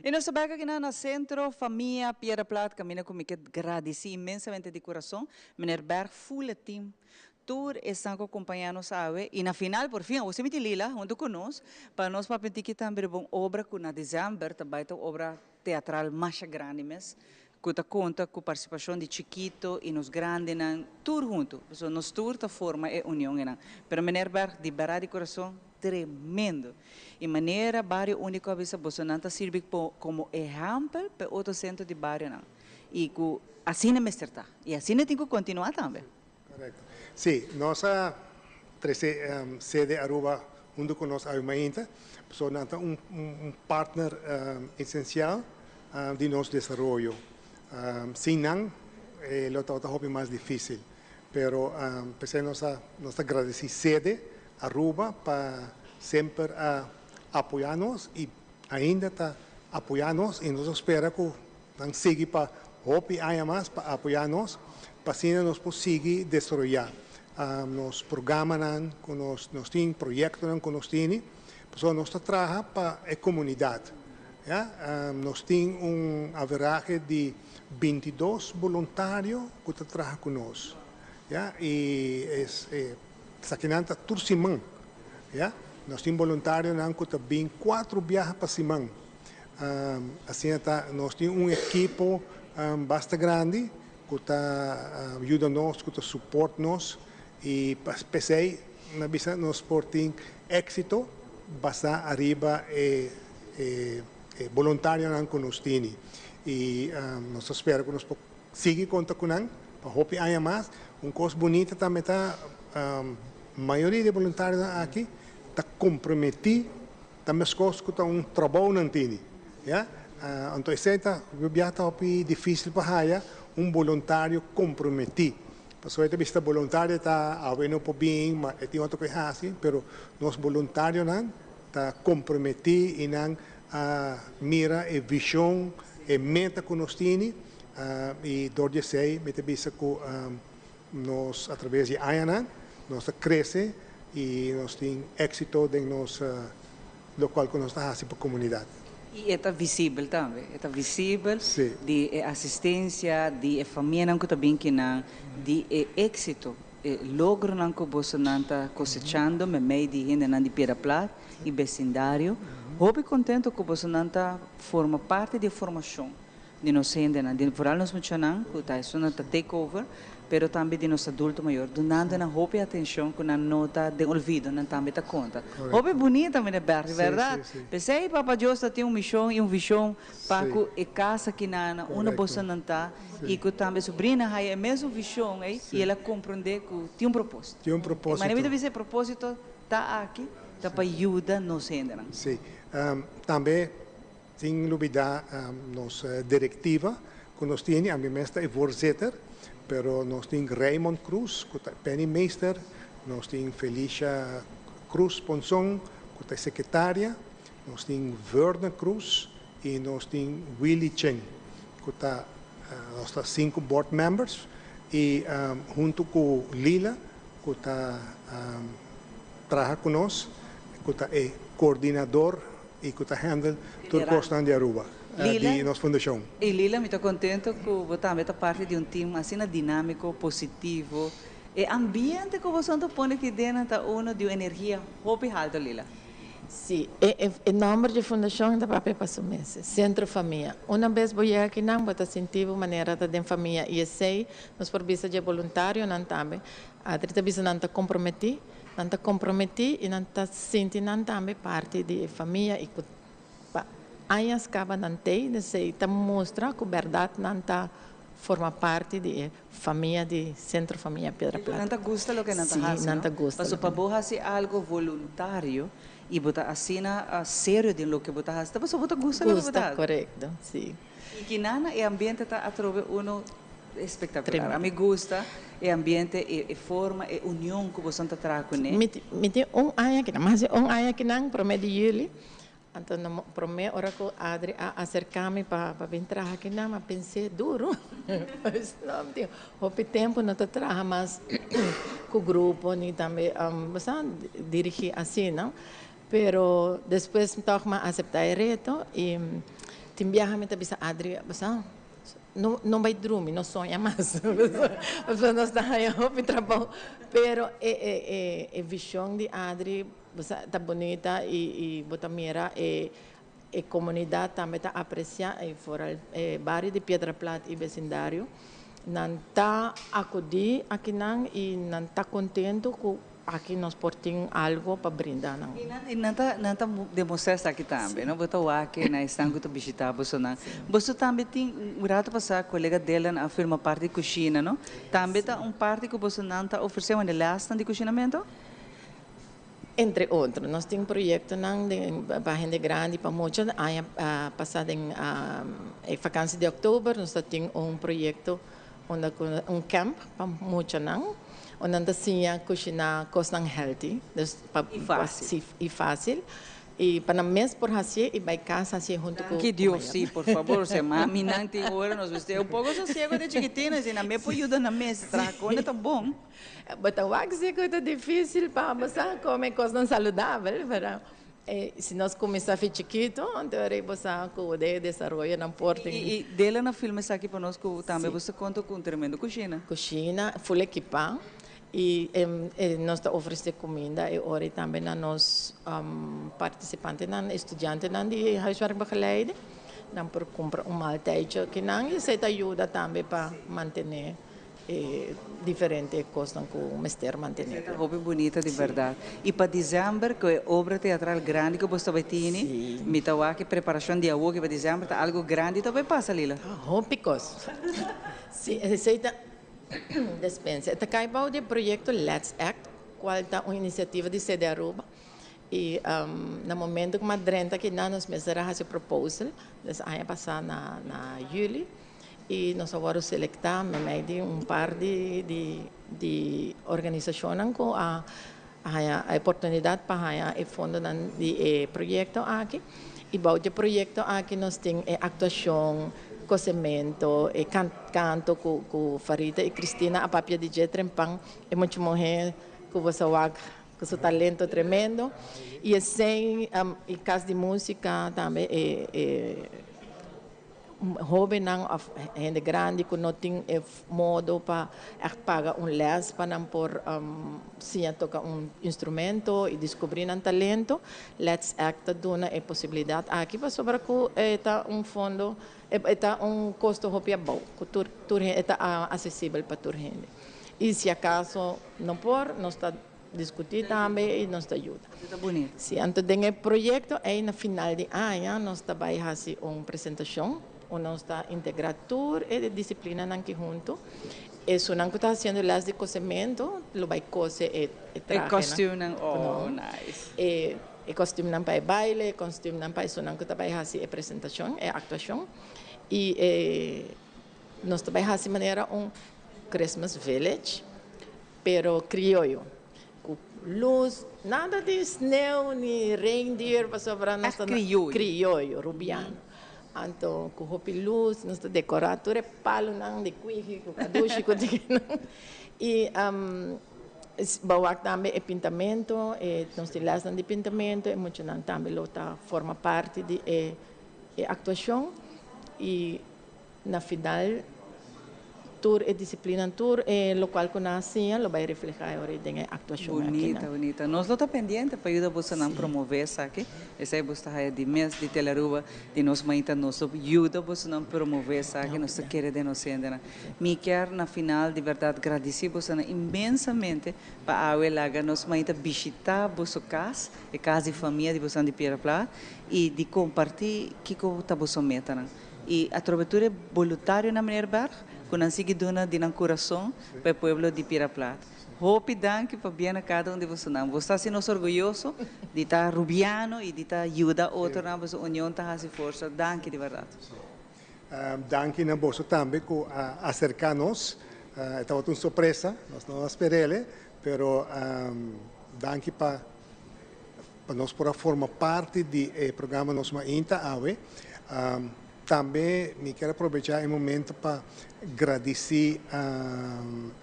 Y nos ta bek aki na Centro Famia Piedra Plat caminda cu mi ke gradici inmensamente di curason Meneer Berg full e team tur esnan cu a compaña nos awe y na final por fin awor si mi tin Lila hunto cu nos pa nos papia un tiki tambe riba un obra cu na december ta bay ta un obra teatral masha grandi mes cu ta conta cu participacion di chikito y nos grandinan tur hunto pasobra nos tur ta forma e union enan pero Meneer Berg di berdad di curason Tremendo! Y manera Bario Unico a bisa bosonan ta sirbi como ehempel pa e otro centro di barionan y cu asina mester ta y asina tin cu continua tambe. Correcto. Sí, nos a trece sede Aruba hunto cu nos awe mainta, pasobra nan ta un partner esencial di nos desaroyo. Sin nan e lo tabata hopi mas dificil, pero p'esey nos a nos ta gradici sede Aruba pa semper a apoya nos y ainda ta apoya nos y nos a spera cu nan sigui pa hopi aña mas pa apoya nos pa asina nos por sigui desaroya nos programanan cu nos nos tin, proyectonan cu nos tini, pasobra nos ta traha pa e comunidad ya. Nos tin un averahe di bintidos boluntario cu ta traha cu nos ya y es e. Esakinan ta tur siman, ya. Nos tin boluntarionan ku ta bin kuatro biaha pa siman. Asina ta, nos tin un ekipo basta grandi ku ta yuda nos, ku ta support nos i p'esei mi a bisa nos por tin éksito basá ariba e boluntarionan ku nos tini. I nos ta spera ku nos por Sigui konta ku nan pa hopi aña mas. Un kos bunita tambe ta mayoria di e boluntarionan aki ta komprometí, ta meskos ku ta un trabou nan tini, ya. Anto esei ta hopi bia ta hopi difísil pa haya un boluntario komprometí. Pasobra e ta bisa boluntario ta awe no por bin, ma e tin otro ku e hasi, pero nos boluntarionan ta komprometí i nan a mira e vishon, e meta ku nos tini i dor di esei mi ta bisa ku nos a traves di añanan nos ta krese i nos tin éksito den nos lokual ku nos ta hasi pa komunidat. I e ta visibel tambe, e ta visibel di e asistensia di e famianan ku ta bin kinan, di e éksito, e logronan ku bosonan ta kosechando meimei di hendenan di Piedra Plat i besindario. Hopi contento cu bosonan ta forma parti di e formacion di nos hendenan, di vooral nos muchanan cu ta esunnan ta take over, pero tambe di nos adulto mayor, dunando nan hopi atencion cu nan no ta den olvido, nan tambe ta conta. Hopi bunita meneer Berg, berdad? P'esey Papa Dios ta tin un mision y un vision pa cu e casa kinan unda bosonan ta y cu tambe sobrina haya e mesun vision ey y el a comprende cu tin un proposito. Tin un proposito. Manera mi ta bisa e proposito ta aki. Ta pa yuda nos hendenan. Sí. Tambe sin lubida nos directiva cu nos tini, ami mes ta e voorzitter, pero nos tin Raymond Cruz cu ta e penningmeester, nos tin Felicia Cruz Ponson cu ta e secretaria, nos tin Werner Cruz y nos tin Willy Chen cu ta, nos ta cinco board members y hunto cu Lila cu ta traha cu nos, cu ta e coordinador y cu ta handle tur cosnan di Aruba, di nos fundacion. Y Lila, mi ta contento cu bo tambe ta parti di un team asina dinamico, positivo. E ambiente cu boso ta pone aki den ta uno di un energia hopi halto, Lila. Sí, e e nomber dje fundacion ta papia pa su mes, Centro Famia. Una bes bo yega akinan bo ta sinti bo manera ta den famia y esey nos por bisa dje boluntarionan tambe. Adri ta bisa nan ta comprometi, nan ta comprometi y nan ta sinti nan tambe parti di e famia y cu pa añas caba nan tey, esey ta mustra cu berdad nan ta forma parti di e famia di Centro Famia Piedra Plata. Nan ta gusta loke nan ta hasi, Sí, nan ta gusta. Pasobra pa bo hasi algo voluntario y bo ta asina serio den loke bo ta hasi, ta pasobra bo ta gusta loke bo ta hasi. Gusta, corecto, sí. Y kinana e ambiente ta atrobe uno espectacular. A mi gusta e ambiente, e forma, e union cu boso ta traha cune. Mi tin un aña kinan, mas di un aña kinan, prome di juli. Anto na prome ora cu Adri a acerca mi pa pa bin traha akinan, mi a pens'é duro. Pues no, mi tin hopi tempo no ta traha mas cu grupo ni tambe bo sa dirigi asina. Pero despues tog mi a acepta e reto y. Tin biaha mi ta bisa Adri, Basa, no no bai drumi, no soña mas. Pasobra nos ta haña hopi trabou. Pero e e e e vision di Adri, basa, ta bunita y y bo ta mira e e comunidad tambe ta aprecia y foral e bario di Piedra Plat y becindario. Nan ta acudi akinan y nan ta contento cu Aki nos por tin algo pa brinda nan. I nan ta nan ta demostra esaki tambe, no? Bo ta wak na esnan ku ta bishita bosonan. Boso tambe tin, un rato pasá kolega Dylan a firma parti di kushina, no? Tambe ta un parti ku bosonan ta ofresé wan e lèsnan di kushinamentu? Entre otro. Nos tin proyektonan den pa hende grandi, pa mucha. Aña pasá den e fakansi di òktober nos ta tin un proyekto unda ku un camp pa muchanan, unda nan ta siña kushiná kosnan healthy, dus pa I fásil. Si, i fásil. I pa nan mes por hasié i bai kas hasié huntu ku Danki ku Dios, mayor. si, por fabor, osea, maminan tin ora nos mester un poko sosiego de chikitino, si nan mes por yuda nan mes, traha kone ta bon. Bo ta wak si ku ta difísil pa bo sa kome kosnan saludabel, pero Si nos cuminsa fi chikito, anto ora bo sa cu den e desaroyo nan por tin. Y dele na filma esaki pa nos cu tambe bo sa conta cu un tremendo cushina. Cushina full equipa y nos ta ofrece cuminda e ora y tambe na nos participantenan, estudiantenan di huiswerkbegeleiding. Nan por cumpra un maaltijdje akinan y esey ta yuda tambe pa mantene. E diferente kosnan ku mester mantené. Ta hopi bunita di bèrdat. I pa desèmber ku e obra teatral grandi ku bo sta bai tini, mi ta wak e preparashon di awor ku pa desèmber ta algu grandi ta bai pasa, Lila. Hopi kos. Si, esei ta despensa. E ta kai bou di e proyekto Let's Act, kual ta un inisiativa di sede Aruba. I na momento ku mi a drenta akinan nos mester a hasi proposal, des aña pasá na na yüli. I nos a wòrdu selektá meimei di un par di di di organisashonnan ku a haña e oportunidat pa haña e fondonan di e proyekto aki. I bou di e proyekto aki nos tin e aktuashon, kosementu, e kan kanto ku ku Farita i Cristina a papia di dje trempan, e mucha muhé ku bo sa wak ku su talento tremendo. I esei i kas di músika tambe e e. Hóbennan òf hende grandi ku no tin e modo pa ègt paga un lès pa nan por siña toka un instrumento i diskubrí nan talento, Let's Act ta duna e posibilidat aki pasobra ku e ta un fondo, e ta un kosto hopi abou ku tur tur e ta asesibel pa tur hende. I si akaso no por, nos ta Discutí tambe y nos ta yuda. Esei ta bunito. Sí, anto den e proyecto ei na final di aña nos ta bai haci un presentacion unda nos ta integra tur e disciplinanan ki hunto. Esunnan cu ta haciendo les di cosemento lo bai cose e E trahenan. costuumnan, oh nice. E e costuumnan pa e baile, e costuumnan pa esunnan cu ta bai haci e presentacion, e actuacion. Y e nos ta bai haci manera un Christmas village. Pero crioyo, cu luz, nada di sneeuw ni reindeer pasobra nos ta na. Crioyo. Crioyo, rubiano. Anto cu hopi luz nos ta decora tur e palonan di cuiji cu cadushi cu dikinan. Y bo wak tambe e pintamento, e nos tin lesnan di pintamento, e muchanan tambe lo ta forma parti di e actuacion y. Na final, tur e disiplinanan, tur e lokual ku nan a siña lo bai reflehá e ora ei den e aktuashon akinan. Bunita, bunita. Nos lo ta pendiente pa yuda bosonan promové esaki. Esei boso ta haya di mes di Telearuba, di nos mainta nos lo yuda bosonan promové esaki. Nos ta kere den nos hendenan. Mi kier na final di bèrdat gradisí bosonan inmensamente pa awe laga nos mainta bishitá boso kas, e kas di famia di bosonan di Piedra Plat, i di kompartí kiko ta boso metanan. I atrobe tur e boluntarionan Meneer Berg ku nan sigui duna di nan kurason pa e pueblo di Pira Plat. Hopi danki pa bien na kada un di bosonan. Bo ta hasi nos orguyoso di ta Rubiano i di ta yuda otronan pasobra union ta hasi forsa. Danki di bèrdat. Danki na boso tambe ku a aserká nos. E tabata un sorpresa, nos no a sper'el, pero danki pa. Pa nos por a forma parti di e programa Nos Mainta awe. Tambe mi kier a probecha e momento pa gradici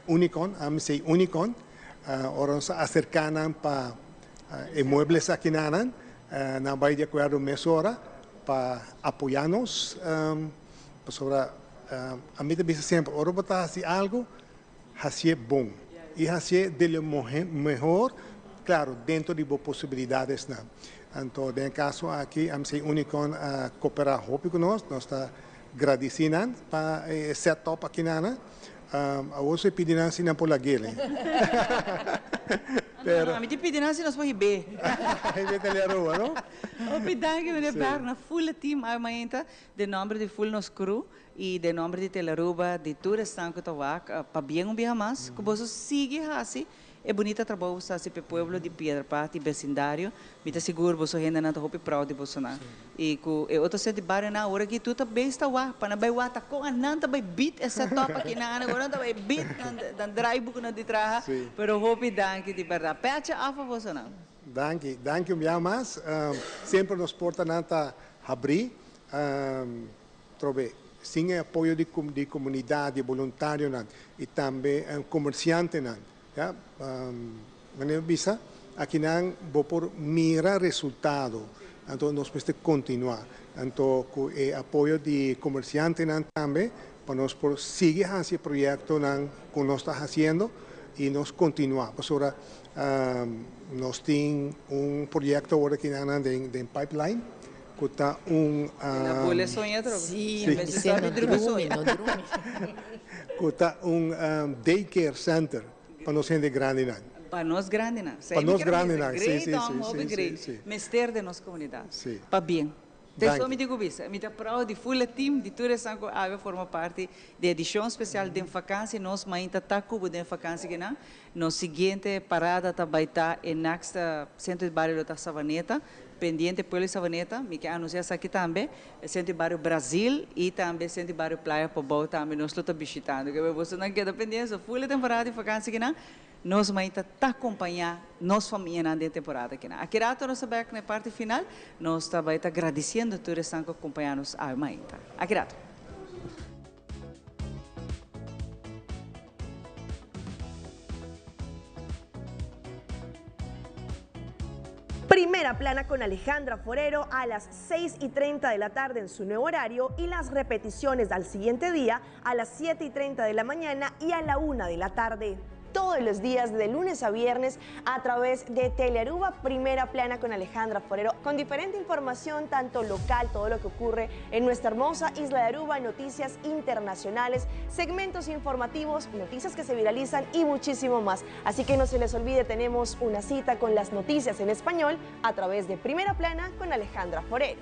Unicon, AMC Unicon, ora nos a acerca nan pa e muebles akinanan, nan a bay di acuerdo mesora. pa apoyá nos, pasobra ami ta bisa semper ora bo ta hasi algu, hasié bon i hasié de lo mehor, klaro dentro di bo posibilidadesnan. Anto den e kaso aki MC Unicorn a koperá hopi ku nos, nos ta gradisí nan pa e set up akinana. Awor si pidi nan si nan por lag'el. Pero. Ami tin pidi nan si nos por hib'é. Hib'é ta Aruba, no? Hopi danki meneer Berg na full e team awe mainta den nomber di full nos crew y den nomber di Telearuba di tur esnan cu ta wak pabien un biaha mas cu boso sigui haci E bunita trabou sa si p'e pueblo di Piedra Plat y becindario. Mi ta sigur boso hendenan ta hopi proud di bosonan. Y cu e otro set di barionan awor aki tur ta bezig ta wak pa nan bay wak ta con anan ta bay beat e set up aki nan awor nan ta bay beat nan draaiboek nan di traha. Pero hopi danki di berdad. Pecha af pa bosonan. Danki, danki un bia mas. Semper nos portanan ta habri. Trobe, sin e apoyo di di comunidad, di boluntarionan y tambe comerciantenan, ya, manera mi bisa, akinan bo por mira resultado, anto nos mester continua. Anto cu e apoyo di comerciantenan tambe pa nos por sigui haci e proyectonan cu nos ta haciendo y nos continua, pasobra nos tin un proyecto awor akinan den pipeline. Ku ta un. Na bole soña atrobe. Sí, mi bisa no drumi, no drumi. Ku ta un daycare center pa nos hende grandinan. Pa nos grandinan. Pa nos grandinan, sí, sí, sí, sí, sí. Mester den nos komunidat. Sí. Pabien. Ta esou mi tin ku bisa. Mi ta proud di full e team, di tur esnan ku awe forma parti di edishon spesial den vakansi. Nos mainta ta ku bo den vakansi kinan. Nos siguiente parada ta bai ta e next Centro di Bario lo ta Savaneta. Pendiente Pueblo di Savaneta, mi ke anuncia esaki tambe, e Centro di Bario Brasil y tambe Centro di Bario Playa Pabou tambe nos lo ta bishitando. Ke bosonan keda pendiente, so full e temporada di vakantie kinan, nos mainta ta acompaña nos famianan den temporada kinan. Aki rato nos ta bek na e parti final, nos ta bai ta gradiciendo tur esnan cu a acompaña nos awe mainta. Aki rato. Primera plana con Alejandra Forero a las 6 y 30 de la tarde en su nuevo horario y las repeticiones al siguiente día a las 7 y 30 de la mañana y a la 1 de la tarde todos los días de lunes a viernes a través de Telearuba Primera Plana con Alejandra Forero, con diferente información, tanto local, todo lo que ocurre en nuestra hermosa isla de Aruba, noticias internacionales, segmentos informativos, noticias que se viralizan y muchísimo más. Así que no se les olvide, tenemos una cita con las noticias en español a través de Primera Plana con Alejandra Forero.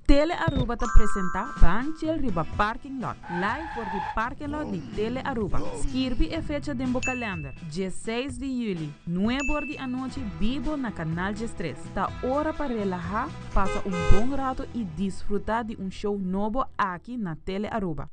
Tele Aruba ta presenta Ban Chill riba Parking Lot, live for di Parking Lot di Tele Aruba. Skirbi e fecha den bo kalender, dieseis di juli, nuebe or di anochi bibo na Canal diestres. Ta ora pa relaha, pasa un bon rato y disfruta di un show nobo aki na Tele Aruba.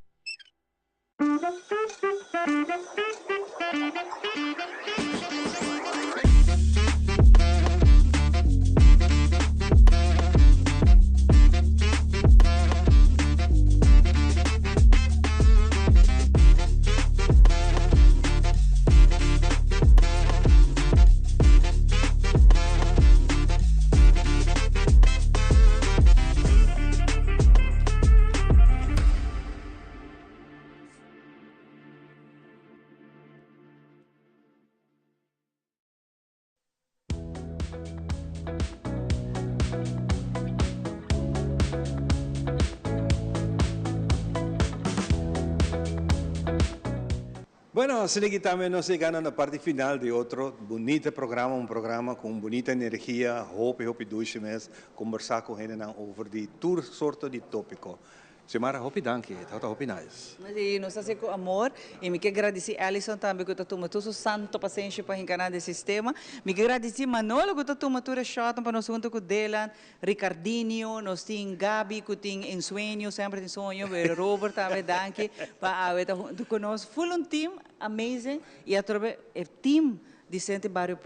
Bueno, asina aki tambe nos yega na parti final di otro bunita programa, un programa cu un bunita energia, hopi hopi dushi mes, combersa cu hendenan over di tur sorto di topico. Xiomara, hopi danki, e tabata hopi nice. Si, nos ta haci cu amor y mi ke gradici Allison tambe cu ta tuma tur su santo pasenshi pa hinca nan den sistema. Mi ke gradici Manolo cu ta tuma tur e shotnan pa nos hunto cu Dylan, Ricardinho, nos tin Gaby cu tin ensueño, semper tin soño, pero Robert tambe danki pa awe ta hunto cu nos. Full un team amazing y atrobe e team di Centro Bario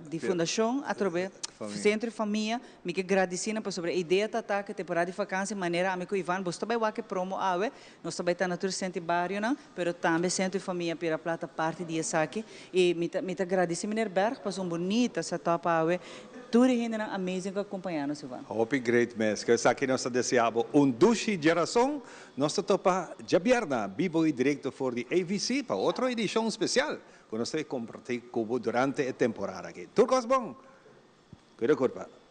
di Fundacion atrobe Centro di Famia mi ke gradici nan pasobra e idea ta ta ke temporada di vakantie manera ami ku Ivan bos ta bai wak e promo awe nos ta bai ta na tur Centro di Barionan pero tambe Centro di Famia Pira Plat ta parti di esaki y mi ta mi ta gradici meneer Berg pasobra un bunita setup awe. Tur e hendenan amazing ku a kompañá nos, Ivan. Hopi great mes. Ku esaki nos ta deseá bo un dushi djerason. Nos ta topa djabièrna bibo i direkto for di AVC pa otro edishon spesial ku nos ta kompartí ku bo durante e temporada aki. Tur kos bon! Kuida kurpa!